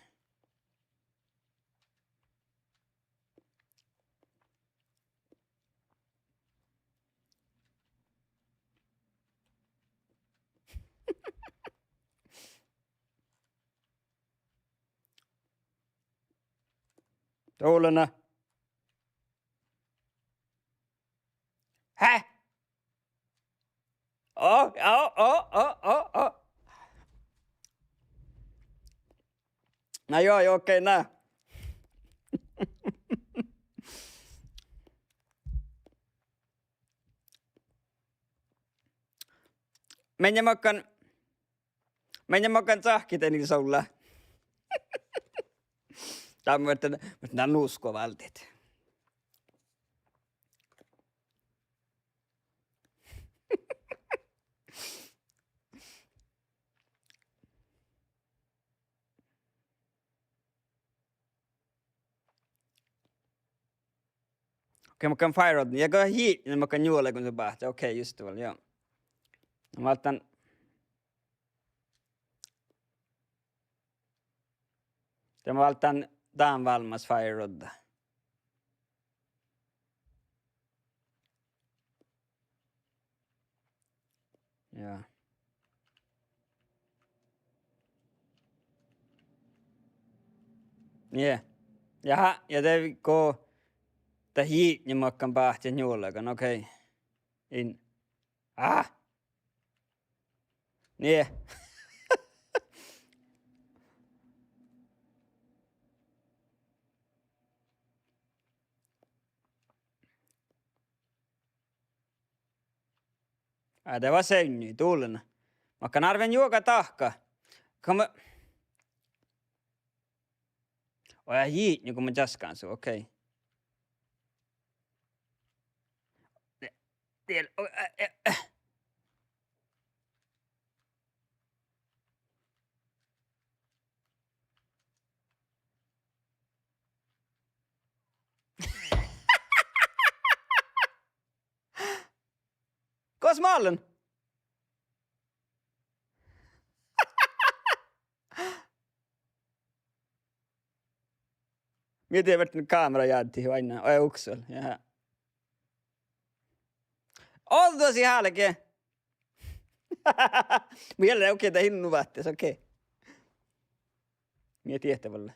Dolu na. Hä? Oh, oh, oh, oh, oh, oh. Na joo, joo, okei, na. Mennje makkár, mennje makkár cahkit eai sollá. Dá muhtin, muhtin dá nusko váldit. Okei, makkár fáiroddin. Ja go hii-, makkár njuolga go báhcá. Okei, just det vel, joo. Mun válddán, de mun válddán dán vállá fáirodda. Ja. Nie. Jaha, ja de go, dat jitni makkár báhcá njuolgan, okei. In. Ah! Nie. Á, de va seunni, dullen. Makkár árven juoga dahka. Kama. Oi, jitnje go mun časkan su, okei. Diel, o, e, e, e. Gos mun lean? Mii dieđát kámera jáddet vai, oi, uksuhuvvá, jahá. Ođđa sii hálge. Mii eat okei, dat in nu váttis, okei. Mii dieđát vuolle.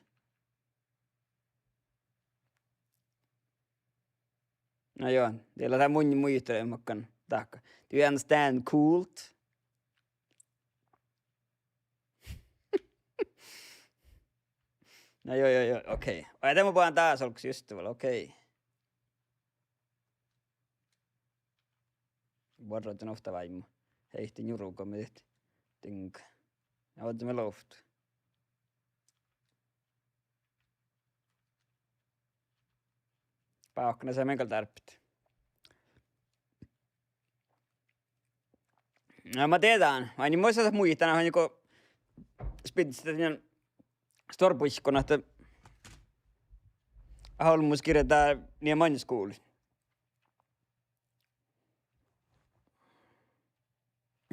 Na joo, diet lea mun muitalit makkár dahka. Do you understand cult? Na joo, joo, joo, okei. Ai, de mun boahan dás olggos just vel, okei. Vuorrat ovtta váimmu. Heittii njuruga mii dihte. Dinga. Ja ođđa mii luvttu. Bávkkanasa mii gal dárbbašit. Na, ma dieđán, vai in mus muittán, ahte go spiddestit dan stuorra buikon ahte olmmoš girjá nie maŋŋel skuvllas.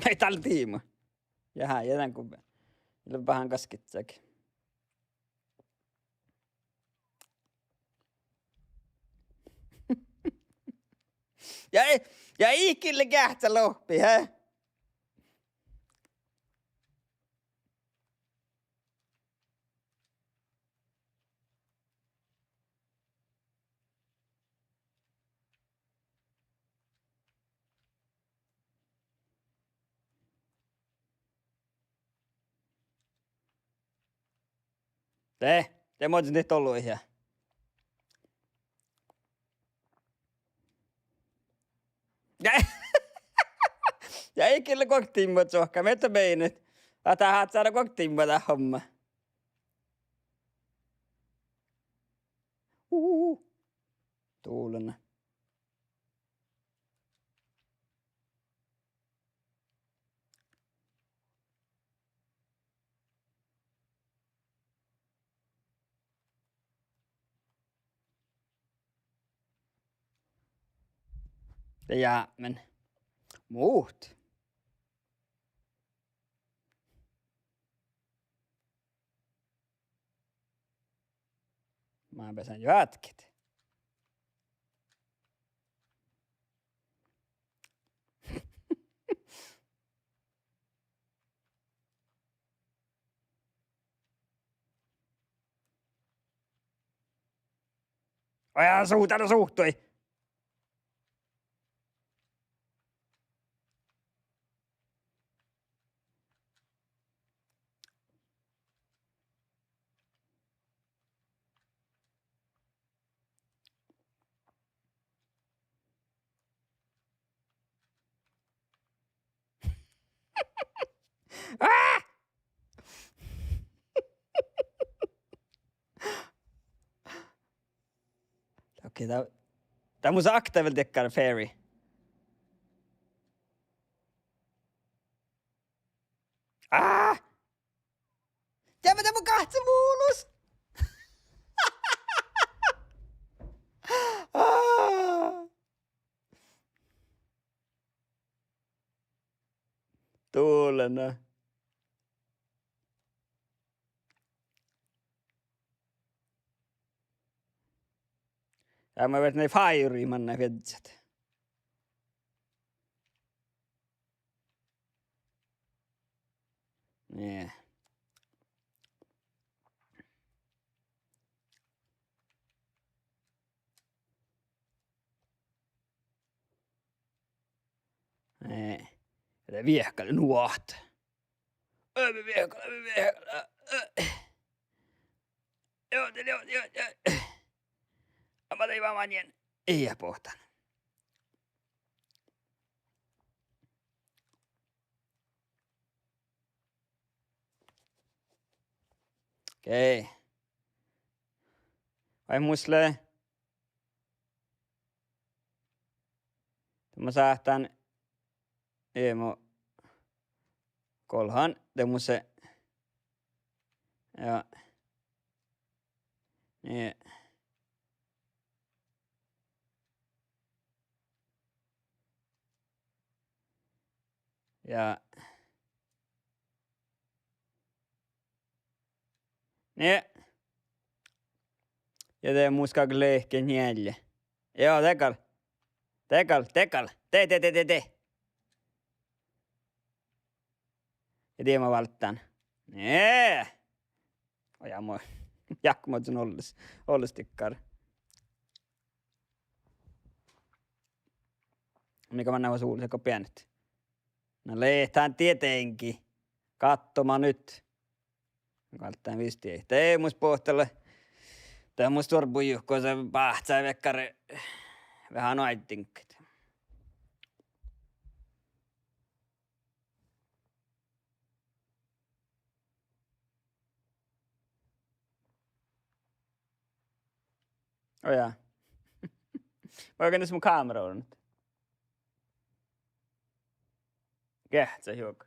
Ai, dál lea diima. Jahá, ja dan go lea veahá gaskkas áiggi. Ja, ja iige lea geahččá lohpi, he? De, de moadde dihte olu ja. Ja iige lea guokte diimma čuohkká, mii eat meinat. Ahte háhcá lea guokte diimma dat homma. Uhuhu. Dullen. De jámmen. Muhto. Mun beasan juo átket. Oi, ja su-, dat lea suhtui. Á! Okei, dat, dat mus akta vel dakkár fairy. Á! Dievva, dat mun gáhcen vulos! Á! Dullen. Ja mun viežžan fáiruid manná viežžat. Nie. Nie. Lea viehkalit nu ahte. Lea viehkalit, lea viehkalit. Joo, de, joo, joo, joo. Amma dei va mannen. Ii bohtan. Okei. Vai mus lea. De mun sáhtán imo golhan, de mus lea. Ja. Nie. Ja. Nie. Ja de mus gal lehke njeallje. Joo, de gal. De gal, de gal. De, de, de, de, de. Ja de ma válddán. Nie. Ojá, mo-, jakko mo son olles, olles dikkár. Mii manná hui sulis go beanet. Na lea dat tietenkin. Katso ma nyt. Galddán visot. De mus bohttii, de mus durbbuid juhke, sa báhcáš veaháš veahá noaddingat. Ojá. Vai oigo, mis mu kámeara orui? Geahččat juoga.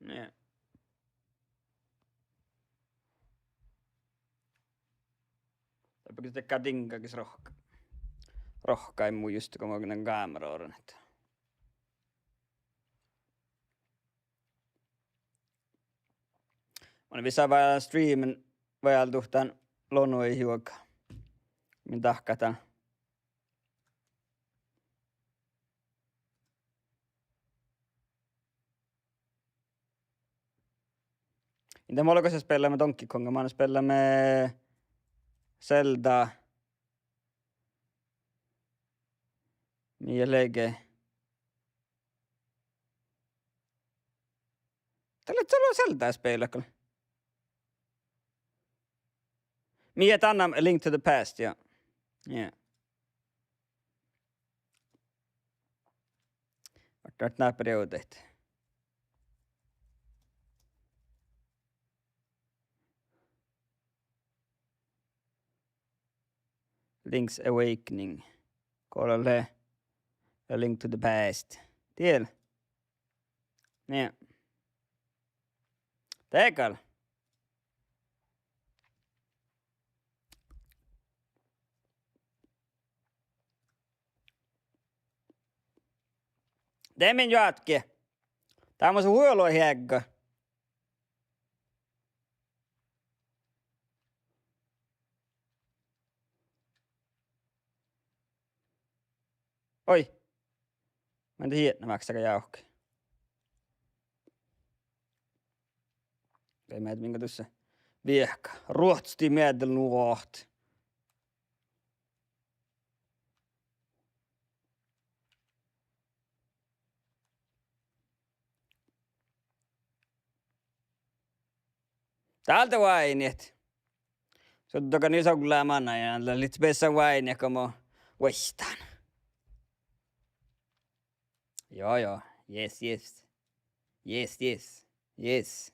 Nie. Dáppe gal diŋggagas rohk-, rohkkaid mu just go mun oidnen kámeara orui ahte. Mun vissa váldán streamen váldit dan lonuid juoga. Min dahká dan. Inda molgos spellaime Donkey Konga, man spellaime Zelda. Mii lei. Dat lea solo Zelda spela gal. Mii, dat lea A Link to the Past, ja. Ja. Oažžut, oažžut ná brevdit. Link's Awakening. Go lea A Link to the Past. Diel. Nie. De gal. De min joatke. Dá mus vuolui heagga. Oi. Mende hietna máksága jávke. Dei meid minga dussa. Viehka. Ruotsdi meddel nu oahte. Dál de oaidnit. Suddaga ni soglámanai ja lea lihttá beassá oaidnit go mo vuosttán. Joo, joo. Yes, yes. Yes, yes. Yes.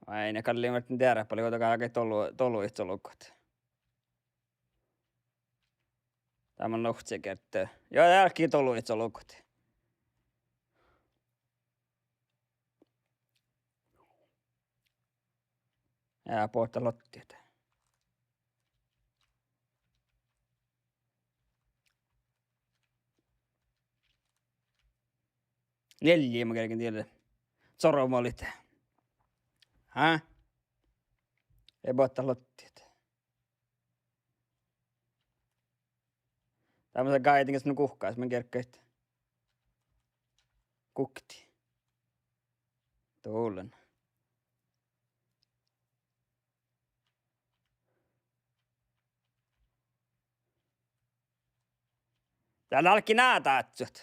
Vai ne kalli martin dearpali, go daga áigi dolu-, doluid olggot. Dá mun nohce gerte. Joo, álkii doluid olggot. Ja bohte lottiid. Njeallje ma gergen diela. Sorvomalit. Hä? Ii bohte lottiid. Dá mun sa gáidingas nu guhkás, mun gerggaid. Guhkti. Dullen. Dál álkii ná dážžut.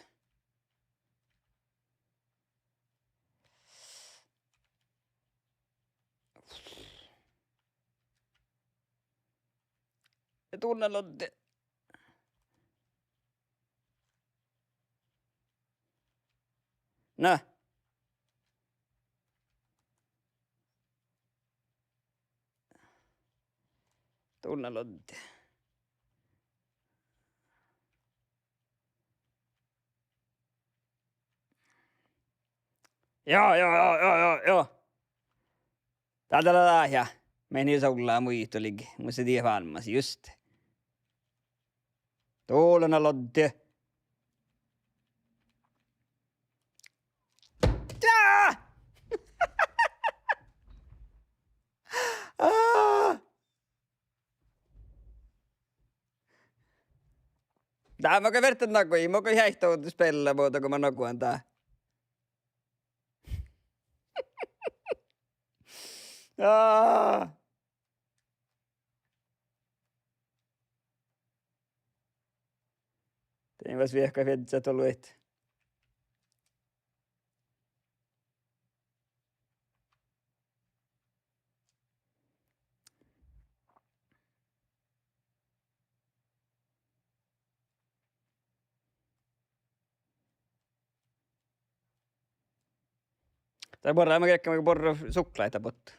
Dulnalodde. Na. Dulnalodde. Ja, ja, ja, ja, ja, ja. Dál, dál, dál, ja. Mii eat sullá muitalit, mus lea diet válimis just. Dulnalodde. Ja! Á! Dá, mun gal ferten nagožin, mun gal heitán spellemuđa go mun nagohan dát. Á. Dien vas viehka fiežžat oluit. Dá borre, mun gearggan borre suhkláid dá bottu.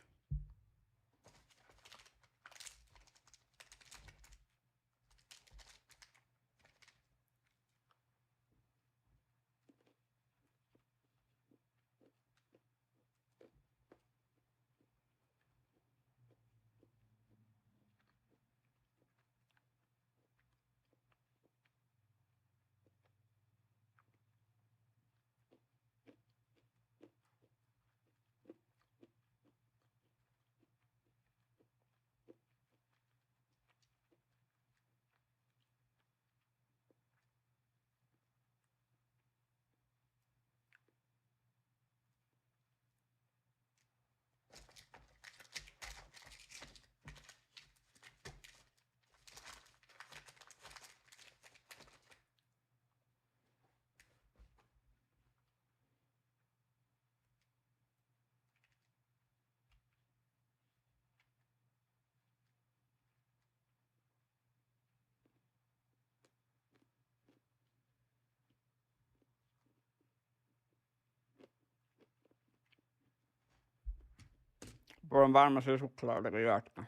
Buorre vármma suhkláda go juohke.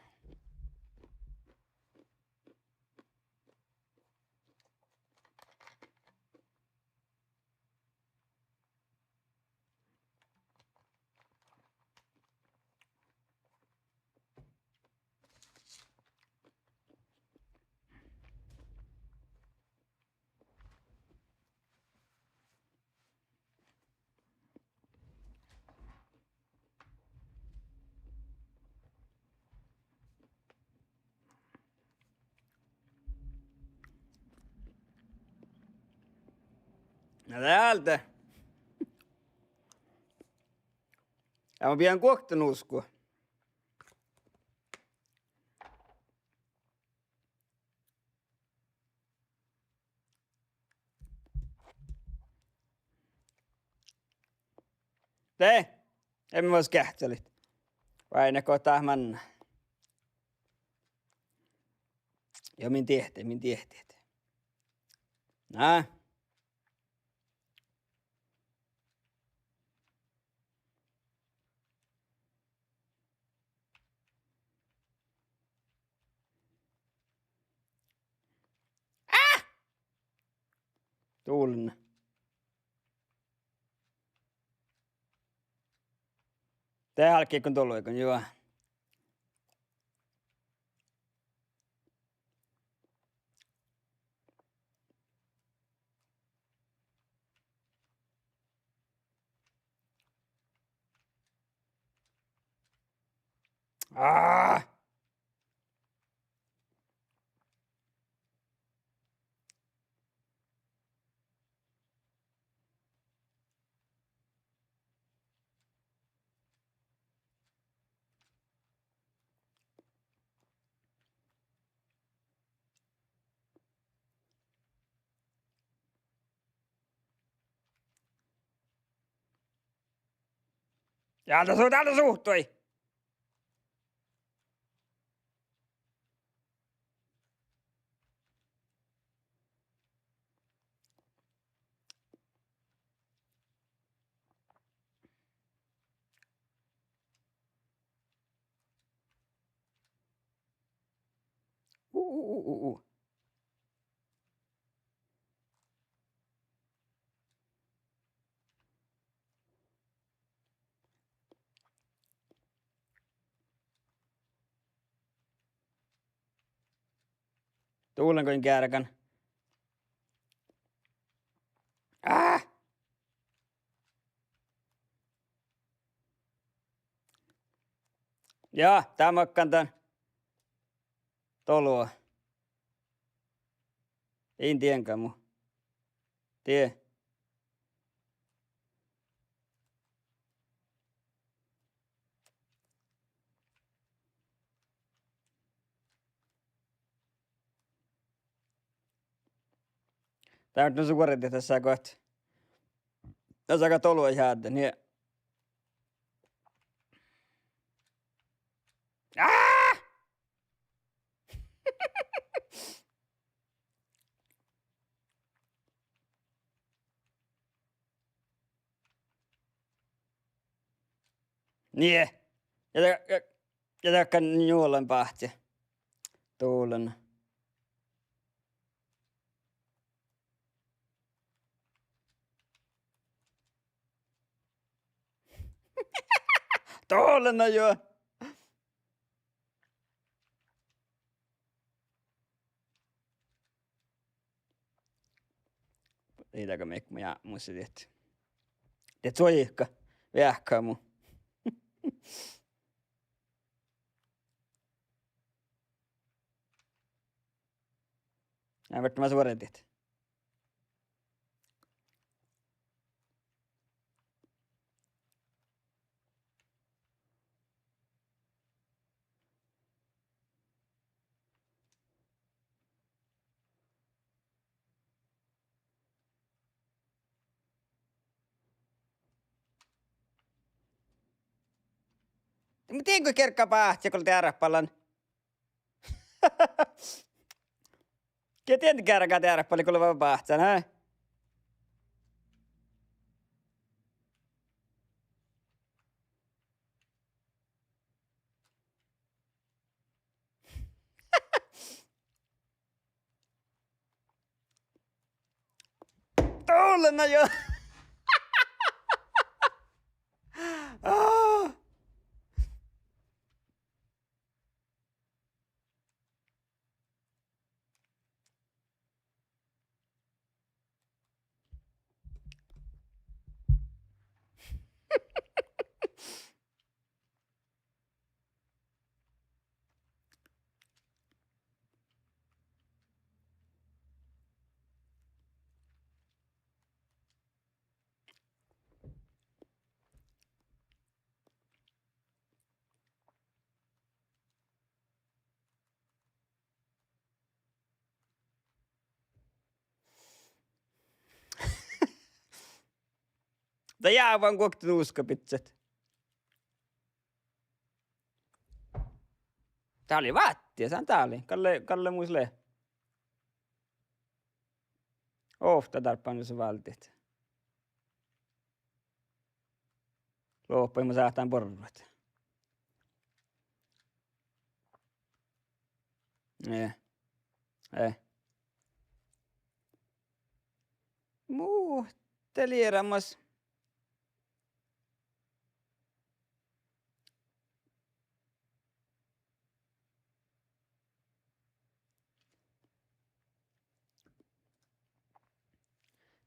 Na, de álde. Ja mun bidjan guokte nuskku. De, ii mii vuos geahččalit. Vai ne go dat manná. Ja min diehtit, min diehtit. Na. Á! Dulnna. De álgit go doloigan, juo. Á! Ja, dat su-, dat su-, suhtui. U, u, u. Duolen goit geargan. Ah! Ja, dá makkán dan dolo. In dieŋga mu. Die. Dá nu suortit dasa goit. Dasa gal dolo eai háddán, nie. Ah! Nie. Ja da-, ja, ja dakkár njuolan báhci. Duolen. Duolen na jo. Ii daga mii mu ja musti diet. Diet suojihka. Veahka mu. Ja verte ma suortit. Muhto dien go kergga báhcci go dearppalan. Ge dien gearga dearppalit go lea báhcán, hä? Duolen na jo. Ah. De jávan guokte nuuska bidjet. Dá lei váttis, dán dá lei. Galle, galle mus lea. Ovtta dárbbanusa váldit. Loahpas mun sáhtán borrat. Eh. Eh. Muhto de lei eará mas.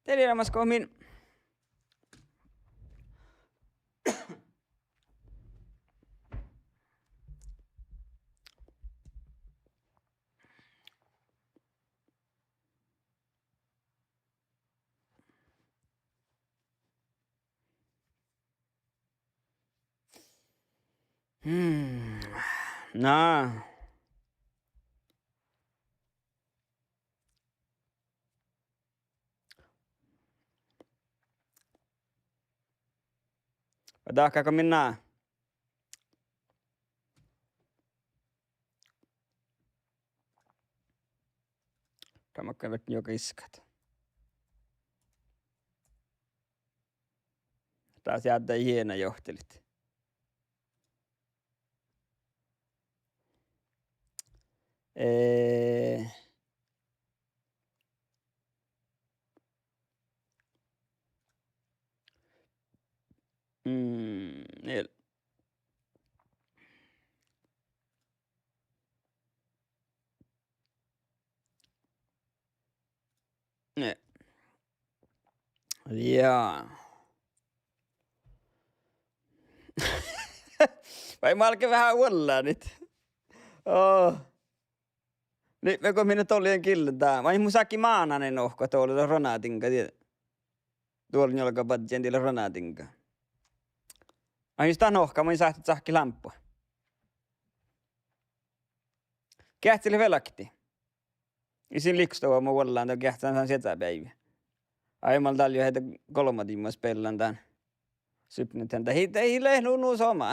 De lei eará mas go min. Hmm. Na. Dahká go min ná. Dá makkár viehtán juoga iskat. Dás jáddá iena johtilit. Eh, Ja. Vai málge veahá vuollánit. Oh. Lipmego minut doallan gilda. Vai mun sáhkán mánáin nohka doallan ronadiŋga die-, doallan njuolga badjin diela ronadiŋga. Ai, jus dat nohká, mun sáhtán cahkit lámppu. Geahččalit vel oktii? Ii sin liikostova mo vuollán, dat geahččá dan sieža beaivvi. Ai, mal dál jo heita golbma diimma speallan dán. Supneten dat ii, dat ii leat nu, nu somá.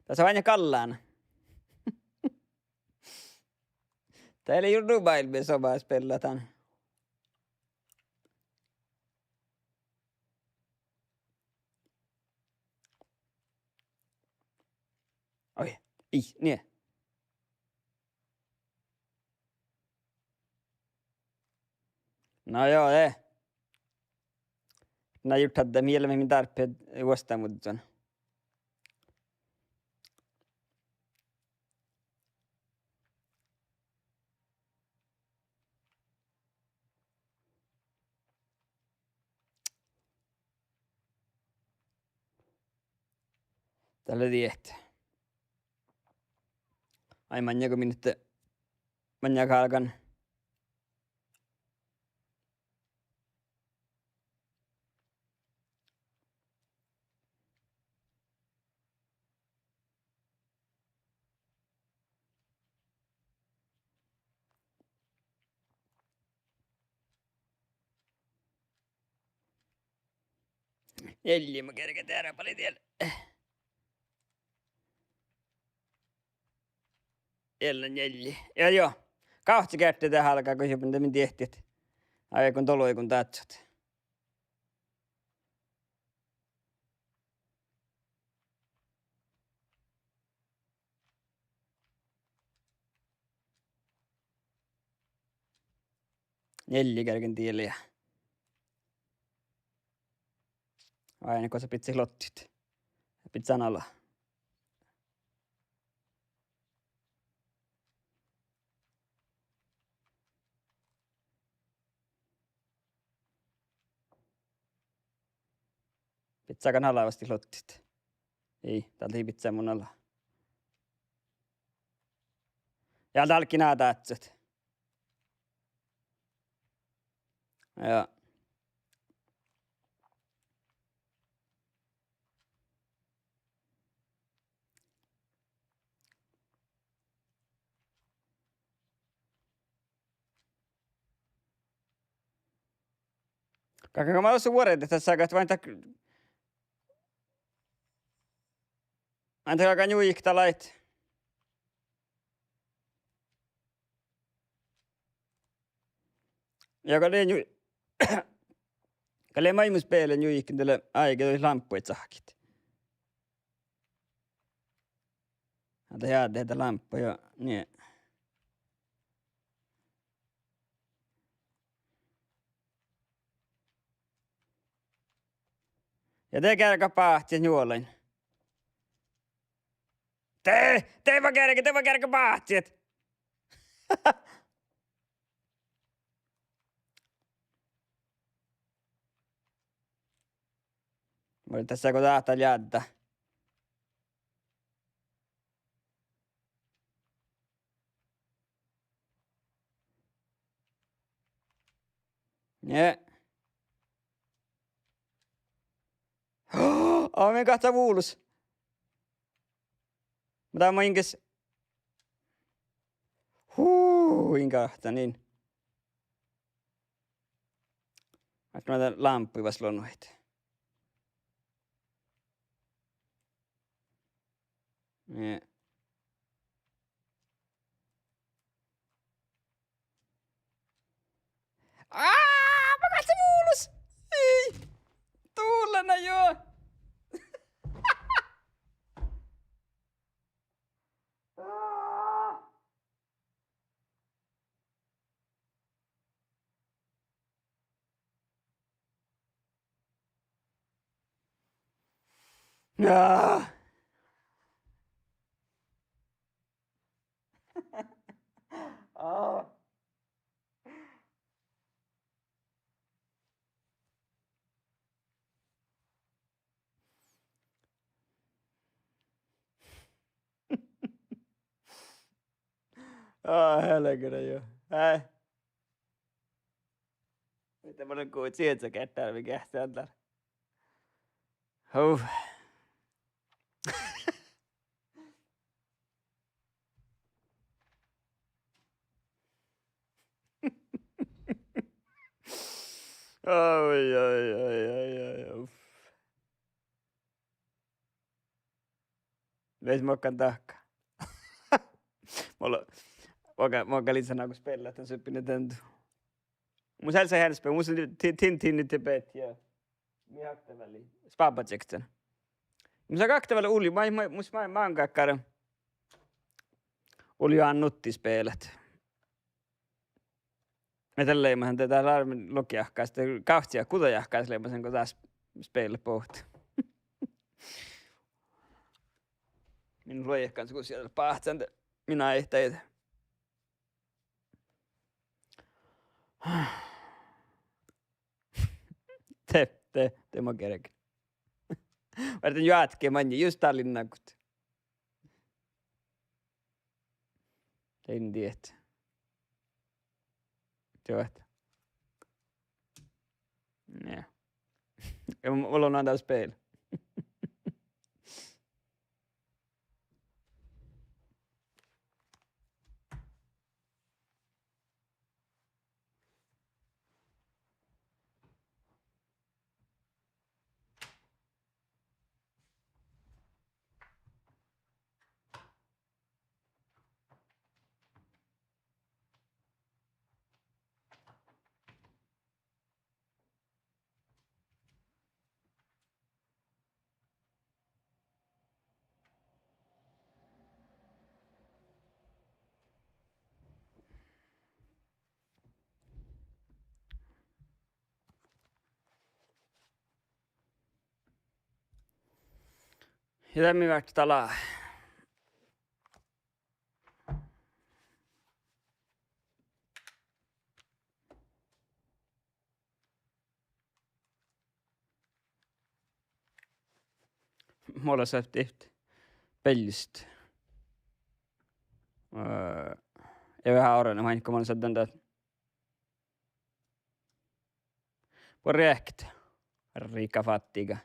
Dasa váinna gallan. Dat lea juo nu máilmmi somá speallat dan. Oi, ii, nie. Na jo, de. Na jurddašit mielas min dárbbašit vuosttamužžon. Dat lea diehtit. Ai, maŋŋá go min, maŋŋá galggan. Njeallje mun gergen dearabaliid diela. Diela njeallje. Ja jo. Gávcci geardde de álgá go juobe de min diehtit. Áiggun doloigun dážžut. Njeallje gergen diela. Áinna gosa bidjat lottiid. Bidjan ala. Bidján galggan ala vuostti lottiid. Ii, dál ii bidjá mun ala. Ja dál gii ná dážžut. Ja. Galggan gal mas vuordet dasa, gal, vai dat, vai dat galgá njuikit lait. Ja gal lea nju-, gal lea maid mun spealle njuiken, dat lea áigi dohko lámppuid cahkkit. Ahte ja, de dat lámppu ja nie. Ja de gerget báhcit njuolain. De, de ba gerget, de ba gerget báhcit. Muhto dasa go dáhta ljáddá. Nie. Ó, mii gáhččat vulos. Muhto mun in ges. Hú, in gáhččan in. Ahte mun lámppuid vas lonuhit. Nie. Á, mun gáhččan vulos! Ii! Dullan jo! Á! Á! Aa. Aa, helgere jo. Hää. Mii de mun go čieža geahččat, mii geahččat dan. Hov. Oj, oj, oj, oj, oj, uff. Vel makkár dahká. Mun, mun gal, mun gal ii lean go spellat dan Super Nintendo. Mus eai lean heanis spel-, mus lei Tin-, Tintin i Tibet ja mii okta vel lei Spábbačiekten. Mus lei okta vel Ulju, ma-, ma-, mus ma-, máŋga dakkár Ulju Annutti spelat. Ja dalle leimasin, de dat lea logi jahkás, de gávcci ja guđa jahkás leimasin go dat spelat bohtet. Min luoikan gus ja báhcán de min áidá. De, de, de ma gergen. Várten juo átke maŋŋel, just dál in nagot. Dein diet. Teat. Nä. Ja ma-, ma-, ol on dál spel. Ja de mii vártet dal. Mulla sáhttit bealjut. Öö, ja veahá orui, maid go mun sáhtán dan. Buorre eahket. Riikka fattiga.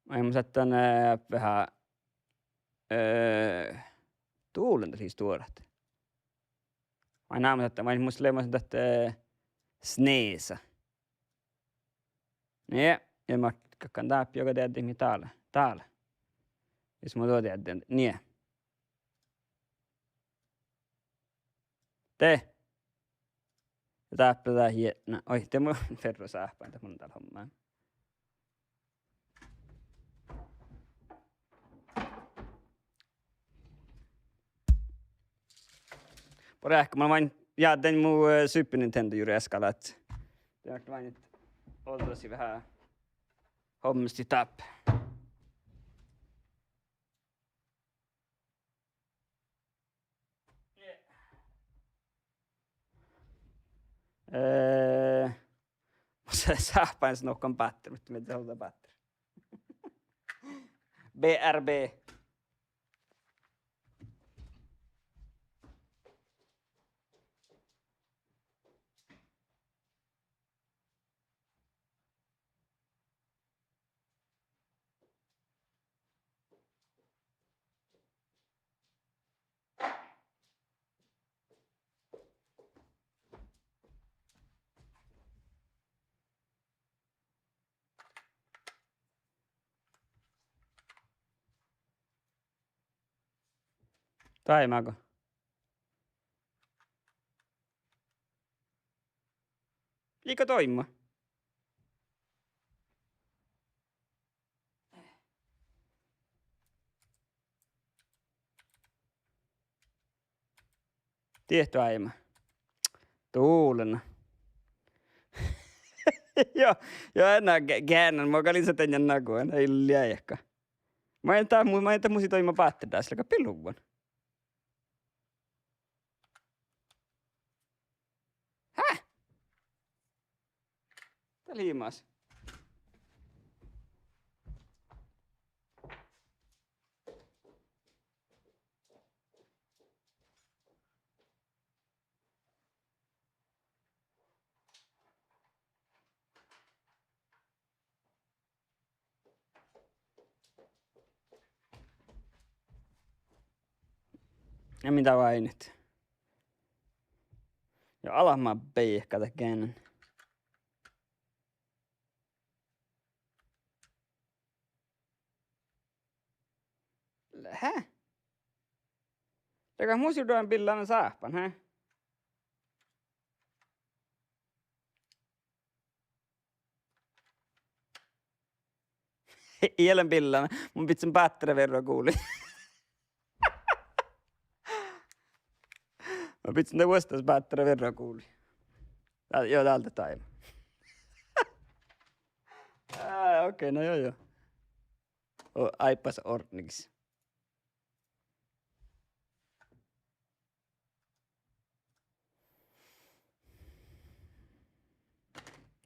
Maid mun sáhtán, eh, veahá, eh, duolen dat lei stuorat. Maid ná mun sáhtán, maid mus lei, mun sáhtán dat, eh, snesa. Nie, ja Martti galgá dáppe, juoga dieđe mii dál, dál. Jus mun duo dieđen, nie. De. Ja dáppe dat jietna. Oi, de mun ferro sáhpáin, dat mun dal homma. Buorre eahket, mun main jáddán mu, eh, Super Nintendo juraskallat. De mun main ođđasii veahá hommástit dáppe. Eh, mun sáhpáin nohkan bátter, muhto mii ii leat ođđa bátter. B R B. Doaibmá go? Iige doaibmá. Diet doaibmá. Dulena. Juo, juo, na ge-, geanan, mun gal in sáhtán dan nagohan, ii leat eahka. Maid dat mu-, maid dat mus lei doaibmá bátter das, leago billuvan. Dat lei mas. Ja mii dat váinit? Ja ala ma beikka dat geanen. Hä? Dego mus juo dan billan sáppan, hä? Ii lean billan. Mun bidjen báttara verra guli. Mun bidjen de vuosttaš báttara verra guli. Dá-, juo, dál dat dáibá. Á, okei, na juo, juo. Ó, áibbas ordnigis.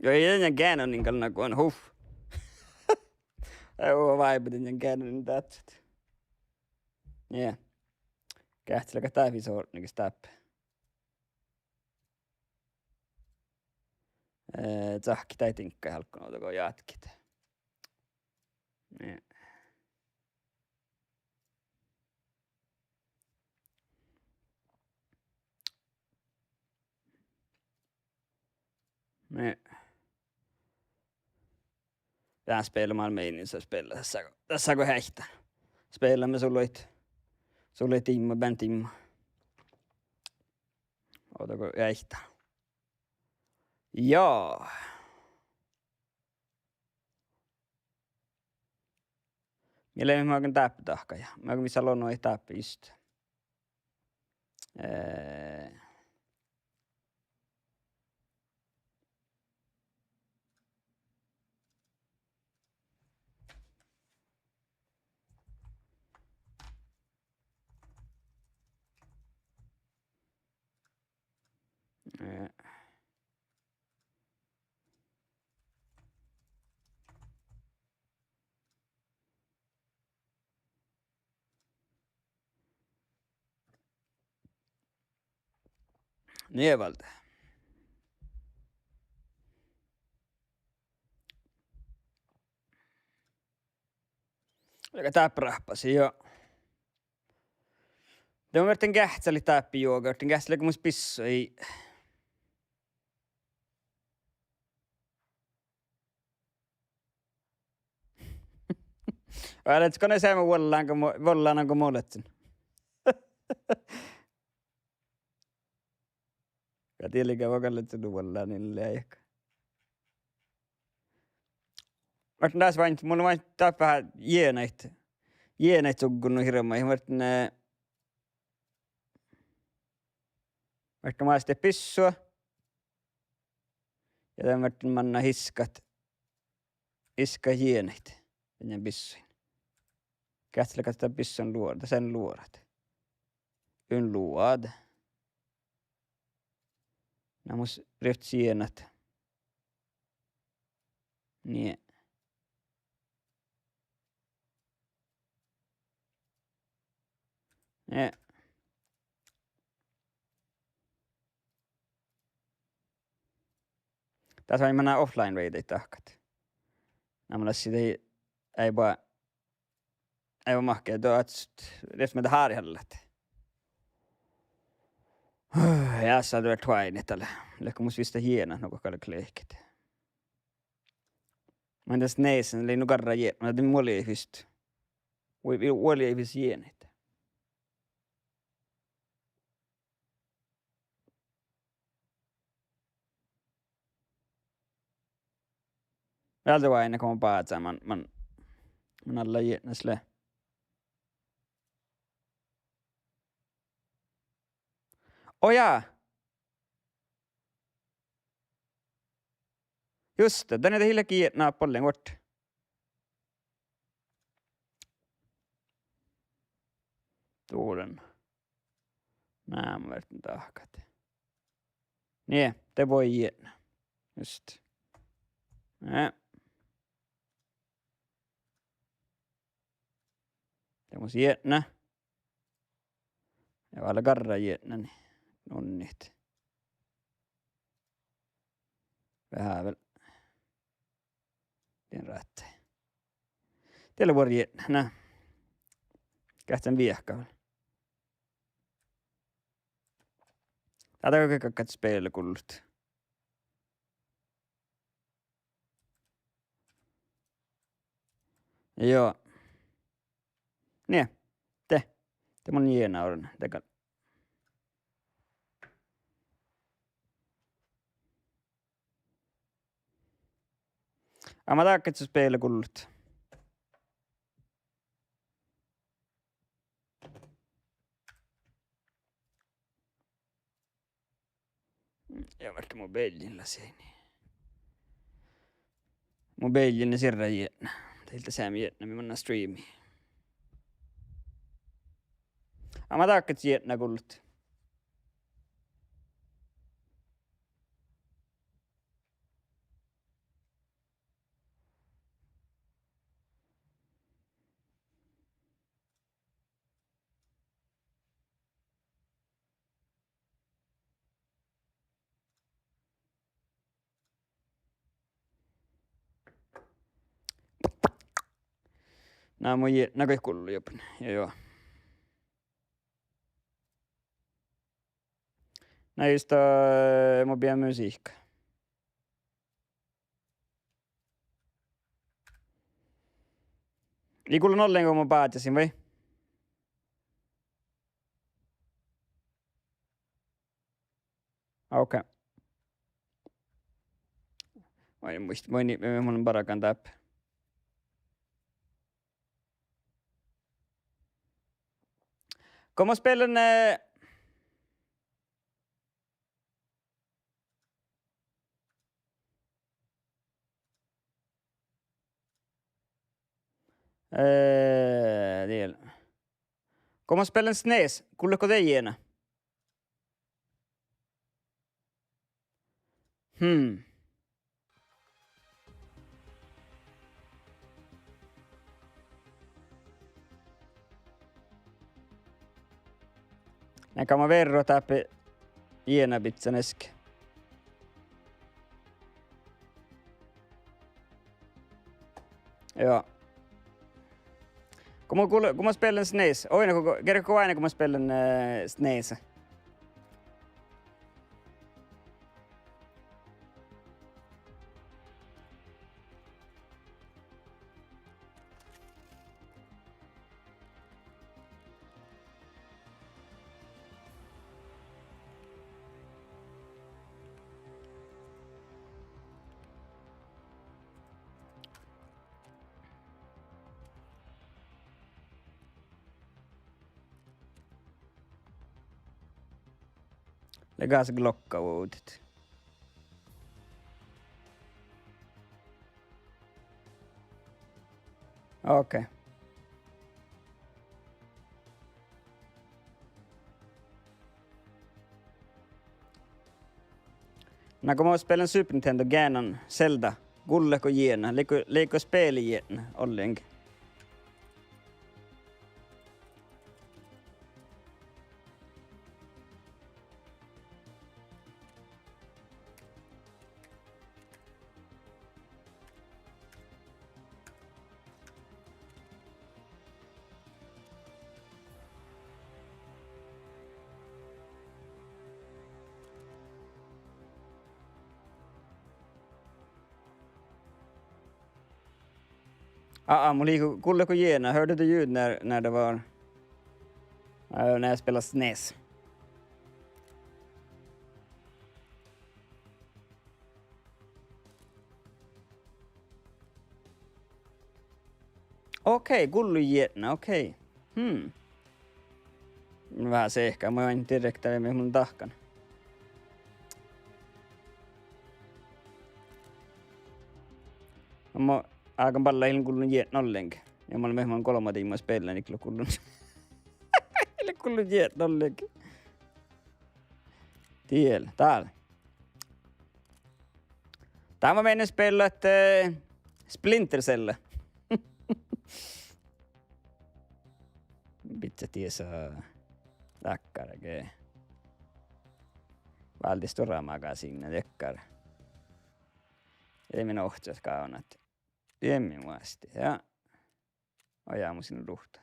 Juo, ii dan geanonin gal nagoan, huf. Ii, ó, váibe dan geanonin dáhčet. Nie. Geahččalit dat fas ordnigis dáppe. Eh, cahkkit daid diŋggaid álggus ovdal go játkit. Nie. Nie. Dá spela, ma-, meinat, sa-, spela, dás áiggut, dás áiggut heaitá. Spelame sulait, sulait dimma, beaivvi dimma. Ovdal go heaitá. Ja. Mii leimmet magan dáppe dahkat ja magan vissa lonoid dáppe just. Eh. Eh. Nie, válde. Leago dáppe rahpasii, juo. De mun ferten geahččalit dáppe juoga, ferten geahččalit leago mus bissohii. Vai leat go ne seamma vuollán go mu-, vuollán go mu ledjen? Ja dieđusge vuollán, ledjen nu vuollán, in leago. Muhto dás váinit, mun váinit dáppe veahá jeanaid, jeanaid cuggon nu hirbmat, muhto, eh, muhto mástit bissua. Ja dan ferten manná iskat, iskat jeanaid dan bissuin. Geahččalit dat bissun luo-, dasa luorat. Un luođa. Na mus rievtti jeanat. Nie. Nie. Dás váinit manná offline-raid dahkat. Na mun lassin dii, eai ba-, eai ba mahka, do ats-, rievtti mii dat hárihallat. Ja, dás lea tuoainit dalle. Leago mus vissa jeanat nugo galgat lehket. Mun das nesen lei nu garra jeanat, de mun vuolejin fas. Vuo-, vuolejin fas jeanaid. Eai de váinna go mun bázán, man, man, man alla jeannas lea. Ó jaa. Juste, dan ii leat jeanat bollen vuort. Duren. Ná mun ferten dahkat. Nie, de vuoi jeana. Juste. Eh. De mus jietna. Ja vel garra jietna, nunnit. Veahá vel. Dien ráhte. Diet lea buorre jietna, na. Geahččen viehkat vel. Dál dego galggat spela gullut. Joo. Nie. De. De mun jiena orun de gal. Amma dahkat spela gullut. Ja vaikko mobiilin lea seinii. Mobiilin lea sirra jietna. Dehe lea seamma jietna mii manná streami. Amma dahkat jietna gullut. Na mun jietna goit gullu jopen. Ja joo. Na just, eh, mun biehan musihka. Ii gullen ollen go mun báhčasin vai? Okei. Mun in muitte, mun in, mun bargan dáppe. Go mun spellen, eh, eh, diel. Go mun spellen SNES, gulletgo de jiena? Hmm. Na go mun verron dáppe jiena bidjan easka. Joo. Go mun gul-, go mun spellen SNES. Oaidná go, gearggat oaidná go mun spellen, eh, SNES. Lea gas glokka vuovdit. Okei. Na go mun spellen Super Nintendo geanan Zelda, gulletgo jiena, lei go, lei go speli jietna ollenge? Aa, mun lei go, gulletgo jiena, hørte du ljud når, når det var, eh, når jeg spiller SNES? Okei, gullu jietna, okei. Hmm. Veahá sehka, mun in direkte, mii mun dahkan. Mun áiggun balle in gullen jietna ollenge. Ja mun, mun golbma diimma spellen, in gullen. In gullen jietna ollenge. Diel, dál. Dá má mennje spillat, eh, Splinter Cell. Bidjat diesa dakkár ge. Válde stuorra magasiinna dakkár. Ja de mii ohcat gávnnat. Diemmi vuostti, ja. Ojá, mun sin ruhta.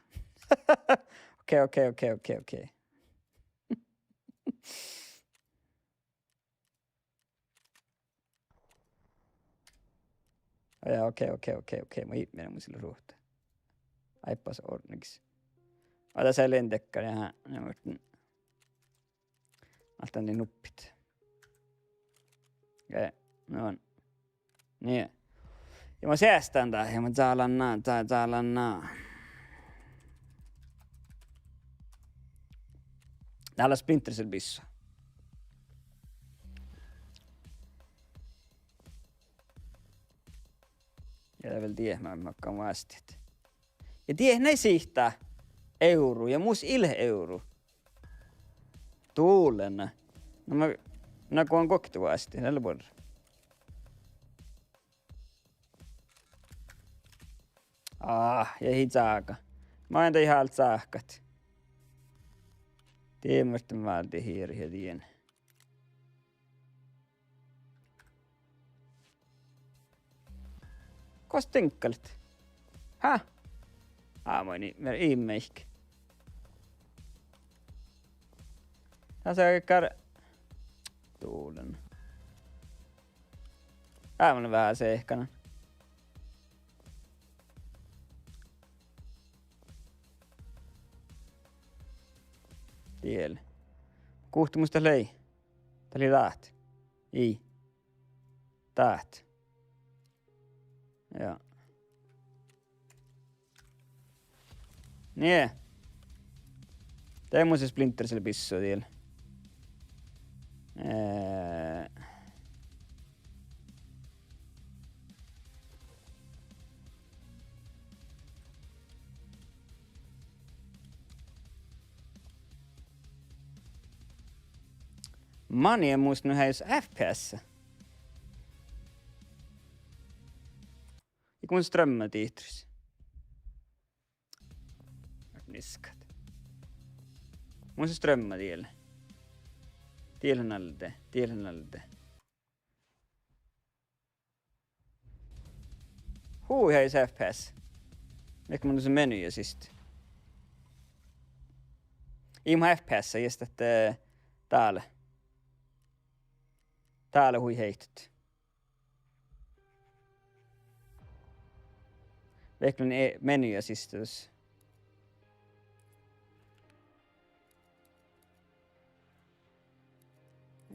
Okei, okei, okei, okei, okei. Ojá, okei, okei, okei, okei. Mun ipminen mun sin ruhta. Áibbas ordnegis. Oda, dasa lei dakkár, ja, ja, Alttán dii nuppit. Okei, no. Nie. Ja mun seastán dat, ja mun zalan na, za-, zalan na. Dá lea Splinter Cell bissua. Ja dat vel diet, ma-, makkár vásttit. Ja diet nai sihtá euru, ja mus ii leat euru. Dullen. Na, ma-, na go guokte vásttit, dat lea buorre. Ah, ja ii sága. Ma in dii hálit sáhkat. Dii muhtin válde hiiri ja dien. Gos diŋggalit? Há? Á, mun in, mun in meik. Dasa gal. Dullen. Á, mun lean veahá seahkanan. Diel. Guhte mus dat lei? Dat lei dát. Ii. Dát. Ja. Nie. De mus Splinter Cell bissua diel. Eh. Mani mus nu heis F P S. Iige mun strømma dihtoris. Niskat. Mun strømma diel. Diel han alde, diel han alde. Hui heis F P S. Vaikko mun dušše menuja siste. Ii mu F P S, just ahte, eh, dá lea. Dá lea hui heittot. Vaikko lean, eh, menuja siste dus.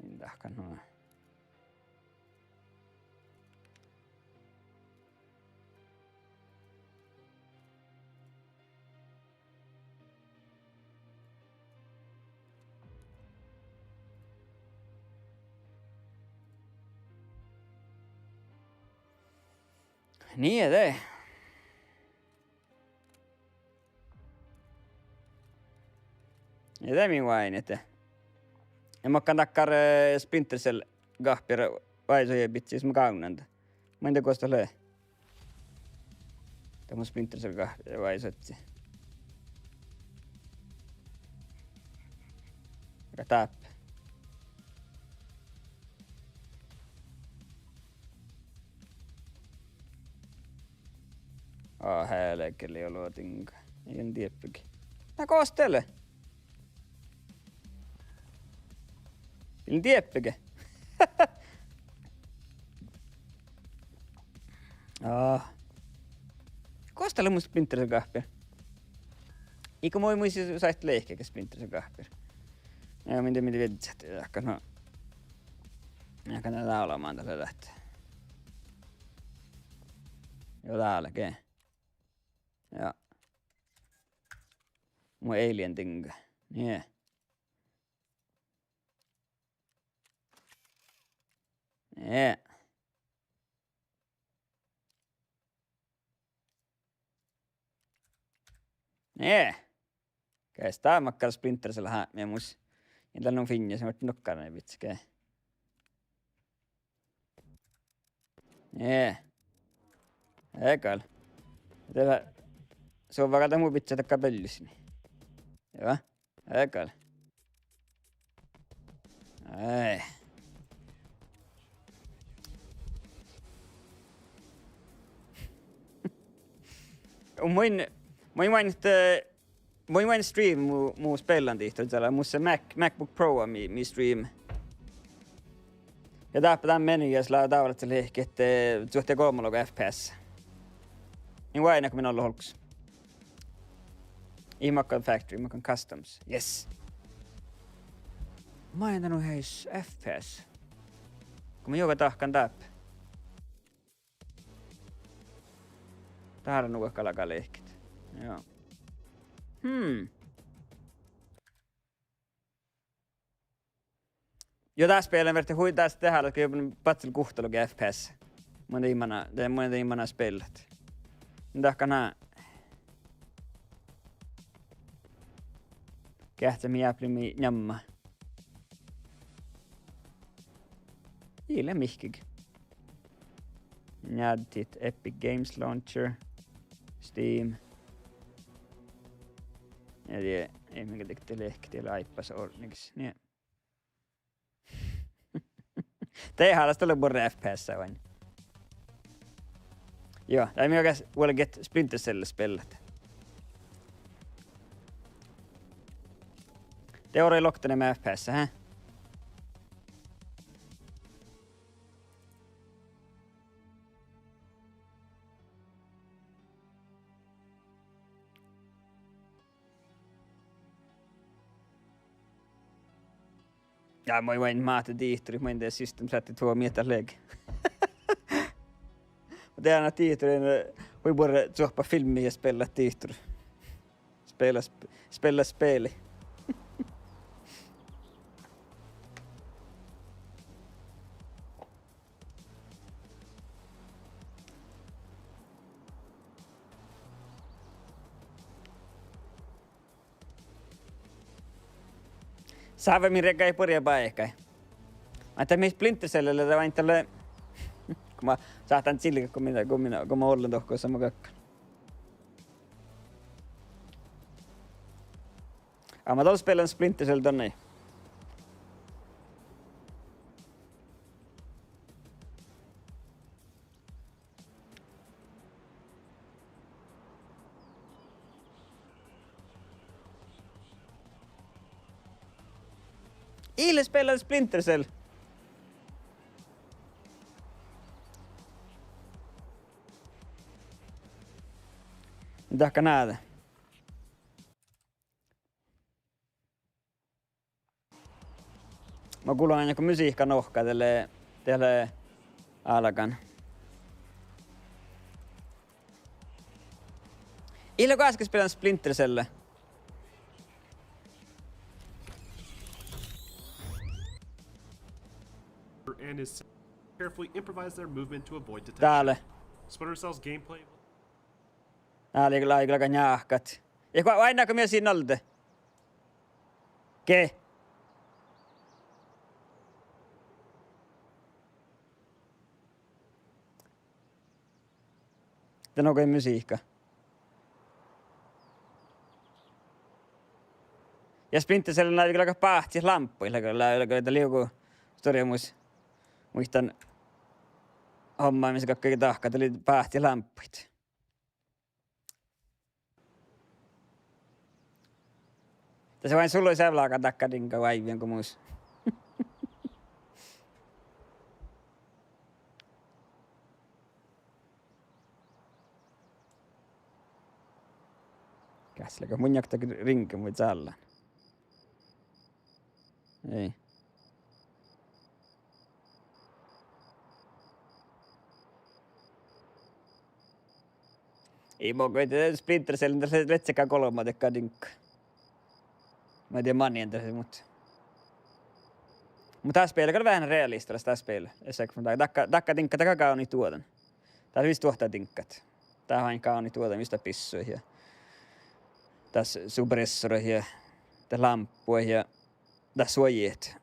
Indahkan no. Nie de. Ja de mii váinit. Ja makkár dakkár, eh, Splinter Cell gahpir váisohit bidjat, sis mun gávnnan dat. Mun in dieđe gos dat lea. Dat mun Splinter Cell gahpir váisohit. Aga dáppe. Á, helgeli olu diŋga. Ii lean dieppe ge. Na gos dat lea? Ii lean dieppe ge. Á. Gos dat lea mu Splinter Cell gahpir? Iige mu, mu ii sáhte leahkit ge Splinter Cell gahpir. Ja min de, min de viežžat, ahte no. Ja kan dá olbmán dat lea dat. Juo, dá lea ge. Ja. Mu alien diŋga. Nie. Nie. Nie. Ges dat makkár Splinter Cell hápmii mus. In dal nu fiinnas, muhto nokkára bidjat ge. Eai. Eai gal. Dieđe, son vágá dat mu bidjat dakkár bealli sii. Joo. Eai gal. Eai. Mun, mun, mun, eh, mun, mun stream mu, mu spellan dihte, dat lea mus Mac, MacBook Pro mii, mii stream. Ja dáppe dán menus lea dávllat lehket, eh, čuohte golbma loga F P S. In oaidná go min ollu olggos. Ii makkár factory, makkár customs. Yes. Maid dál nu heis F P S? Go mun juoga dahkan dáppe. Dát nu galgá lehket. Joo. Hmm. Joo, dát spelen verte hui, dát, dát háliidii go badjel guhttalogi F P S. Mun de ii mana, de, mun de ii mana spellat. Mun dahkan geahččat mii eaplii mii namma. Ii leat mihkkege. Njáddit, Epic Games Launcher, Steam. Ja die, ii mii dihte lehket, die lea áibbas ortnegis. Nie. De hálas dalle buorre F P S oaidná. Joo, dá mii oažžut vuolgit Splinter Cell spellat. De orui lokteneami F P S, hä? Ja mun oaidnen máhttit dihtorit, mun de System setti två mii dat leage. Mun de eanet dihtorin, eh, hui buorre čuohppat filmmiid ja spellat dihtor. Spela sp-, spela speli. Sávve min rieggai buori báikái. Ahte mii Splinter Cell lea, de oaidná dalle, go ma sáhtán čilget go min, go min, go ma ollen dohko, sama gakko. Aa, ma dal spellan Splinter Cell dan, nai. Ii leat spellan Splinter Cell. Dahkan áddet. Ma gullan ain go musihkka nohká, dat lea, dat lea álgán. Ii leat goaske spellan Splinter Cell. And is carefully improvise their movement to avoid detection. Dál. Splinter Cell's gameplay. Dál lei, lei galggat njáhkat. Ja go, oaidná go mii sii nalde. Ge. De nugo musihkka. Ja Splinter Cell lea galggat báhcit lámppuid, lea, lea, lea, dat lei juo stuorra mus. Muittán homma mis galggai dahkat, dat lei báhcit lámppuid. Dasa oain sulo seavlá dakka diŋga oaivven go mus. Gáslegat mun jakta riŋge mu cállan. Ei. Ii, mun goit Splinter Cell, dat lei ledje gal golbma dakka diŋgga. Ma in dieđe manin dat lei, muhto, muhto dat spel gal veahá realistalis, dat spel. Ii, dakka, dakka diŋgga, dakka gávdnojit duođain. Dat vis duohta diŋggat. Dat oaidná gávdnojit duođain, mis dat bissui ja dat suppressorat ja dat lámppuid ja dat suojahit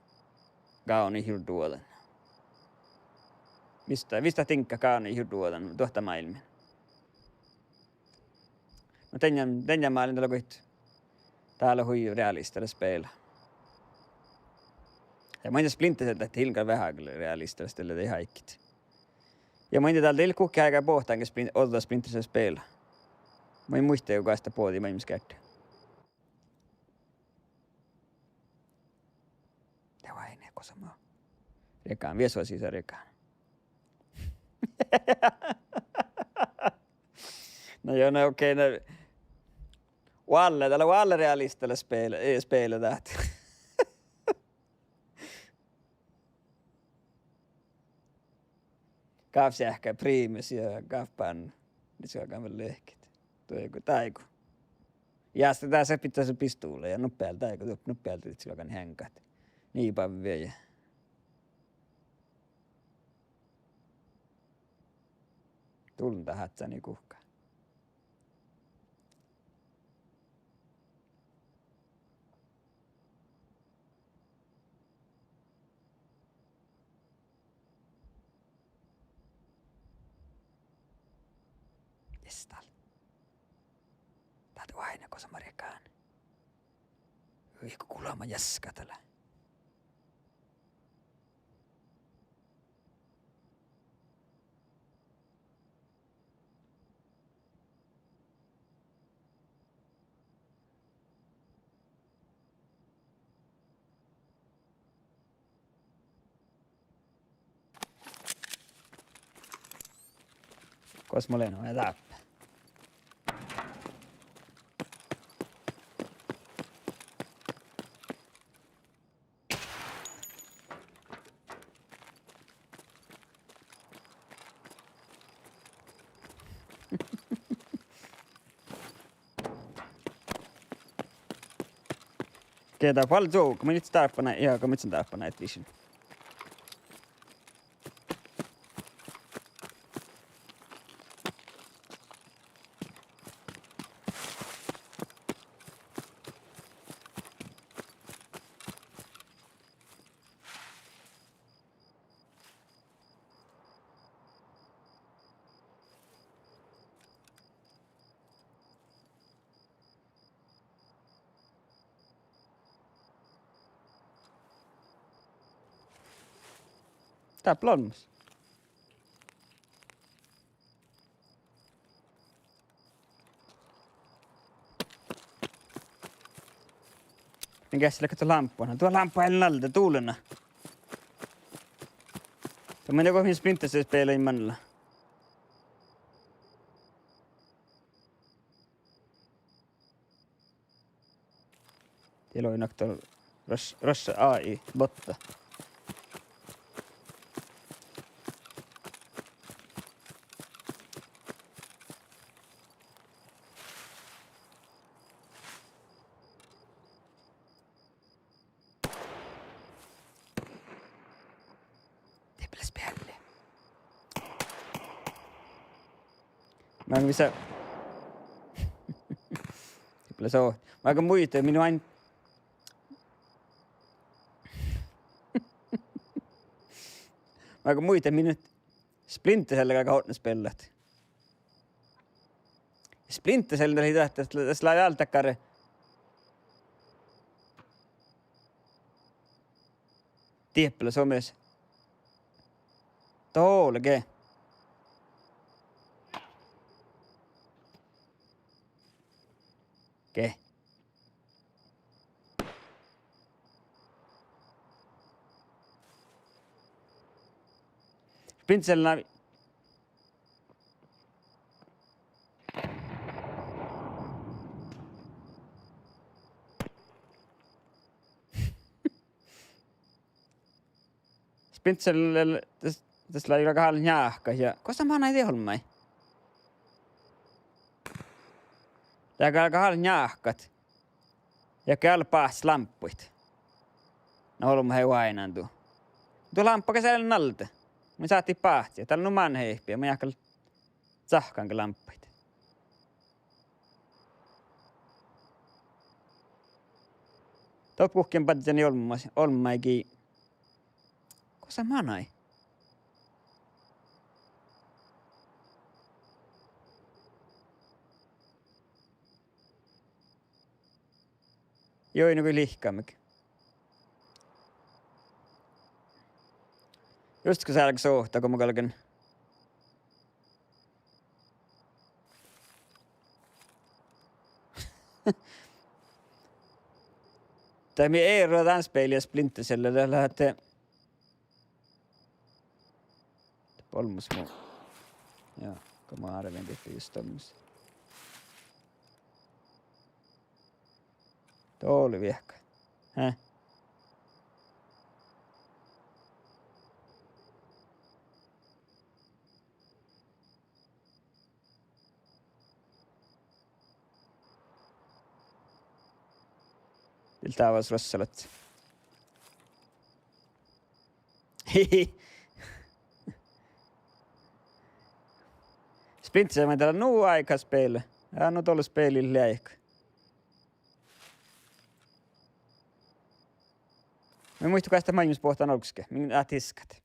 gávdnojit duođain. Vis dat, vis dat diŋggat gáni jurddu dan duohta máilmmiin. No dan, dan málin dat lea goit. Dá lea hui realistala spela. Ja main Splinter Cell dat ii lean gal veahá realistala, dat lea daid áiggiid. Ja main dál ii leat guhkit áigá bohtán ge Splin-, ođđa Splinter Cell spela. Main muitte go gasta bođii máilmmis geardde. De oaidná gosa mo riegánan, viesu sisa riegánan. No jo, no okei, no. Oalle, dat lea oalle realistala spela, eh, spela dat. Gávcciheahkká primus ja gávppán. Lihkii gal vel lehket. Doigu, dáigu. Ja s-, dás lea bidjat su pistuvla ja nuppe dál dáigu, nup-, nuppe dál lihkii gal heŋgát. Nii bávvá ja. Dullen dat házzá ni guhká. Jes, dál. Dál oaidná gosa mo riegánan. Hui, go gulma jaska dat lea. Gos mun lean, mun lean dáppe. Ge dat fal zo, go mun ii dáppe, ja, go mun ii dáppe night vision. Dáppe lea olmmoš. Mii geasselit go lámppu, duo lámppu ealli nalde, dullen. Dat maid go min Splinter Cell spela in mannat. Dii lea nakta ras-, rasha A I botta. Dieppe lea spealli. Mun vissan. Dieppe lea so. Mun muittán, mii ain-, mun muittán, mii Splinter Cell galgá odne spellat. Splinter Cell dat lei dat, dat, dat lei dál dakkár. Dieppe lea so mies. Dole ge. Ge. Splinter Cell lei Splinter Cell, das, das lei galgá hálit njáhkat ja, gosa manai dii olmmái? Lei galgá hálit njáhkat. Ja ge ale báhcci lámppuid. Na olbmot eai oaidnán du. Duo lámppa ges ealli nalde. Mun sáhtán báhcci. Dál lea nu mánát ehpet, mun jáhkán cahkkan ge lámppuid. Doppe guhkkin badjel olmmái, olmmái gii. Gosa manai? Joi, nu go lihkamiin. Just go sárggas ovtta, go mun galgen. Dat mii eará dán speli ja Splinter Cell, dat lea ahte olmmoš mu. Ja, go mun árven dihte just olmmoš. Doalde viehka. Hä? Dil dávas ruossalaččat. Splinter Cell, maid dat lea nu áigá spele. Ja nu doalus speli leat. Mun in muitte goassege maŋimuš boahtán olggos ge, min át diskat.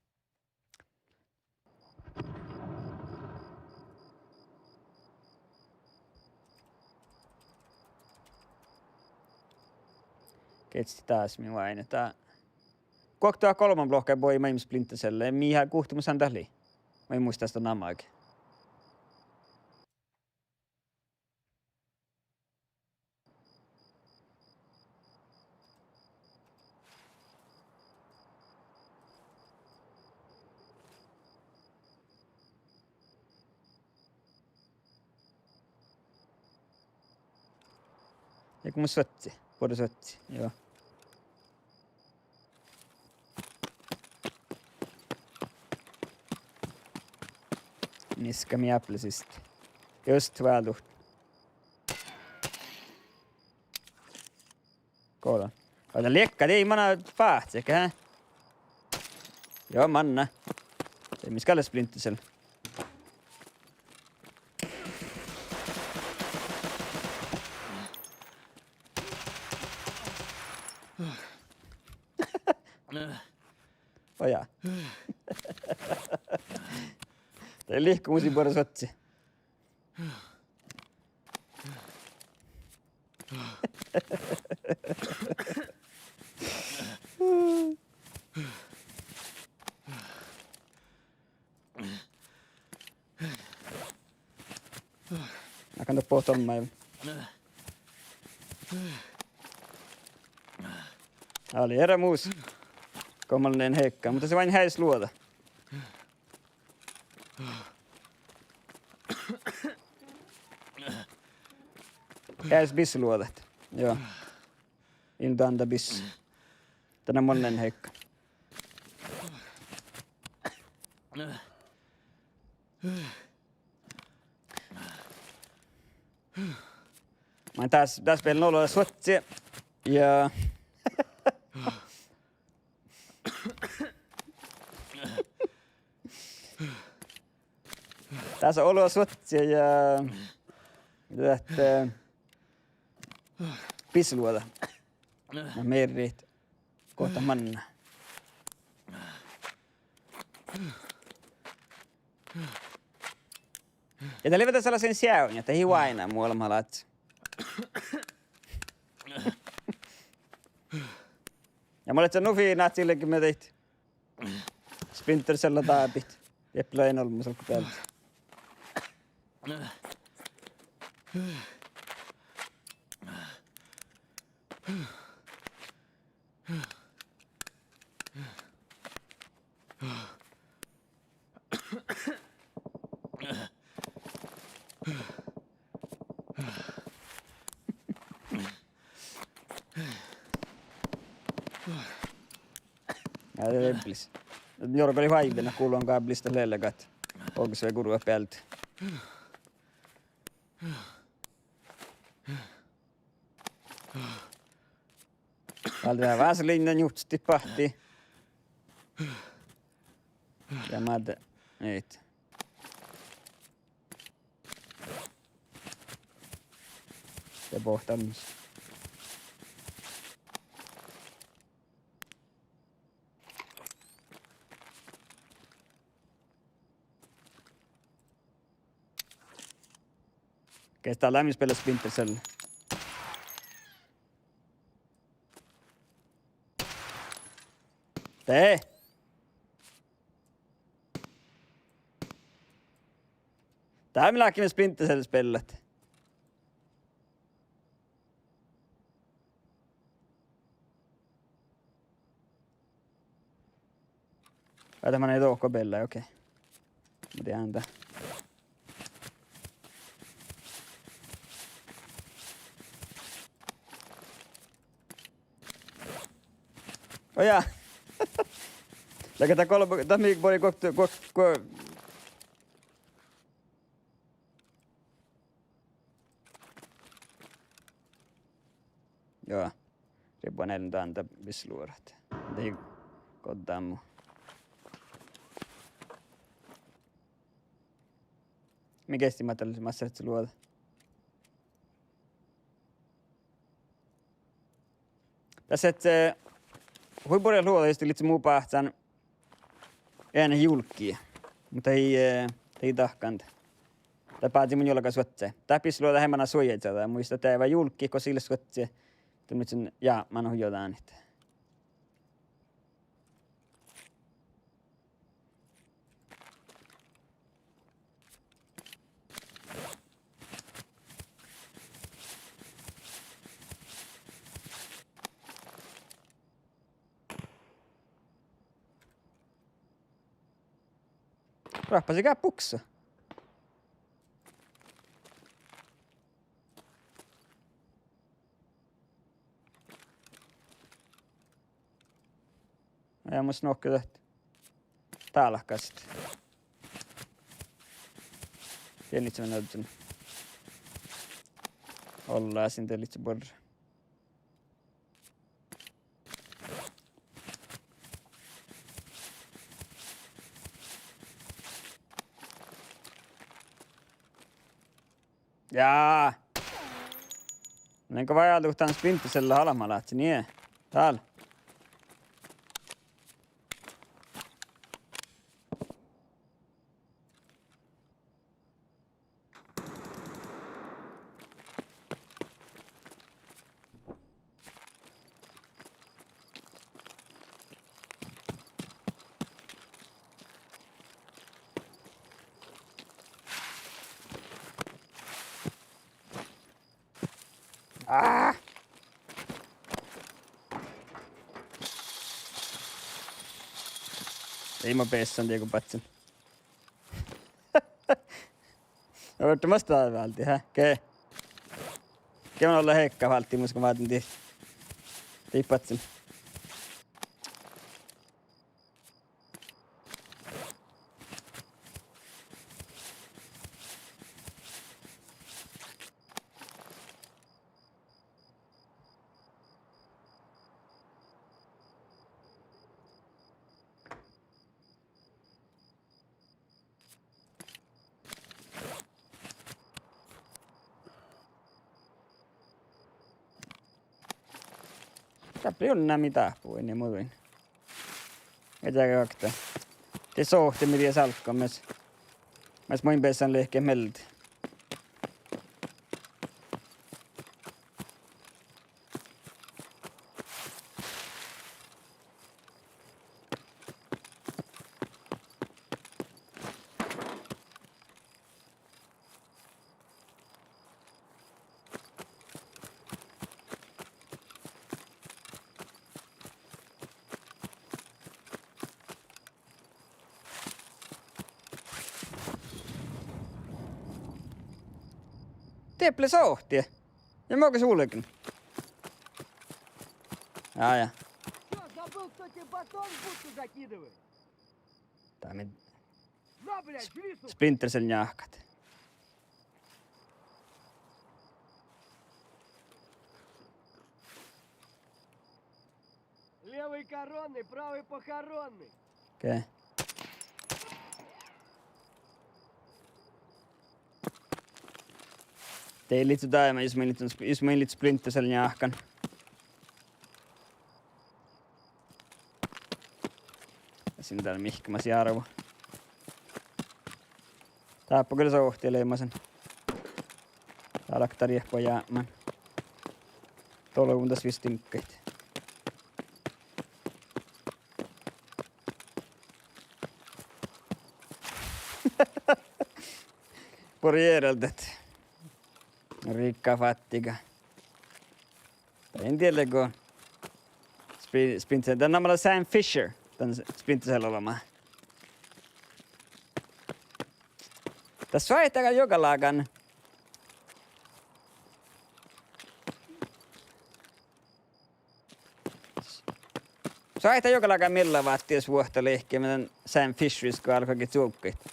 Geahččat dás mii oaidnit dá. Guokte golbma lohká bođii maŋimuš Splinter Cell, mii guhttamos han dat lei. Mun in muitte dasta namagi. Ja go mun suožžin, buorre suožžin, jo. Niska mii ápple siste. Just váldut. Godan. Oažžu liekka, dii manná fáhcci, hä? Jo, manná. Dii mis gal Splinter Cell. Oja. Dii lihkkomuš buorre suožžin. Áhkán doppe bohtomaid. Dá lei eará mus. Go mun lean heikka, muhto sii oaidná heajes luođa. Heajes bisseluođa. Jo. In dán dat bis. Dán mun lean heikka. Maid dás, dás bealde olu suožži ja dás olu suožži ja dat, eh, bisseluođa. Na merrit. Guhtta manná. Ja dat lei veaháš sellanen sjeavdnja, dat ii oaidná mu olbmot láhkai. Ja mun lean nu fitnat sillegemeaddit. Splinter Cell dábit. Jeppe lea olmmoš álggus bealde. Ja, de reblis. Njuorgga lei váivi, na gulon gáblis dat lelgat. Olggos vei gurvat bealde. Dál lea vásáliinna njuhttibahtti. Ja mádde, ii. Ja bohtomus. Geahččat dál leat min spela Splinter Cell. Hei! Dá mii láhkai Splinter Cell speallat. Ai, dat manai dohko beallái, okei. Mun dieđán dat. Ojá. Leago dat go-, dat mii bori guokte, guok-, guo-, Joo. Ribbua neallen dan dat visot luođat. Dahje goddán mu. Mii geasti mat, mat leat luođat. Dás, eh, hui buorre luođa, jus livččii mu báhcán eanet julggi. Muhto ii, eh, ii dahkan. Dat bázii mun juo galgá suoccái. Dát bissi luođa, eai manná suojjat dan, muhto dat lea julggi, gos ii leat suoccái. Dat mii leat jápmán jođánit. Rahpasii gát buksa. Ja mus nuohkadit dálkastit. Dien livččii, mii ožžon. Ollásin dien livččii buorre. Jaa. Lean go váldit dan Splinter Cell almmálaččat, nie. Dál. Aa! Ii, mun beassan diego badjin. Ovtta masta válddit, hä? Ge. Ge mun ollán hekka válddit, mus go mádden dii. Dii badjin. Dáppe ii lean mii dáhpáhuvvui, nie, muđui. Ii lean okta. De sohte mii lea sálkkamis. Mas mun beassan leahkit mielde. Dáppe lea sohte. Ja mo gal vulgen. Jaa, jaa. Чё, забыл, кто тебе батон в будку закидывает? Dá mii На, блядь, жри, сука! Splinter Cell njáhkat. Левый коронный, правый похоронный. Okei. De livččii daimma, jus mun livččii, jus mun livččii Splinter Cell njáhkan. Ja sin dál mihkkege mas járvu. Dáppe gal sohte leimmasen. Dálkka riehpa jápmán. Dolgun das visot diŋggaid. Buorre jearaldat. Rikka fattiga. Dat in dieđe go spri-, sprinta, dat namma lea Sam Fisher, dan sprintasella olema. Dat soaitá gal juogalágan. Soaitá juogalágan miella váttis vuohta lehkeme dan Sam Fisheris go álgohii cuvkkaid.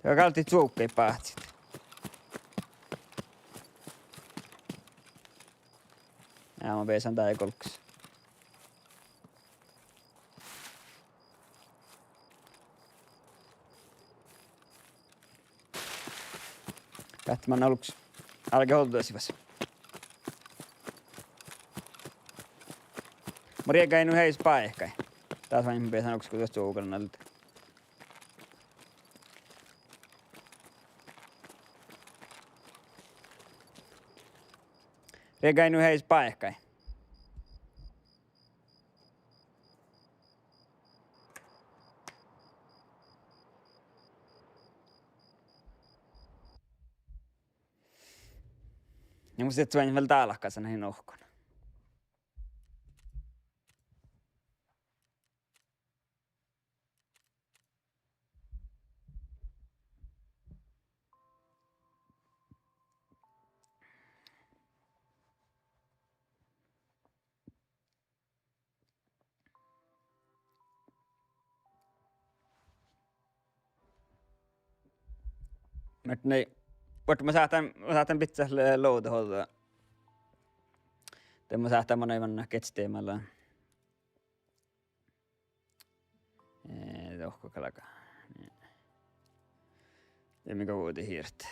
Dat galggaimet cuvkkaid báhcit. Ja mun beasan dán golggos. Gáhte manná olggos álgit ođđasivas. Mun riegádin nu heajes báikái. Dás oaidná mun beasan olggos go duot čuovggalan alde. Riegádin nu heajes báikái. Ja mun sii oaidnen vel dálkasa nahin ohkon. Muhto nai, muhto mun sáhtán, mun sáhtán bidjat le-, loadit ođđa. De mun sáhtán manai mannat gieđastimmái. Eh, dohko galgá. Ja mii go vuđet hirt.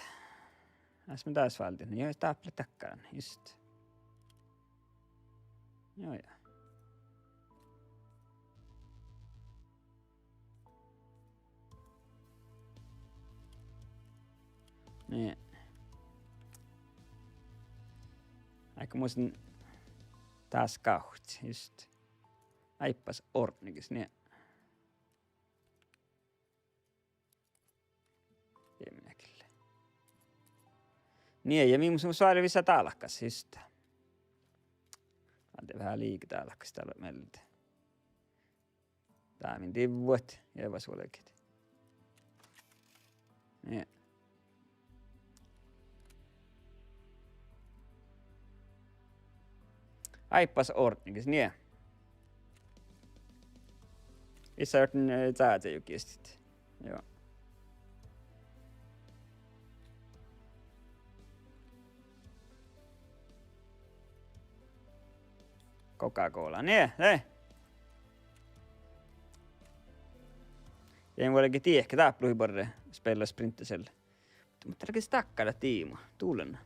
As mun dás váldit, nu, juo, dáppe dakkáran, just. Juo, juo. Nie. Áiggut mus dás gávcci, just. Áibbas ortnegis, nie. Ei minagille. Nie, ja mii mus, mus várvisa dálkasa, just. Dál lea veahá liiga dálkasa, dál lea mielde. Dámin divvut ja vuolgit. Nie. Áibbas ortnegis, nie. Ii sáhte, eh, čáze juo giestit. Juo. Coca-Cola, nie, eh. Ja in vuolgit diehket dáppe luhit buorre spela sprinta selle. Muhto, muhto dat lea ges dakkárat diima, dullen.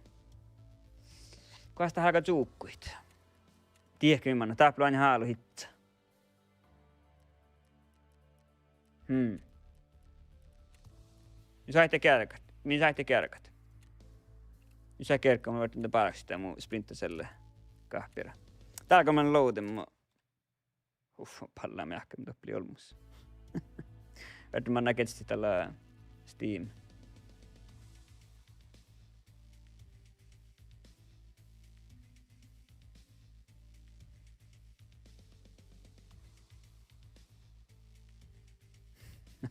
Goas dat álgá čuovgguid. Diehket mii mannat, dáppe lea ain hálu hidda. Hmm. Mii sáhttit geargat, mii sáhttit geargat. Mii sáhttit geargat, mun vártán de báhčit mu sprinta selle gáhpira. Dál go mun loadejin mu Uf, ballá meahka, mun doppe lei olmmoš. Vártán manná gieđaštit dalle Steam.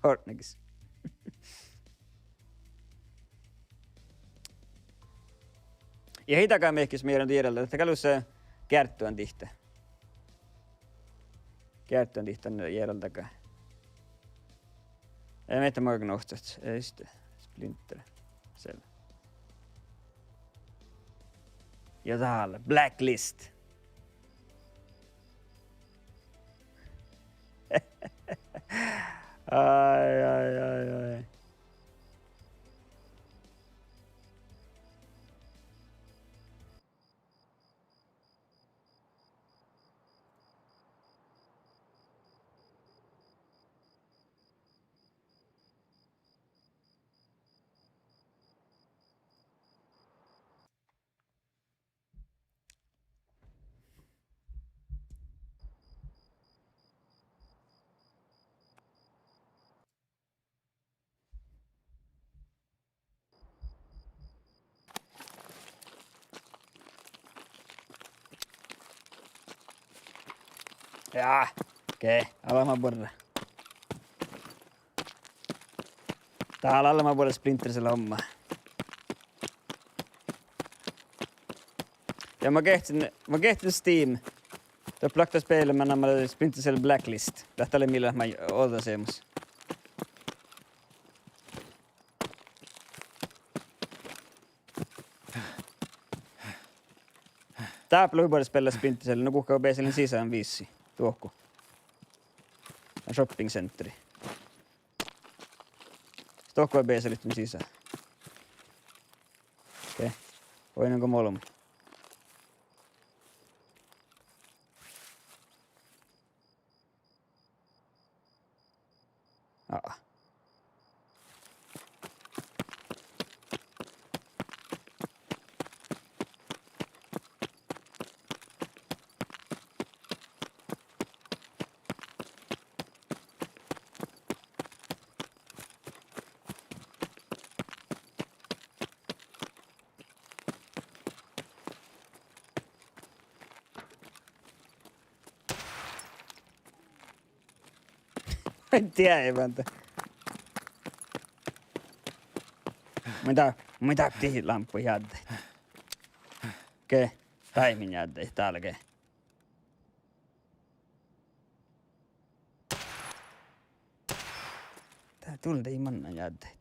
Ortnegis. Ja ii daga mihkkis mii eará jearaldat, dat gal leat geardduhan dihte. Geardduhan dihte jearaldaga. Ii mii maid nohccat, ii, just, Splinter Cell. Ja dál Blacklist. Ai, ai, ai, ai. Ja, okei, ala ma borre. Dál ala ma borre Splinter Cell homma. Ja mun geahčen, mun geahčen Steam. Doppe lea dat spel, man namma lea Splinter Cell Blacklist. Dat lea mii leat maid ođđa seamas. Dáppe lea hui buorre spella Splinter Cell, nu guhká beasalen sisa vissi. Dohko. Shopping centeri. Dohko beasalit min sisa. Okei. Oidnen go mo olbmot. Aa. Mun dieđán, mun dá-, mun dáppe lámppu jáddet. Ge, dá min jáddet, dál ge. Dá dul dii mannan jáddet.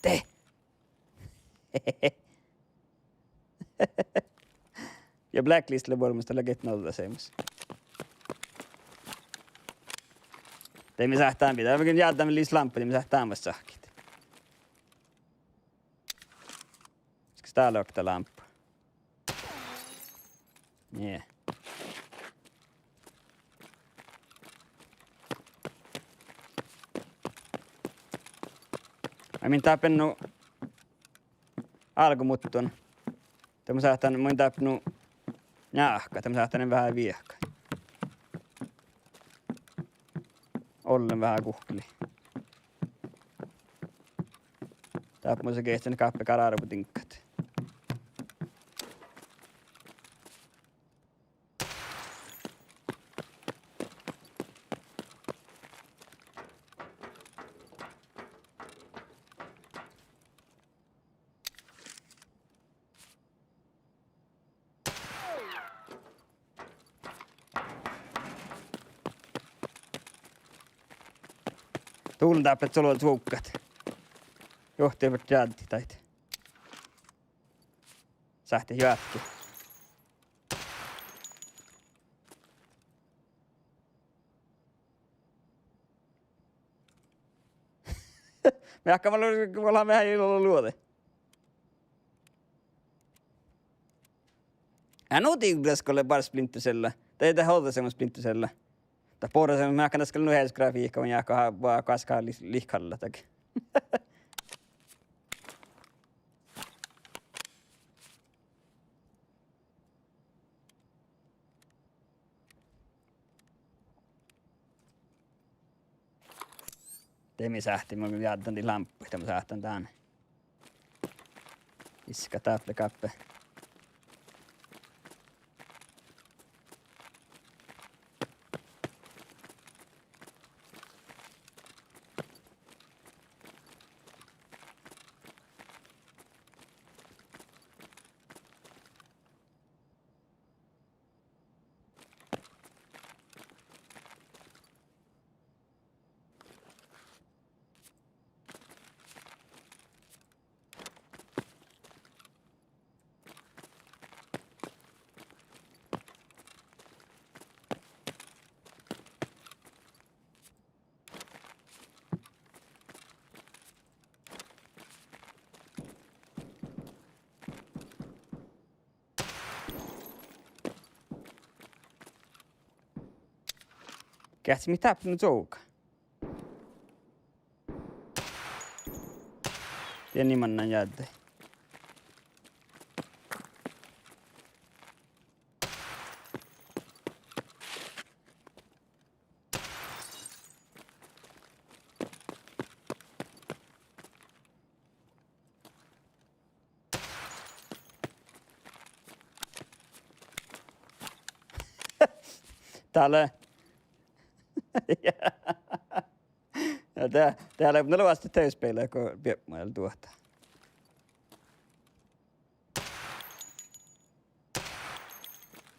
De. Ja Blacklist lea buoremus, dat lea geat nođđa seamas. De mii sáhtán biddjat, mun jáddán lis lámppu, de mii sáhtán mas sahkit. Skal dál okta lámppu. Nie. Ai, min dáppe nu álgomuttun. De mun sáhtán, mun dáppe nu njáhka, de mun sáhtán veahá viehkat. Ollen veahá guhkeli. Dáppe mun geahčen gáppe garárobot diŋggat. Dul dáppe olu čuovggat. Juhtii bert jáddi daid. Sáhttá joatke. Mii áhkku, mun lean veahá ilo luođi. Ja nu dii res go lea barr Splinter Cell. Dii, dat ođđa seamas Splinter Cell. Dat borre seamas, mii áhkku, dat gal nu eará grafiikka, mun jáhkán, va-, gaskka lih-, lihkalla dahje. De mii sáhttit, mun jáddán dii lámppuid, de mun sáhtán dán. Iska dáppe, gáppe. Geahčen mii dáppe nu čuovga. Die ni mannan jáddái. Dá lea. Ja de, de lea, na lea oastit teuspela go biepmu eal duohta.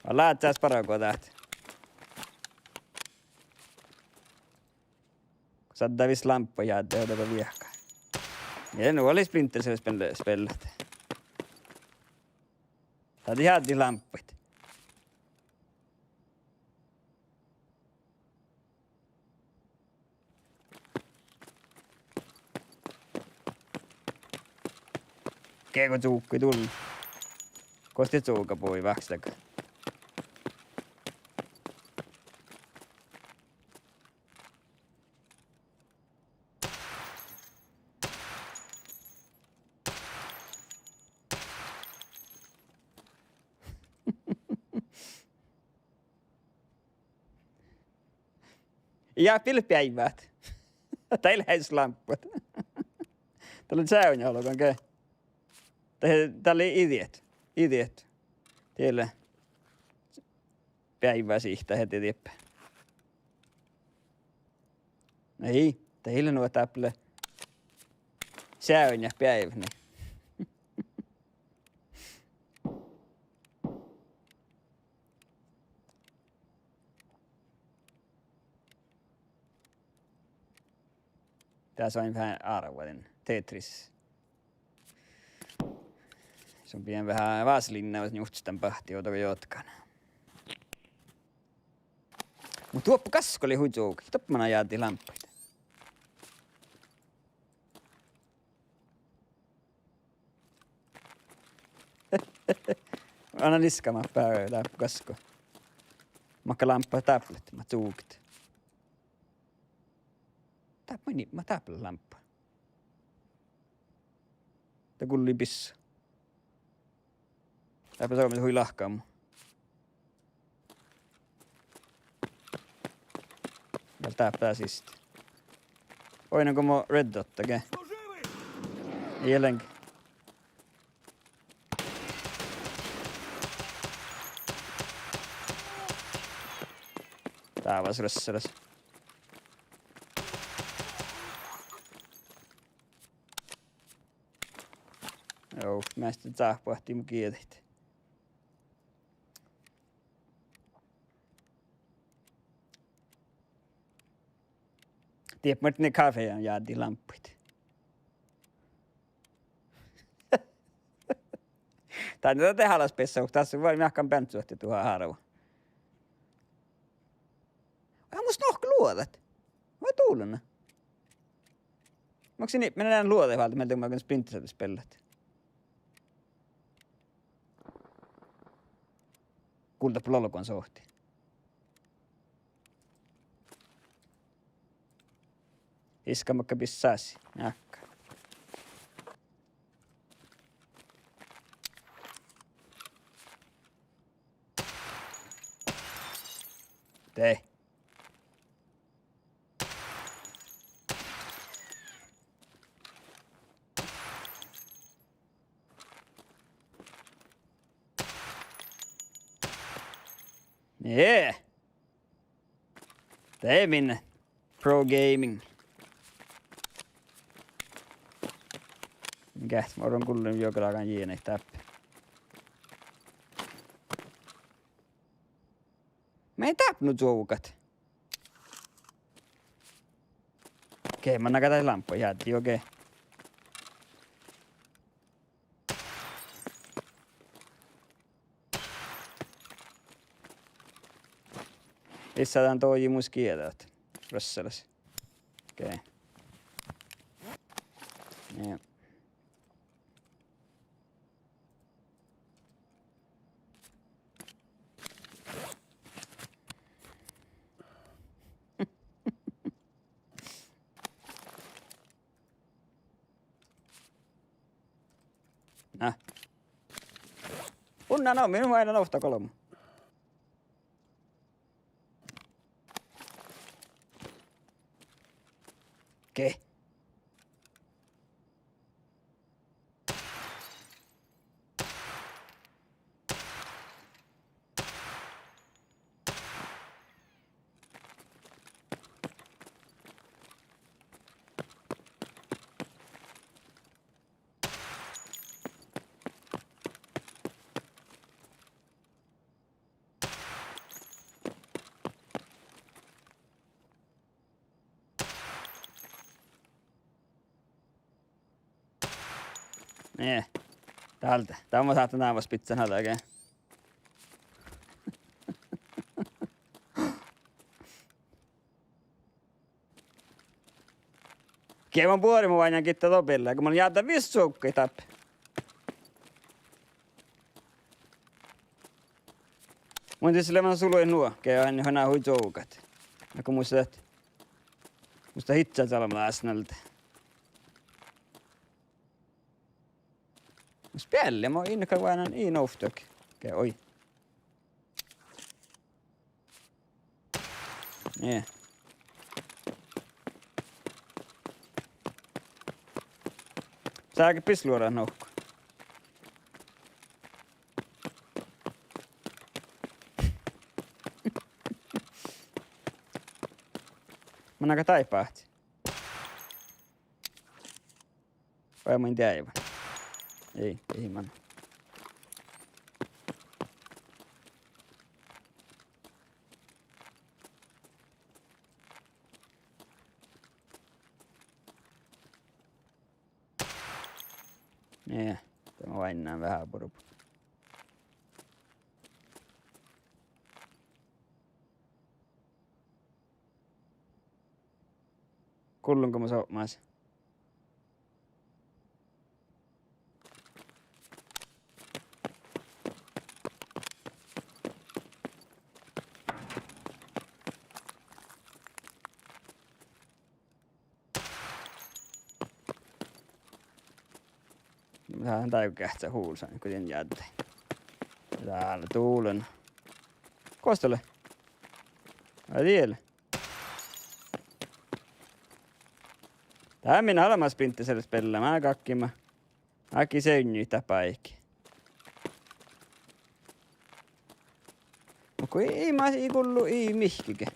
Lea čas bargu dat. Go sadda vis lámppaid jáddái, dego viehka. Ja nu lea Splinter Cell spel-, spellat. Dat ii jáddit lámppaid. Gego čuhkui dul. Gos de čuhka bui váhkkis daga? Ja, vel beaivvá. Dat ii leat lámppat. Dat lea čeavnjaolgan ge. Dat, dat lea iđet. Iđet. Diet lea beaivvá sihte, dat ii dieppe. Ii, dat ii lean nu dáppe lea čeavnjat beaivvá, nie. Dás oaidnen veahá árvvadan Tetris. Son bijan veahá vaseliinna njuhtas dan bahti ovdal go jotkan. Muhto doppe gaskko lei hui čuovga. Doppe manai jáddit lámppaid. Annan iskama beare dáppe gaskko. Makkár lámppa dáppe lea, mat čuovgat. Dáppe maid, mat dáppe lea lámppa? Dat gullii bissui. Dáppe somá hui lahka mu. Vel dáppe siste. Oidne go mo red dotta ge. Ii leage. Dávas rösselas. Joo, measta cáhpahtii mu gieđaid. Diet muhtin, kafejan jáddit lámppaid. Dat, dat, dat halas bessahus, das var mjahkan beancuohte duhát hárva. Ja mus nohkká luođat. Vai dulna? Makkár sin ipminen luođaid váldit, mielde makkár Splinter Cell spellat. Gullá doppe olgun sohtii. Iska makkár bissái. Jakka. De. Nie. De min pro gaming. Geahččat, mo orron gullen juoga lágan jienai dáppe. Mii dáppe nu čuovgat? Ge, mannan gal lámppaid jáddejit, ge. Issa dan doji mus gieđat. Rösselas. Okei. Ja. Na. Unna no, mii nu oainnat ovtta golbma. Ge. Nie. Dálde. Dan mun sáhtán ávvas biccán hadage. Ge mun buoremus oainnán gitta doppe beallái, go mun jáddán visot čuovggaid dáppe. Mun dieđusge lean suluin nu, ge han, han hui čuovgat. Nugo mus dat, mus dat hiddat almma dás nalde. Mus bealde mo in ka oainnán in ovttage. Ge, oi. Nie. Ságe bisluorat nohku. Manne ga dáid báhci? Vai mun deaivan? Ii, ii manne. Nie, de mun oainnán veahá buorbut. Gullon go mun sopmásen. Dá, dá geahččá huvlus go dien jáddái. Dál dulan. Gos dat lea? Ai, diele. Dá min almmas bintet sel spelli, ma gakkima. Áigi seunni dat báiki. Muhto ii, ii mas, ii gullu, ii mihkkege.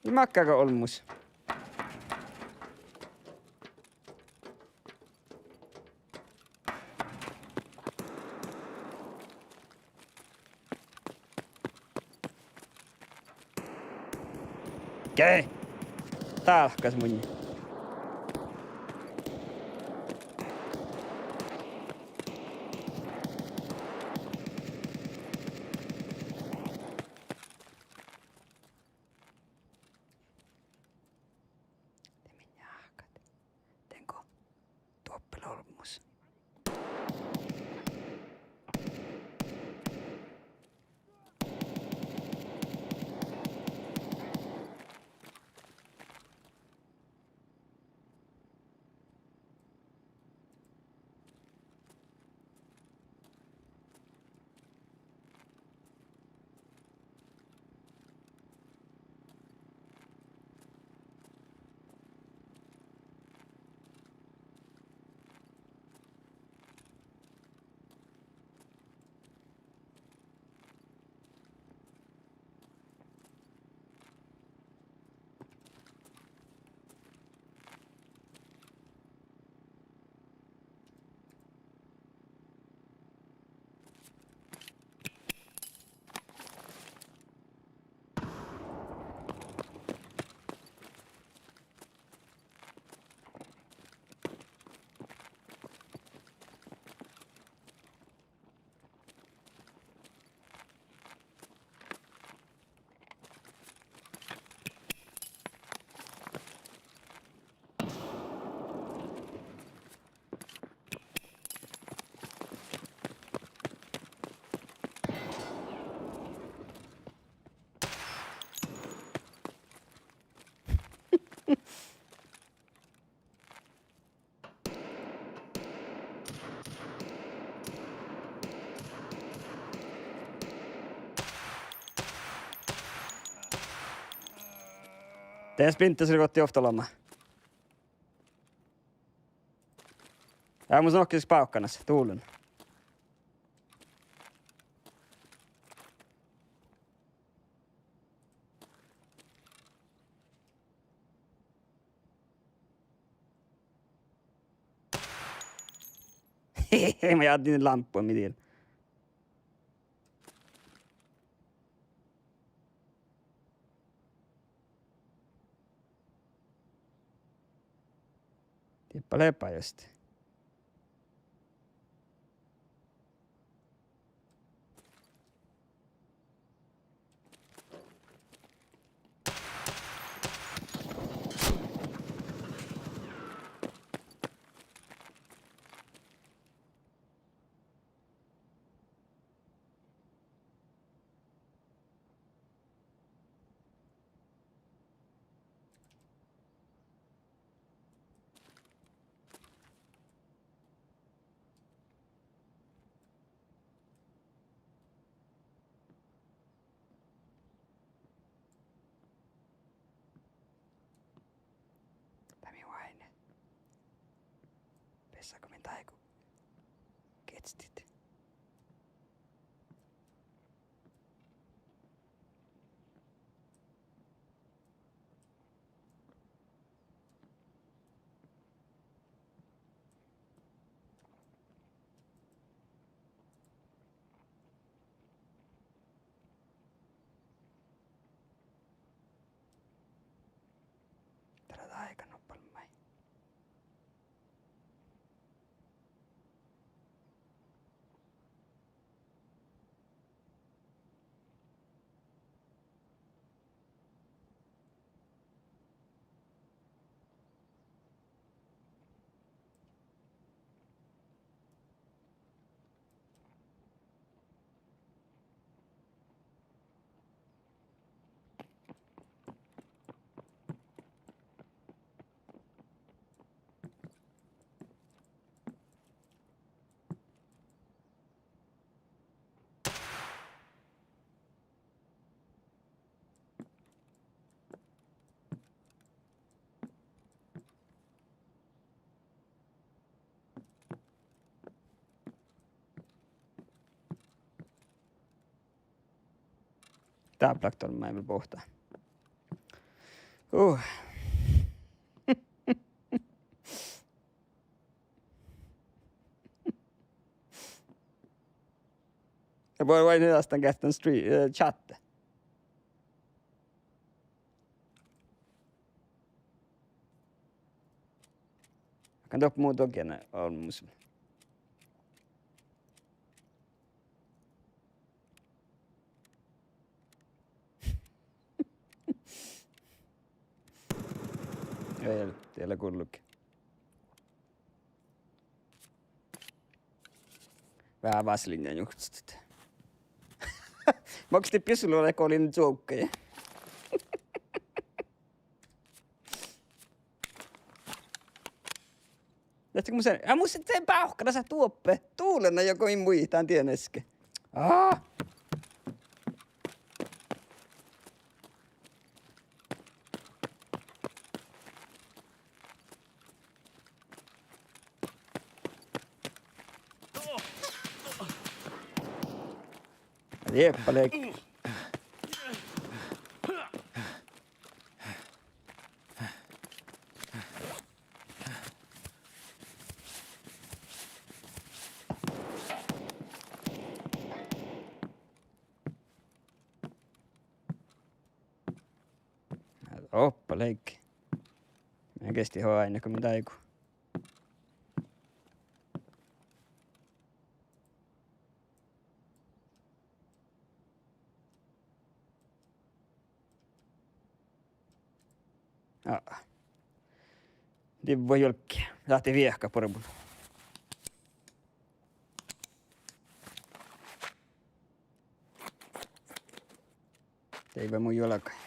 Ii máŋga olmmoš. Ge! Dálkkas munnje. De min jáhkát. Dego doppe olmmoš. Ja splintasere gohčoduvvá olema. Ja mun son okta bávkkanas duollan. Mun jagi lámppu, mii dien. Dieppe lea bajos. Dá mii oaidne. Beassá go min dáigu geahčastit. Dá lea dáiga nupalmái. Dábláhtolmma vel bohte. Uh. Ja boađe oaidne dan geahččan stre-, eh, chatte. Kan doppe mu dogge olmmoš. Ei, ei leat gulluge. Veahá vaseliinna juhkestit. Makkár dii biesulaga go lei čuovggaid? Leat go mus, ja mus de bávkkanasat duoppe. Duollan ja go in muittán dien easka. Aa! Dieppe lea. Doppe lei. Mii geahčastit oaidne go mii dáigu. Aa. Divvut juolggi. Sáhttit viehkat buorbun. Deaivve mu juolggain.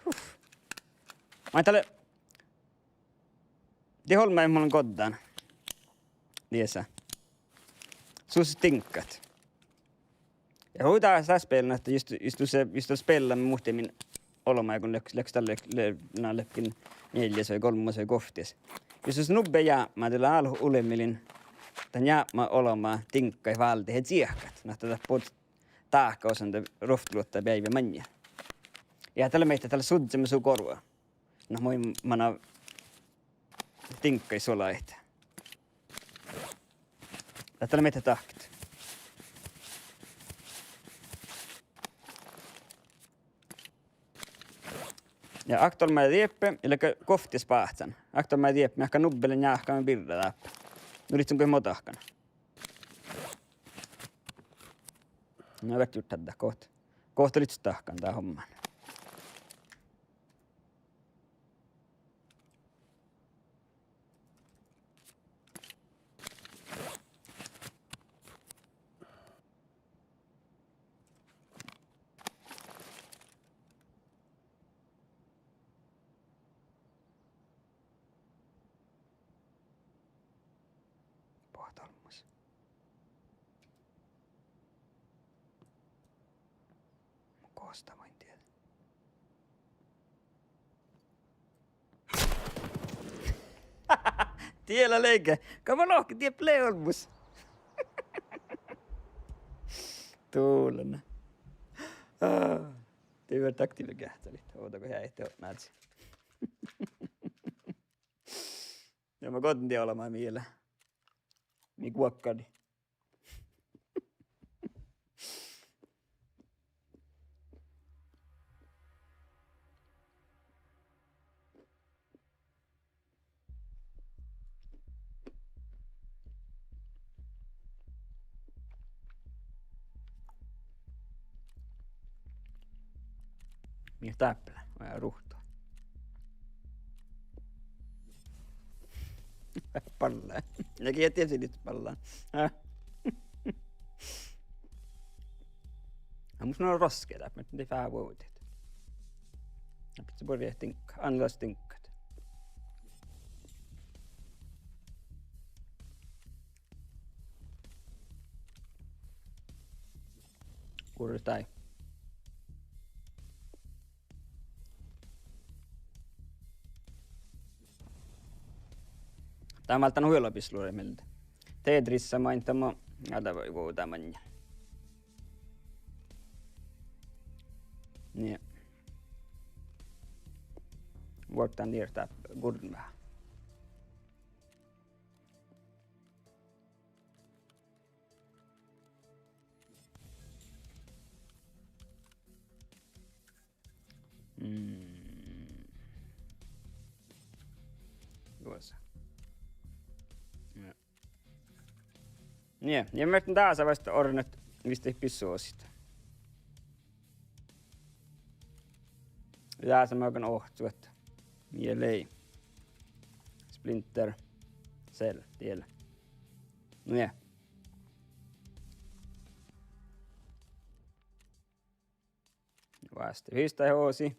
Huf. Maid dat lea? Die olmmái mun goddán. Diesa. Sus diŋggat. Ja hui dás, dás bealde ahte jus, jus dus, jus dat bealde muhtumin olbmuin go lea, lea dalle, lea, na, ledjen njealljas vai golmmas vai govttis. Jus, jus nubbi jápmá, de lea álgá ulbmilin dan jápmá olbmá diŋggaid váldit ja čiehkat. Na ahte dat bođii dáhkáhusain de ruovttoluotta beaivvi maŋŋel. Ja dat lea maid, dat lea suddjeme su gorvva. Na, mii mana diŋggaid suolaide. Dat lea maid dahkat. Ja okta olbmá dieppe, ja lea govttis báhcán. Okta olbmá dieppe, mii galggat nubbi lea njáhkámin birra dáppe. Nu livččen goit mo dahkan. Na, vel jurddat dat, gohte, gohte livččet dahkan dat homman. Bohte olmmoš. Mu gosta, ma in dieđe. Diela leige. Gama lohke, dieppe lea olmmoš. Tulen. Ah, dii fertet aktivt geahččalit. Ovdal go heaite otná. Ja ma goddin dien olbmá mielde. Mii guokkadit. Mii dáppe lea, oi, ruhtu. Balla. Ja gii tiesi dit balla. Á. Ja mus lea roske dáppe, muhto dii fáve vuovdit. Ja piti buorre diŋgga, annos diŋggat. Kurre dai. Dá válddán hui olu bisloraid mielde. Tetrisa maid dá mo, ja dá vai vuovdá maŋŋel. Nie. Vuovdán dier dáppe gurren veahá. Mm. Juosa. Ja. Nie, ja mii dása vasta ornet viste pissosit. Dása máŋga ohccat. Mii lei. Splinter Cell, diela. Nie. Vástá, vista hosi.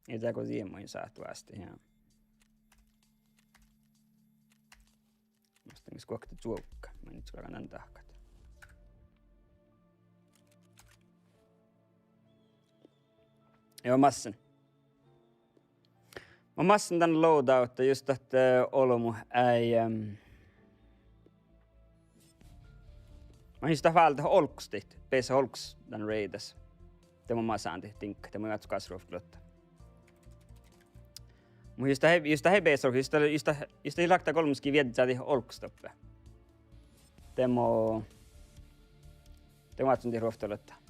Ii dego diemma in sáhte vástá, ja. Muhto mis guokte čuovgga, ma in gal dan dahkat. Joo, massan. Mun massan dan loadout jus dat, eh, olbmot eai, ehm, mun jus dat váldit olggos dihte, besset olggos dan raidas. De mun masan dihte diŋggat, de mun oaččun gas ruovttoluotta. Mun jus dat eai, jus dat eai besset, jus dat, jus dat, jus dat ii lágga golmmas gii viežžat dihte olggos doppe. De mun, de mun oaččun dihte ruovttoluotta.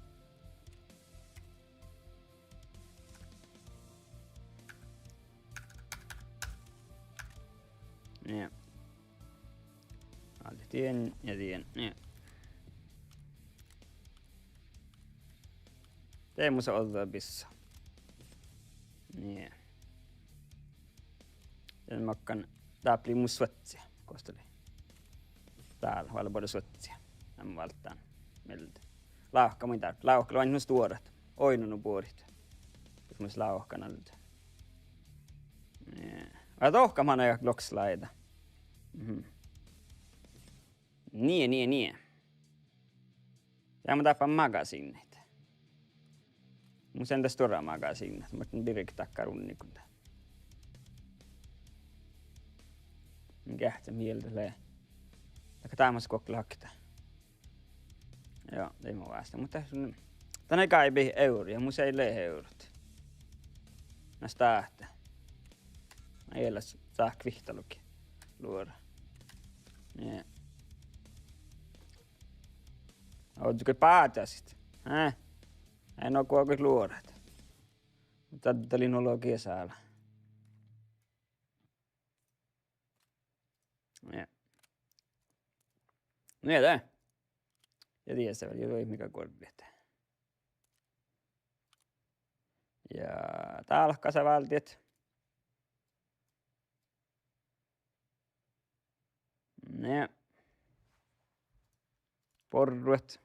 Nie. Aldit dien ja dien, nie. De mus ođđa bissa. Nie. Dien máŋga dáppe lei mus suožžu, gos dat lei. Dál, vel buorre suožžu. Mun válddán mielde. Lávkka mun dál, lávkka lea nu stuorat. Oidno nu buorit. Jus mus lávkkan alde. Nie. Vai dohkká man eai lokslaida. Mhm. Nie, nie, nie. Ja mun dáppe magasiinnaid. Mus lei dat stuorra magasiinnat, muhto birget dakkár unniiguin. Mun geahčen mielde lea. Dakkár dámas guokte lea okta. Joo, de ii mo vástá. Muhto dat, dat lea gáibi eurii, mus ii leat eurot. Na stáhte. Ii leat sá kvittalogit luorat. Nie. Oaččut bážasit. Hää? Ii nu go goit luorat. Daddalin olo giesala. Ja. Nu ja de. Ja diesa vel, ja dii mii guorvvat. Ja dálkasa váldit. Ne. Borrut.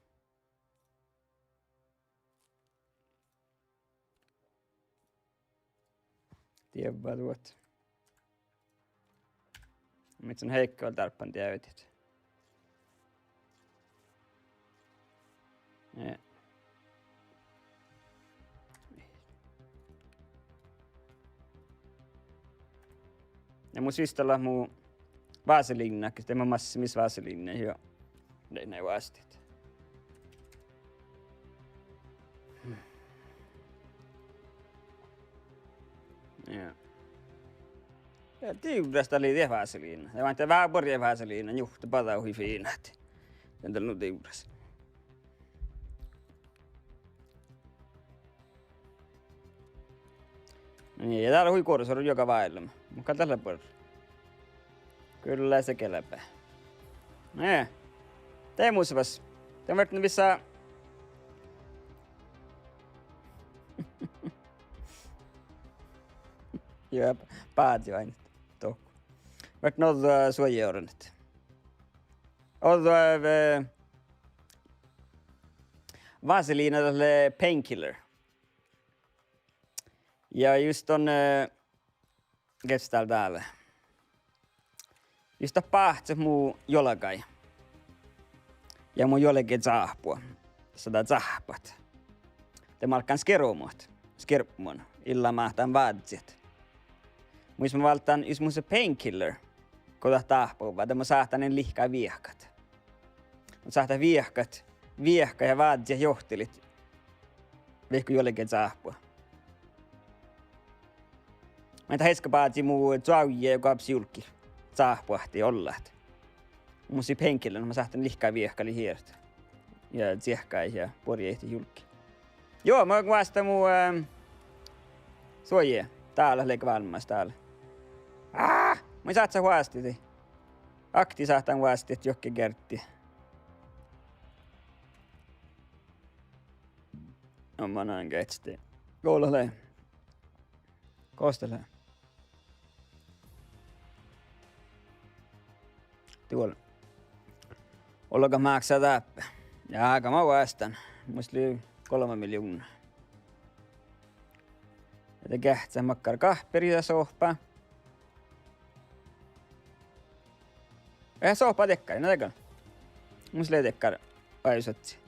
Dievvaduot. Mii son heikka vel dárppan dievdit. Ja. Ja mus visttallat mu vaseliinna, ahte de maid massá mis vaseliinna, ja de ne vástit. Ja. Ja divrras dat lei diet vaseliinna. Ja vaikko veahá buorre vaseliinna, njuhte bađa hui fiinat. Den dal nu divrras. Nie, ja dál hui guorasorru juoga váillama. Mun gal dat lea buorre. Kyllä se kelpá. Nie. De musibas. De viertten vissa. Joo, bázi váinna. Dohko. Viertten ođđa suoji orrut. Ođđa, eh, vaseliina dat lea Painkiller. Ja just don, eh, gieđusge dál. Just dat báhcet mu juolggaid. Ja mu juolggasáhpua. Sada cáhppat. De mun álggán skiromut. Skirpmon. Ii leat mat dan vázzit. Mu jus mun válddán, jus mun lea Painkiller. Go dat dáhpáhuvvá, de mun sáhtán lihkkat viehkat. Mun sáhtán viehkat, viehkat ja vázzit johtilit. Vaikko juolggasáhpua. Mun dat easka bázii mu čoavjji ja goabbes julggi. Cáhpáhtii ollat. Mus lei Painkiller, mun sáhtán lihkkat viehkat lihkkat. Ja čiehkái ja buorjehit julggi. Joo, mun vástán mu, ehm, suoji. Dál lea vállá dál. Á, mun sáhtán vástidit. Oktii sáhtán vástidit juohke giertti. Mun mannan gieđusge. Gos dat lea? Gos dat lea? Duol. Olgá máksá dáppe. Ja gal mun vástán. Mus lei golbma miljovnna. Ja de geahččá makkár gáhperiid sohpa. Ja sohpa dakkár, na dakkár. Mus lea dakkár oažžut.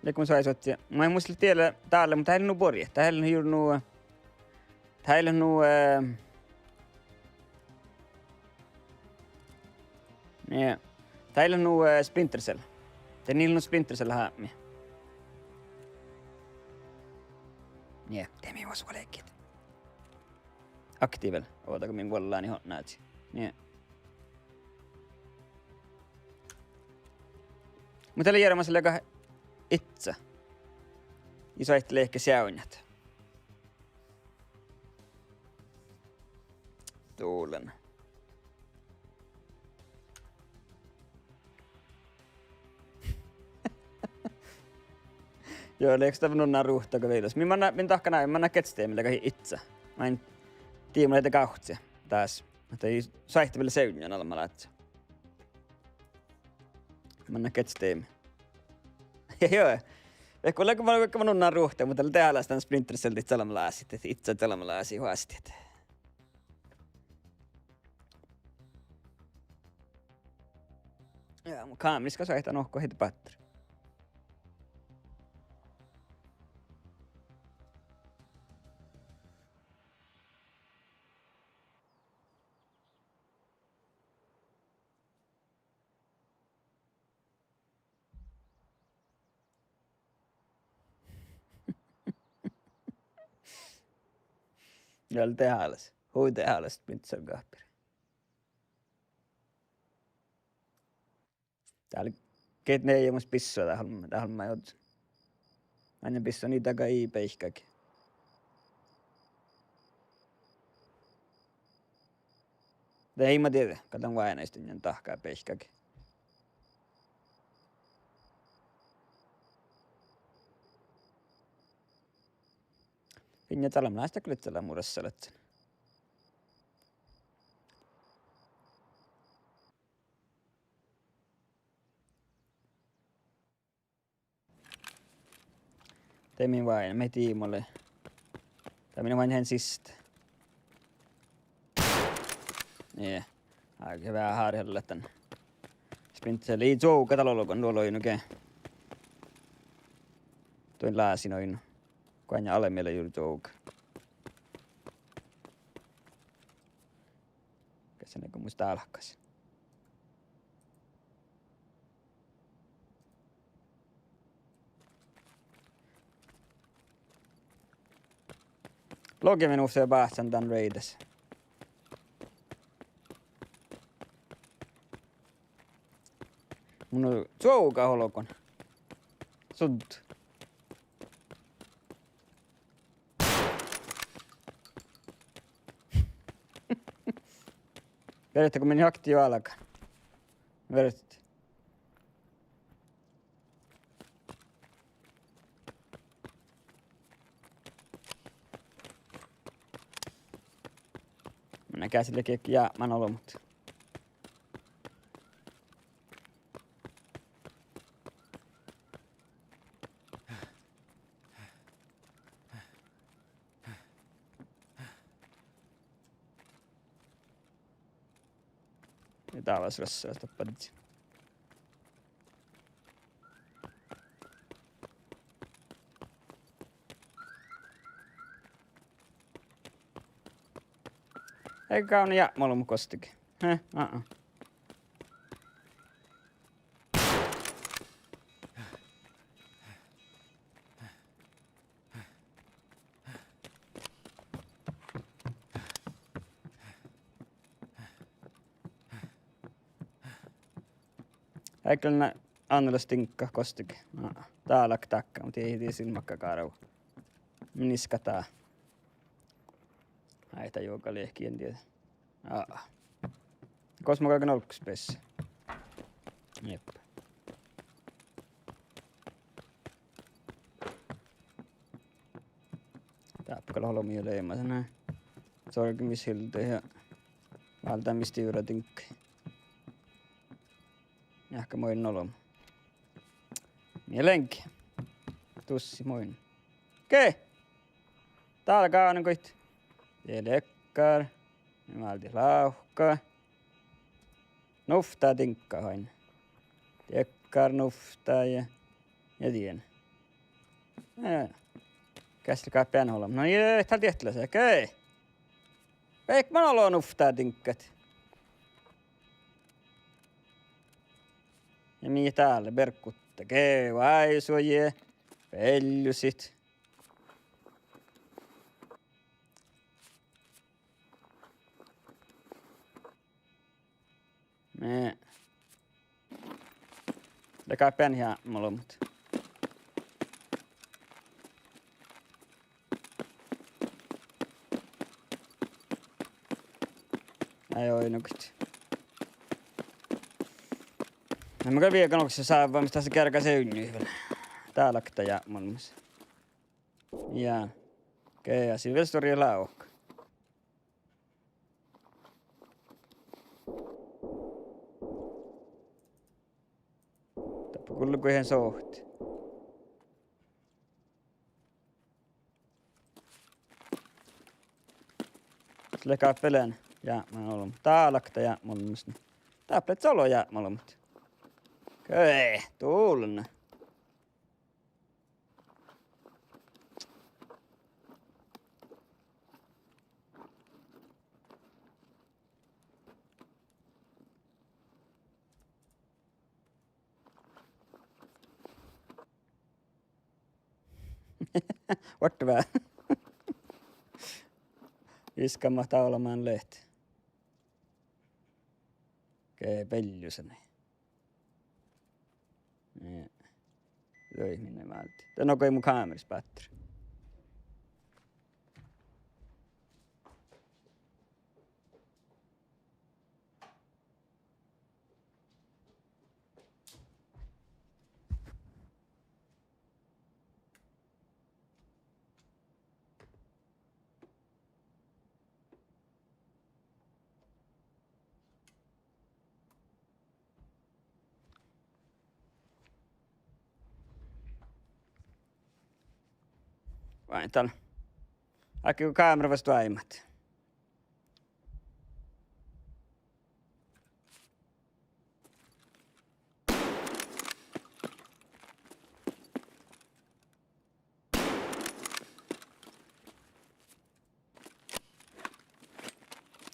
Dakkár mus oažžut. Maid mus lea diela dál, muhto dat ii leat nu buorre. Dat ii leat nu, dat ii leat nu, eh, nie. Dat ii leat nu, eh, Splinter Cell. Dat ii leat nu Splinter Cell hábmi. Nie, de mii mus vuolgit. Aktiivel. Ovdal go mii vuollániid otná. Nie. Muhto dat lea jearmas leaga idja. Ii soaitá leahkit seavdnjat. Duolen. Joo, leago dat nu unna ruhta go vejolaš. Mii manná, mii dahkan, mii manná gieđusge leaga idja. Maid dii mun lean gávcci dás. Ahte ii soaitá vel seavdnjan almma lázze. Manná gieđusge. Joo. Vaikko leago, vaikko mun unna ruhta, muhto dat lea alas dan Splinter Cell dihte almma lásit, idja almma lásit vástidit. kámeris gal soaittá nohkahit báttera. Gal dehálaš, hui dehálaš, Spencer Gahper. Dál, get nie mus bissua dahálmma, dahálmma jođ. Ain bissua ni daga ii beikkáge. De ii ma dieđe, gal dan váinaista dan dahká beikkáge. Fiinna, dál leat láhkai lea, lea murassalatsen. De mii váinna, mii diimma lea. Dat mii váinna han siste. Nie. Áigge veahá hárhellat dan. Spencer lei čuovga dál olgun, duo lei nu ge. Duin lásin oidno. Goainna ale mielde juo čuovga. Kas sa ne go mus dálkás. Logi min uvssa báhcán dan raidas. Mun čuovga olgun. Suddu. Verte go min hakti jo álgán. Verte. Mun gal ledjen jápmán olbmot. Ja dávas rassalas doppe. Ii gávnna jápmán olbmot gostege. He, a-a. Eai gal lean annalas diŋggat gostege. Na, dál lea dákka, muhto ii, ii silmmaga gárvu. Min iskadá. Ai, dat juoga lehki, en dieđe. Aa. Gos mun galgen olggos beassat? Jep. Dáppe gal olbmot leimmet, ne. Sorgimishilde ja váldá mis divradiŋggaid. Jáhkká moin olbmot. Mii leat. Tussi moin. Okei. Dál gávnnagoit. Die leakkár. Mii váldit lávkka. Nuvttá diŋggat oaidne. Leakkár nuvttá ja, ja dien. Ja. Geassegáppi ean olbmot. No, ii dál diehtale, okei. Veaikka man olu nuvttá diŋggat. Ja mii dál bergguhit ge váisuid ja beallusiid. Mii leat gal bean jápmán olbmot. Ai, oidnogiid. Na mun gal viegan oksa sávvamis, dasa geargá seainnu vel. Dál lea jápmán olbmos. Ja. Okei, ja sii vel stuorra lávka. Dáppe gullegui han sohte. Leat gal bealle jápmán olbmot. Dál lea jápmán olbmos. Dáppe leat solo jápmán olbmot. Ge, dulna. Vuorttu veahá. Viskan mat dálván leat. Ge beallusa nai. Nie. Dieđe minne válddii. De nu gal mu kámeras báttera. Vai dál. Áigge go kámera vuos doaibmat.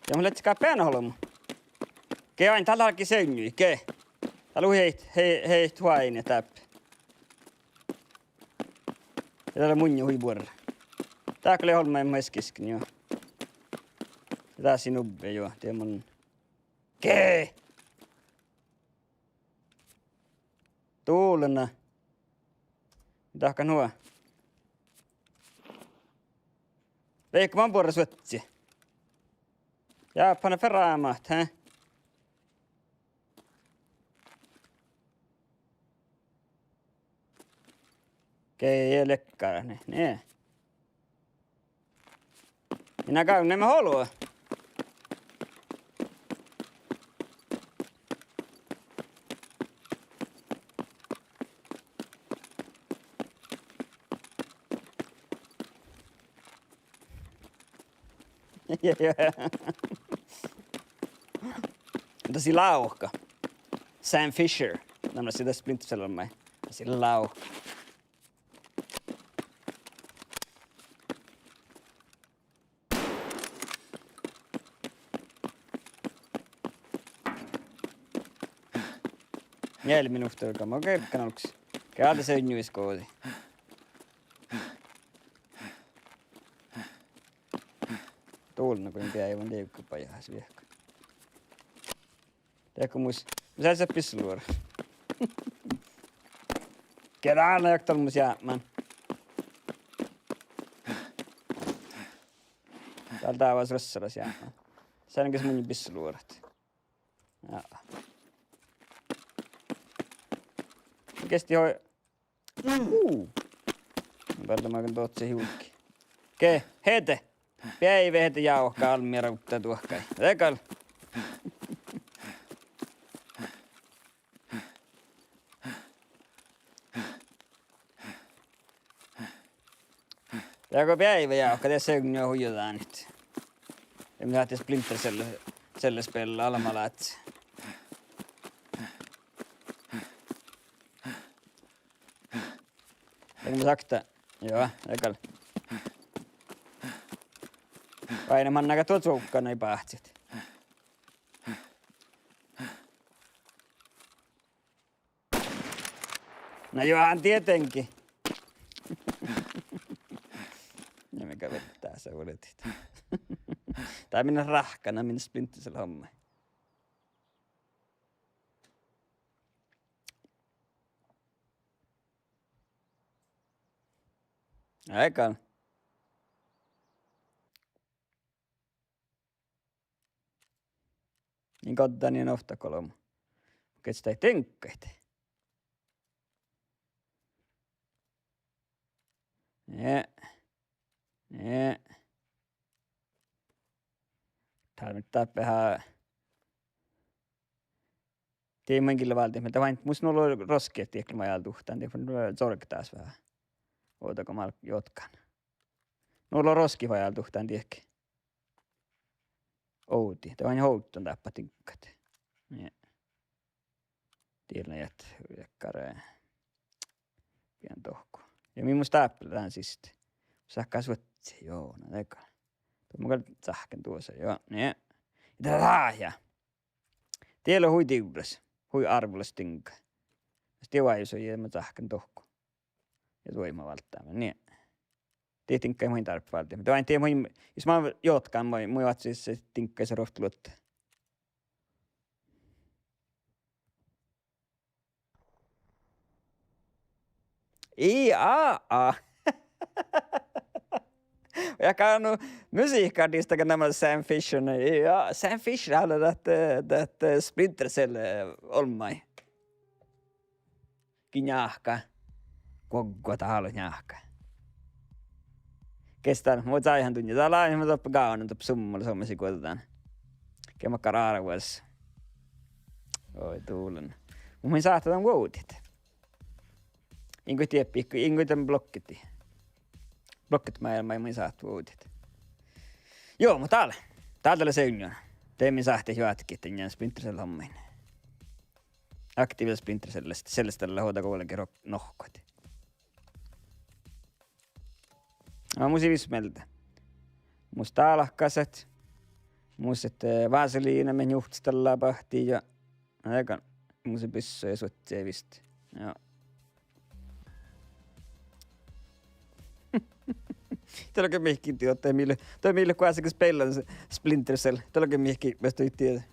Ja mun lean gal beana olbmo. Ge, ain dál álggii seunni, ge. Dál hui heit, heit, heit huaine dáppe. Ja dál lea munnje hui buorre. Dál gal lea olbmo, maid ges giskka, juo. Ja dás in ubbe, juo, die mun. Ge! Dulna. Dahkat nu? Veahá man buorre suotti. Ja, pane ferma, hä? Ge, ja leakkár, nie, nie. Minä gal, ne me holu. Ja, ja. Dás lei lávka. Sam Fisher. Na, na, sii dás Splinter Cell maid. Dás lei lávka. Njeallje minuhta gal mun gerggan olggos. Ge, álgá seunni gođii. Dulna go in beaivvan dievgga bajás viehka. Diehgo mus, mus eai sáhte bissaluorat. Ge, dál lea okta mus jápmán. Dál dávás rossalas jápmán. Seangas munnje bissaluorat. Ja. Gesti hoi. Uu. Bealde magan dohko juolggi. Ge, hede. Beaivehedje jávka almmi ruvdda duohkai. De gal. Ja go beaivejávka, de seŋŋa hui dánit. Ja mii sáhttit Splinter Cell, Cell spiella almma láhtti. Ja mun sáhtán, juo, de gal. Vai ne mannagat duo cuovgga nai báhcit. Na juo, tietenkin. Ja mii gal vettá sa vuođit. Dat minut ráhkana, minut Splinter Cell homma. Eai gal. Ii goddán in ovtta golbma. Gii dat diŋggaid? Nie. Nie. Dál mii dáppe ha- Dii mun gille váldit, muhto dat mus nu lea roski, diekkár vajálduhtán, diekkár, eh, zorggas veahá. Ovdal go mun juotkan. Nu lea roski vajálduhtán diekkár. Ovdal, dat ii ovddan dáppe diŋggat. Nie. Diet lea dakkár, eh, bijan dohko. Ja mii mus dáppe lea dán siste. Sáhttá suohtas, juo, na dego. Duo mun gal sáhtán duosa, juo, nie. Ja dat, dat, ja. Die lea hui divrras, hui árvvulas diŋga. Mas die oaivvi, ja mun sáhtán dohko. Ja duohko mun válddán, nie. Die diŋgga mun in dárbbaš válddit. Muhto ain die mun, jus mun jotkán, mun, mun oaččun, diŋgga sa ruovttat luotta. I A A. Ja gal nu musiikkartista ge namma Sam Fisher, ne, ja, Sam Fisher ale dat, dat, eh, Splinter Cell, eh, olmmái. Gii njáhká. Guogguođa álo njáhká. Gestán, mun ožžon dunnje. Dat lea, mun doppe gávdnan doppe summala somás guođán. Ge makkár árvvulas. Oi, dulan. Mun in sáhte dan vuovdit. In go dieppe, in go dan blokkii. Blokkii máilmmi, mun in sáhte vuovdit. Juo, muhto dál. Dál dat lea seinna. De mii sáhttit juo átkit dan Splinter Cell hommain. Aktivera Splinter Cell, sellasta lea hođa golge rok-, nohkkat. Aa, mus visot mielde. Mus dálkasat. Mus ahte, eh, vaseliina mii njuhtas dallá bahtii ja, ega, mus bussá ja suohtas viste. Juo. Dat lea ge mihkkege dieđe, dat mii lea, dat mii lea goassege spillan Splinter Cell. Dat lea ge mihkkege, mas dat dieđe.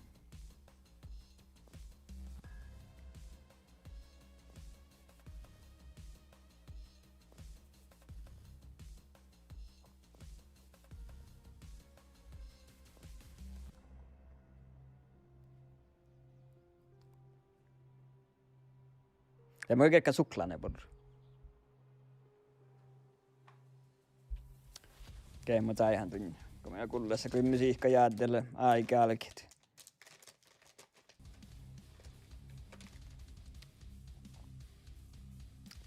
Ja mun gal suklá ne boru. Ge, mun ožžon dunnje. Go mun gullen, go musiikka jáddel, áigi álgit.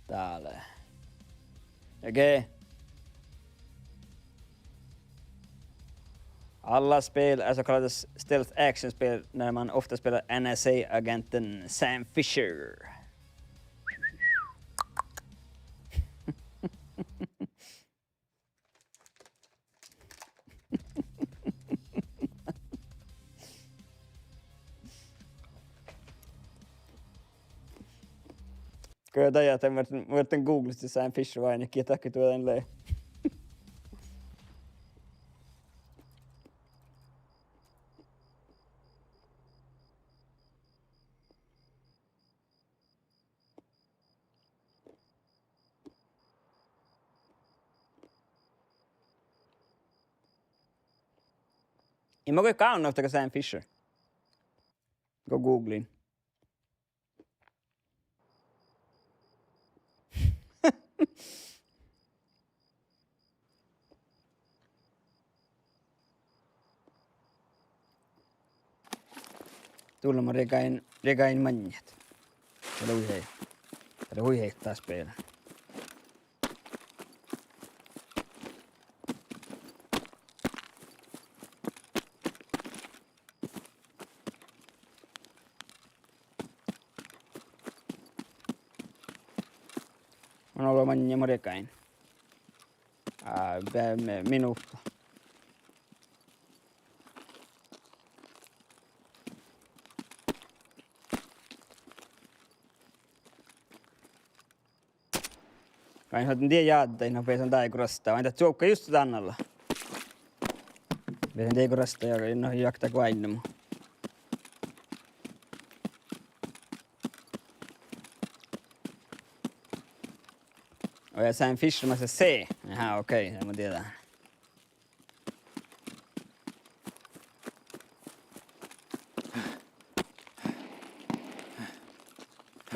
Dál. Ja ge. Alla spel er så kallade s-, stealth action-spel när man ofta spelar N S A-agenten Sam Fisher. Go dat ja, de muhtin, muhtin googlastit Sam Fisher oaidnakkár, dakko duođai lei. In mun goit gávdnan ovtta go Sam Fisher. Go googlen. Dullan mun riegájin, riegájin maŋŋit. Dat lea hui hei-, dat lea hui heittá spela. Mun olo maŋŋit mun riegájin. Á, be-, me-, minuhta. Ain han die jáddá, no, beasan dáiguin rastá, ain dat čuovgga just dan ala. Beasan dáiguin rastá ja, no, juo, dat go áinna mu. Oi, ja Sam Fisher, mas C. Aha, okei, ja mun dieđán.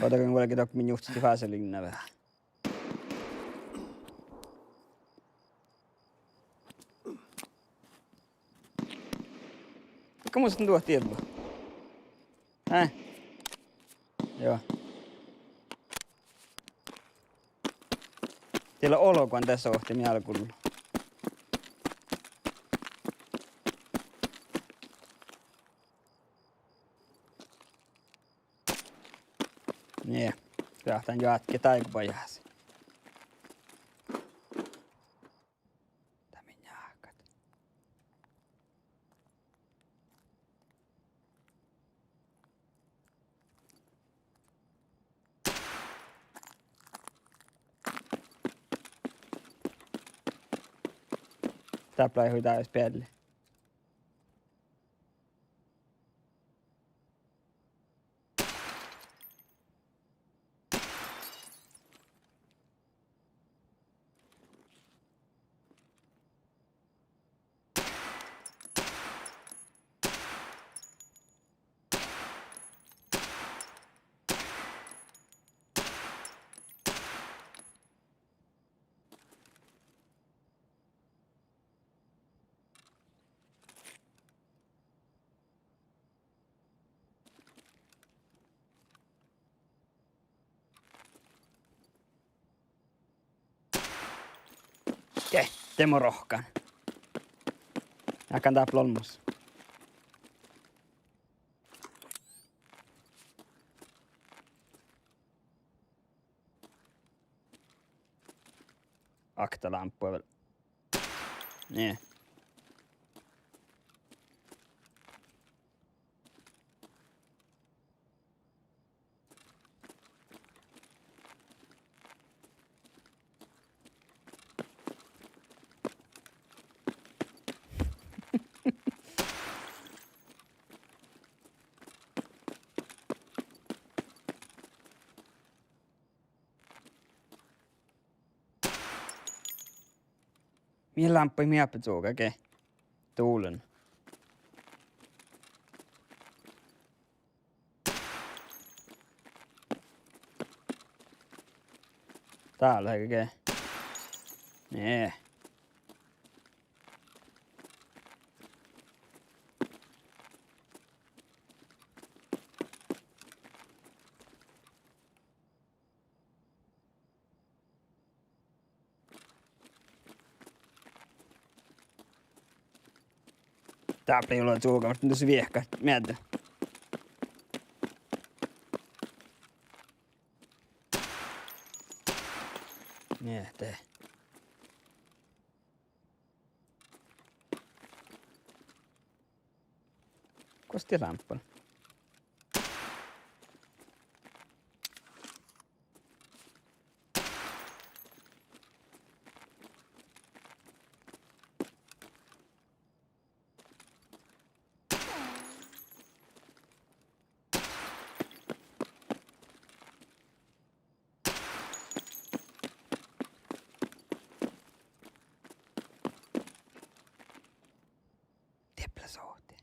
Ođđa go vuolgit dohko mii njuhtastit vaseliinna veahá. Go mus duot diella? Ää? Juo. Diella olguin dasa ohte mii álgguin. Dán joatke dáigubajáhus. Dá mii njáhkat. Dáppe lei hui dás bealli. De, de mo rohkkán. Jáhkán dáppe olmmoš. Okta lámppu vel. Nie. Mii lámppuid mii dáppe čuovgit? Dulen. Dál lea ge. Nie. Dáppe lea čuovga, muhto dasa viehkat mielde. Nie, de. Gos dat lámppa lea? Dieppe lea sohte.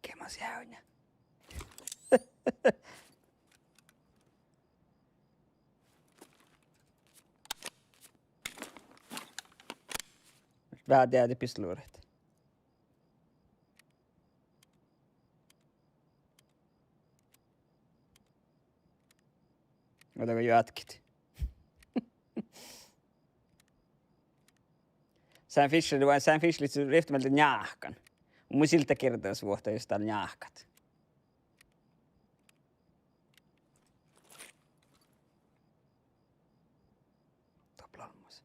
Gemas jávnja. Veahá deadi pistoluvrret. Ođđa go juotkit. Sám fíššel, sám fíššel rievtti mielde njáhkan. Mun sildagirdasvuohta jus dal njáhkat. Doppe lea olmmoš.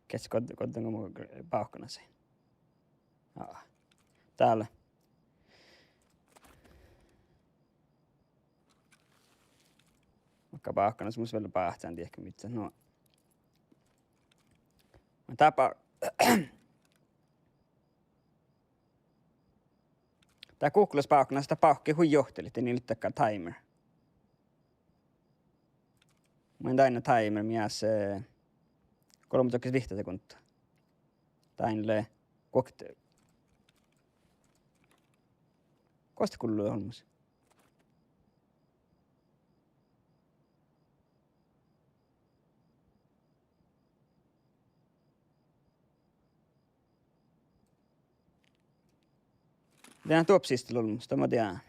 Geahččat go-, goddán go mun bávkkanassahin? Aa. Dál. Makkár bávkkanas mus vel báhcán, dieđe midjiide. No. Dá bá-, dá guhkkalas bávkkanas, dat bávkki hui johtilit, de ii leat dakkár timer. Mun dainna timer mii ás, eh, golbma dohkkes vihtta sekundda. Dain lea guokte-, gos dat gullo olmmoš. Dieđán duopsistel olmmoš, dat ma dieđán.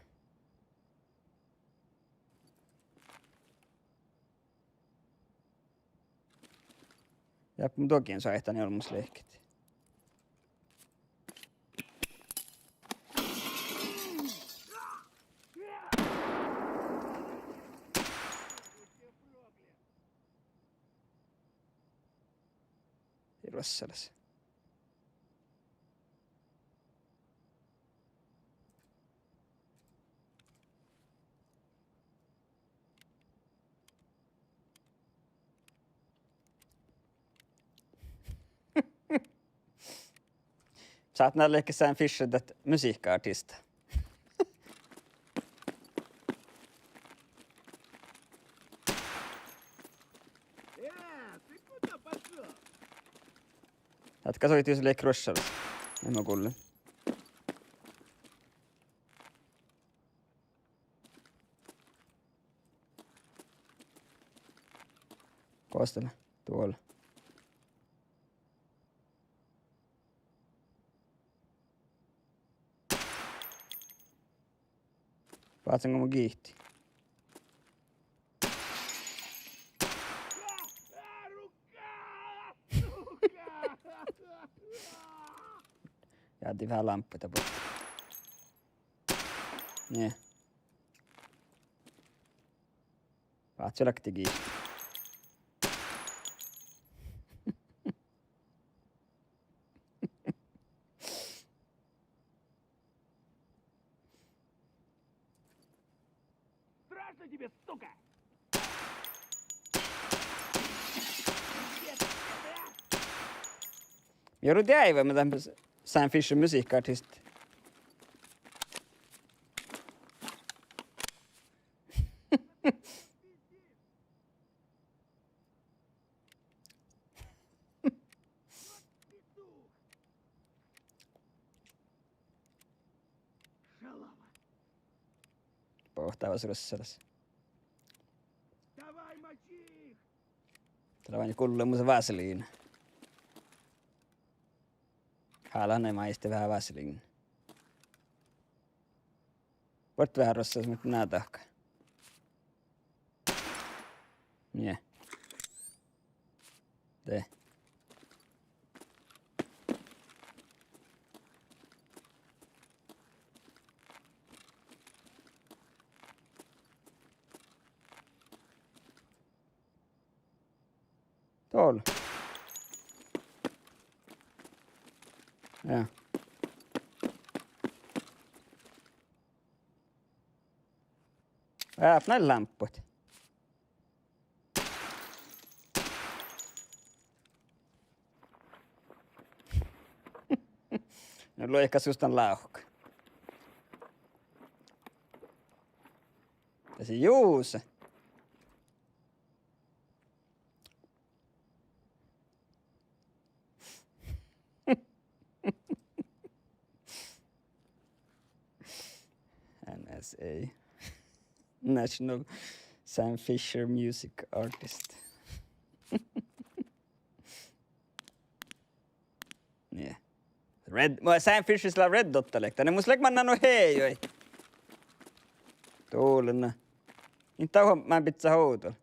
Ja mun dohkkášin šat dan olmmoš lehket. Ruossalaš. Sáhtán leahkit Sam Fisher dat musihkkaartista. Áhkku soittii sus leahkit ruossalaš. Ii ma gullen. Gos dat lea? Duolla. Váccen go mun giitin. Jáddin veahá lámppuid buot. Nie. Váccen go giitin. Страшно тебе, сука! Mii orui deaive, mii dat Sam Fisher musihkkaartista. Bohtávas ruossalaš. Давай, мочи их! Dat lea goit gullo mus vaseliin. Hálan maid veahá vaseliin. Vuorddit veahá ruossalaš, muhto na dahká. Nie. De. Dol. Ja. Eat nai lámppuid. Na luoikas just dan lávkka. Ja si jus. N S A. National Sam Fisher Music Artist. Nie. Red, mu Sam Fisher lea Red Dot lea. Danne mus lea mannan nu hejuid. Dol lea. In dat man bidjat ovdal.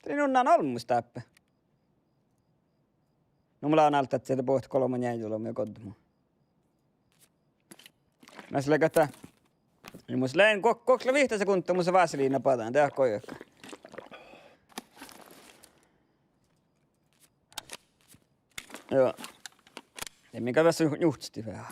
Dii, nu lean olmmoš dáppe. Nu mun lean áltát dego bohtet golbma njeallje olbmuid ja goddit mu. Mas lea ahte, ja mus lean go-, gokte vihtta sekundda mus vaseliina badan, de ahte goit. Joo. Ja mii gal ves njuhtastit veahá.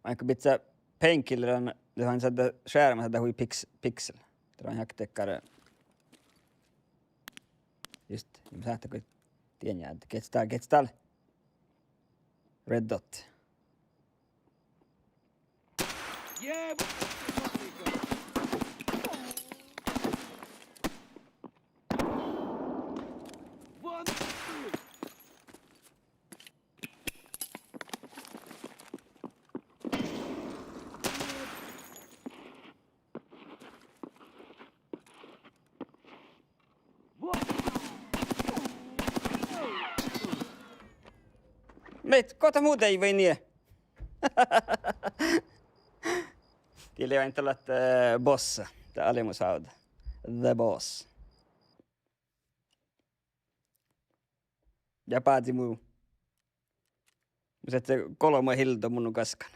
Vaikko bidjat painkilleran, de han šaddat, skjermma šaddat hui piks-, piksel. De han hakte kare. Just, ja mun sáhtán go dien jagi. Gieđe dál, gieđe dál? Red Dot. Mii, go dat mu deaivvai nie? Die lea ain dat, eh, bossa. Dat ale mus hávdá. The boss. Ja bázzi mu. Mus lea golbma hildo mu gaskkan.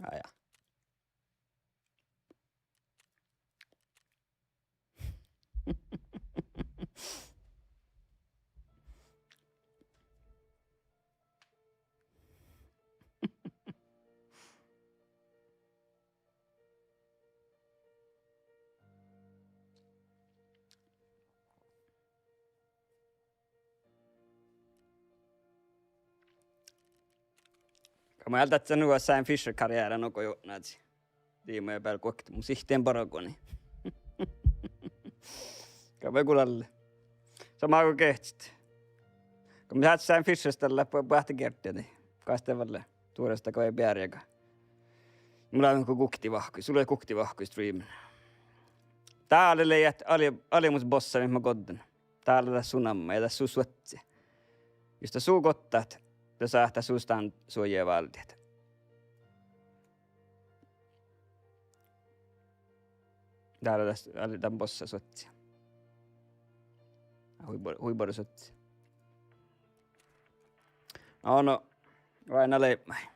Á, ja. Go mun ealddán nu ahte Sam Fisher-karjeára nugo jotnasii. Dii mu beale guokte, mun sihten bargoni. Go mun gulalle. Somá go gehččet. Go mun sáhtán Sam Fisher dalle bu-, buohtageardde, dii. Gal de valle duorastaga vai bearjaga. Mun lean go guokte vahku, sus leat guokte vahku streamen. Dá lea, lea ahte ale-, alemus bossa mii mo goddon. Dá lea dat su namma ja dat su suohti. Jus dat su gottat, de sáhtát sus dan suojeváldet. Dá lea dat, ale dan bossa suohti. Hui buorre, hui buorre suohti. Ó, no, vai na leimmet.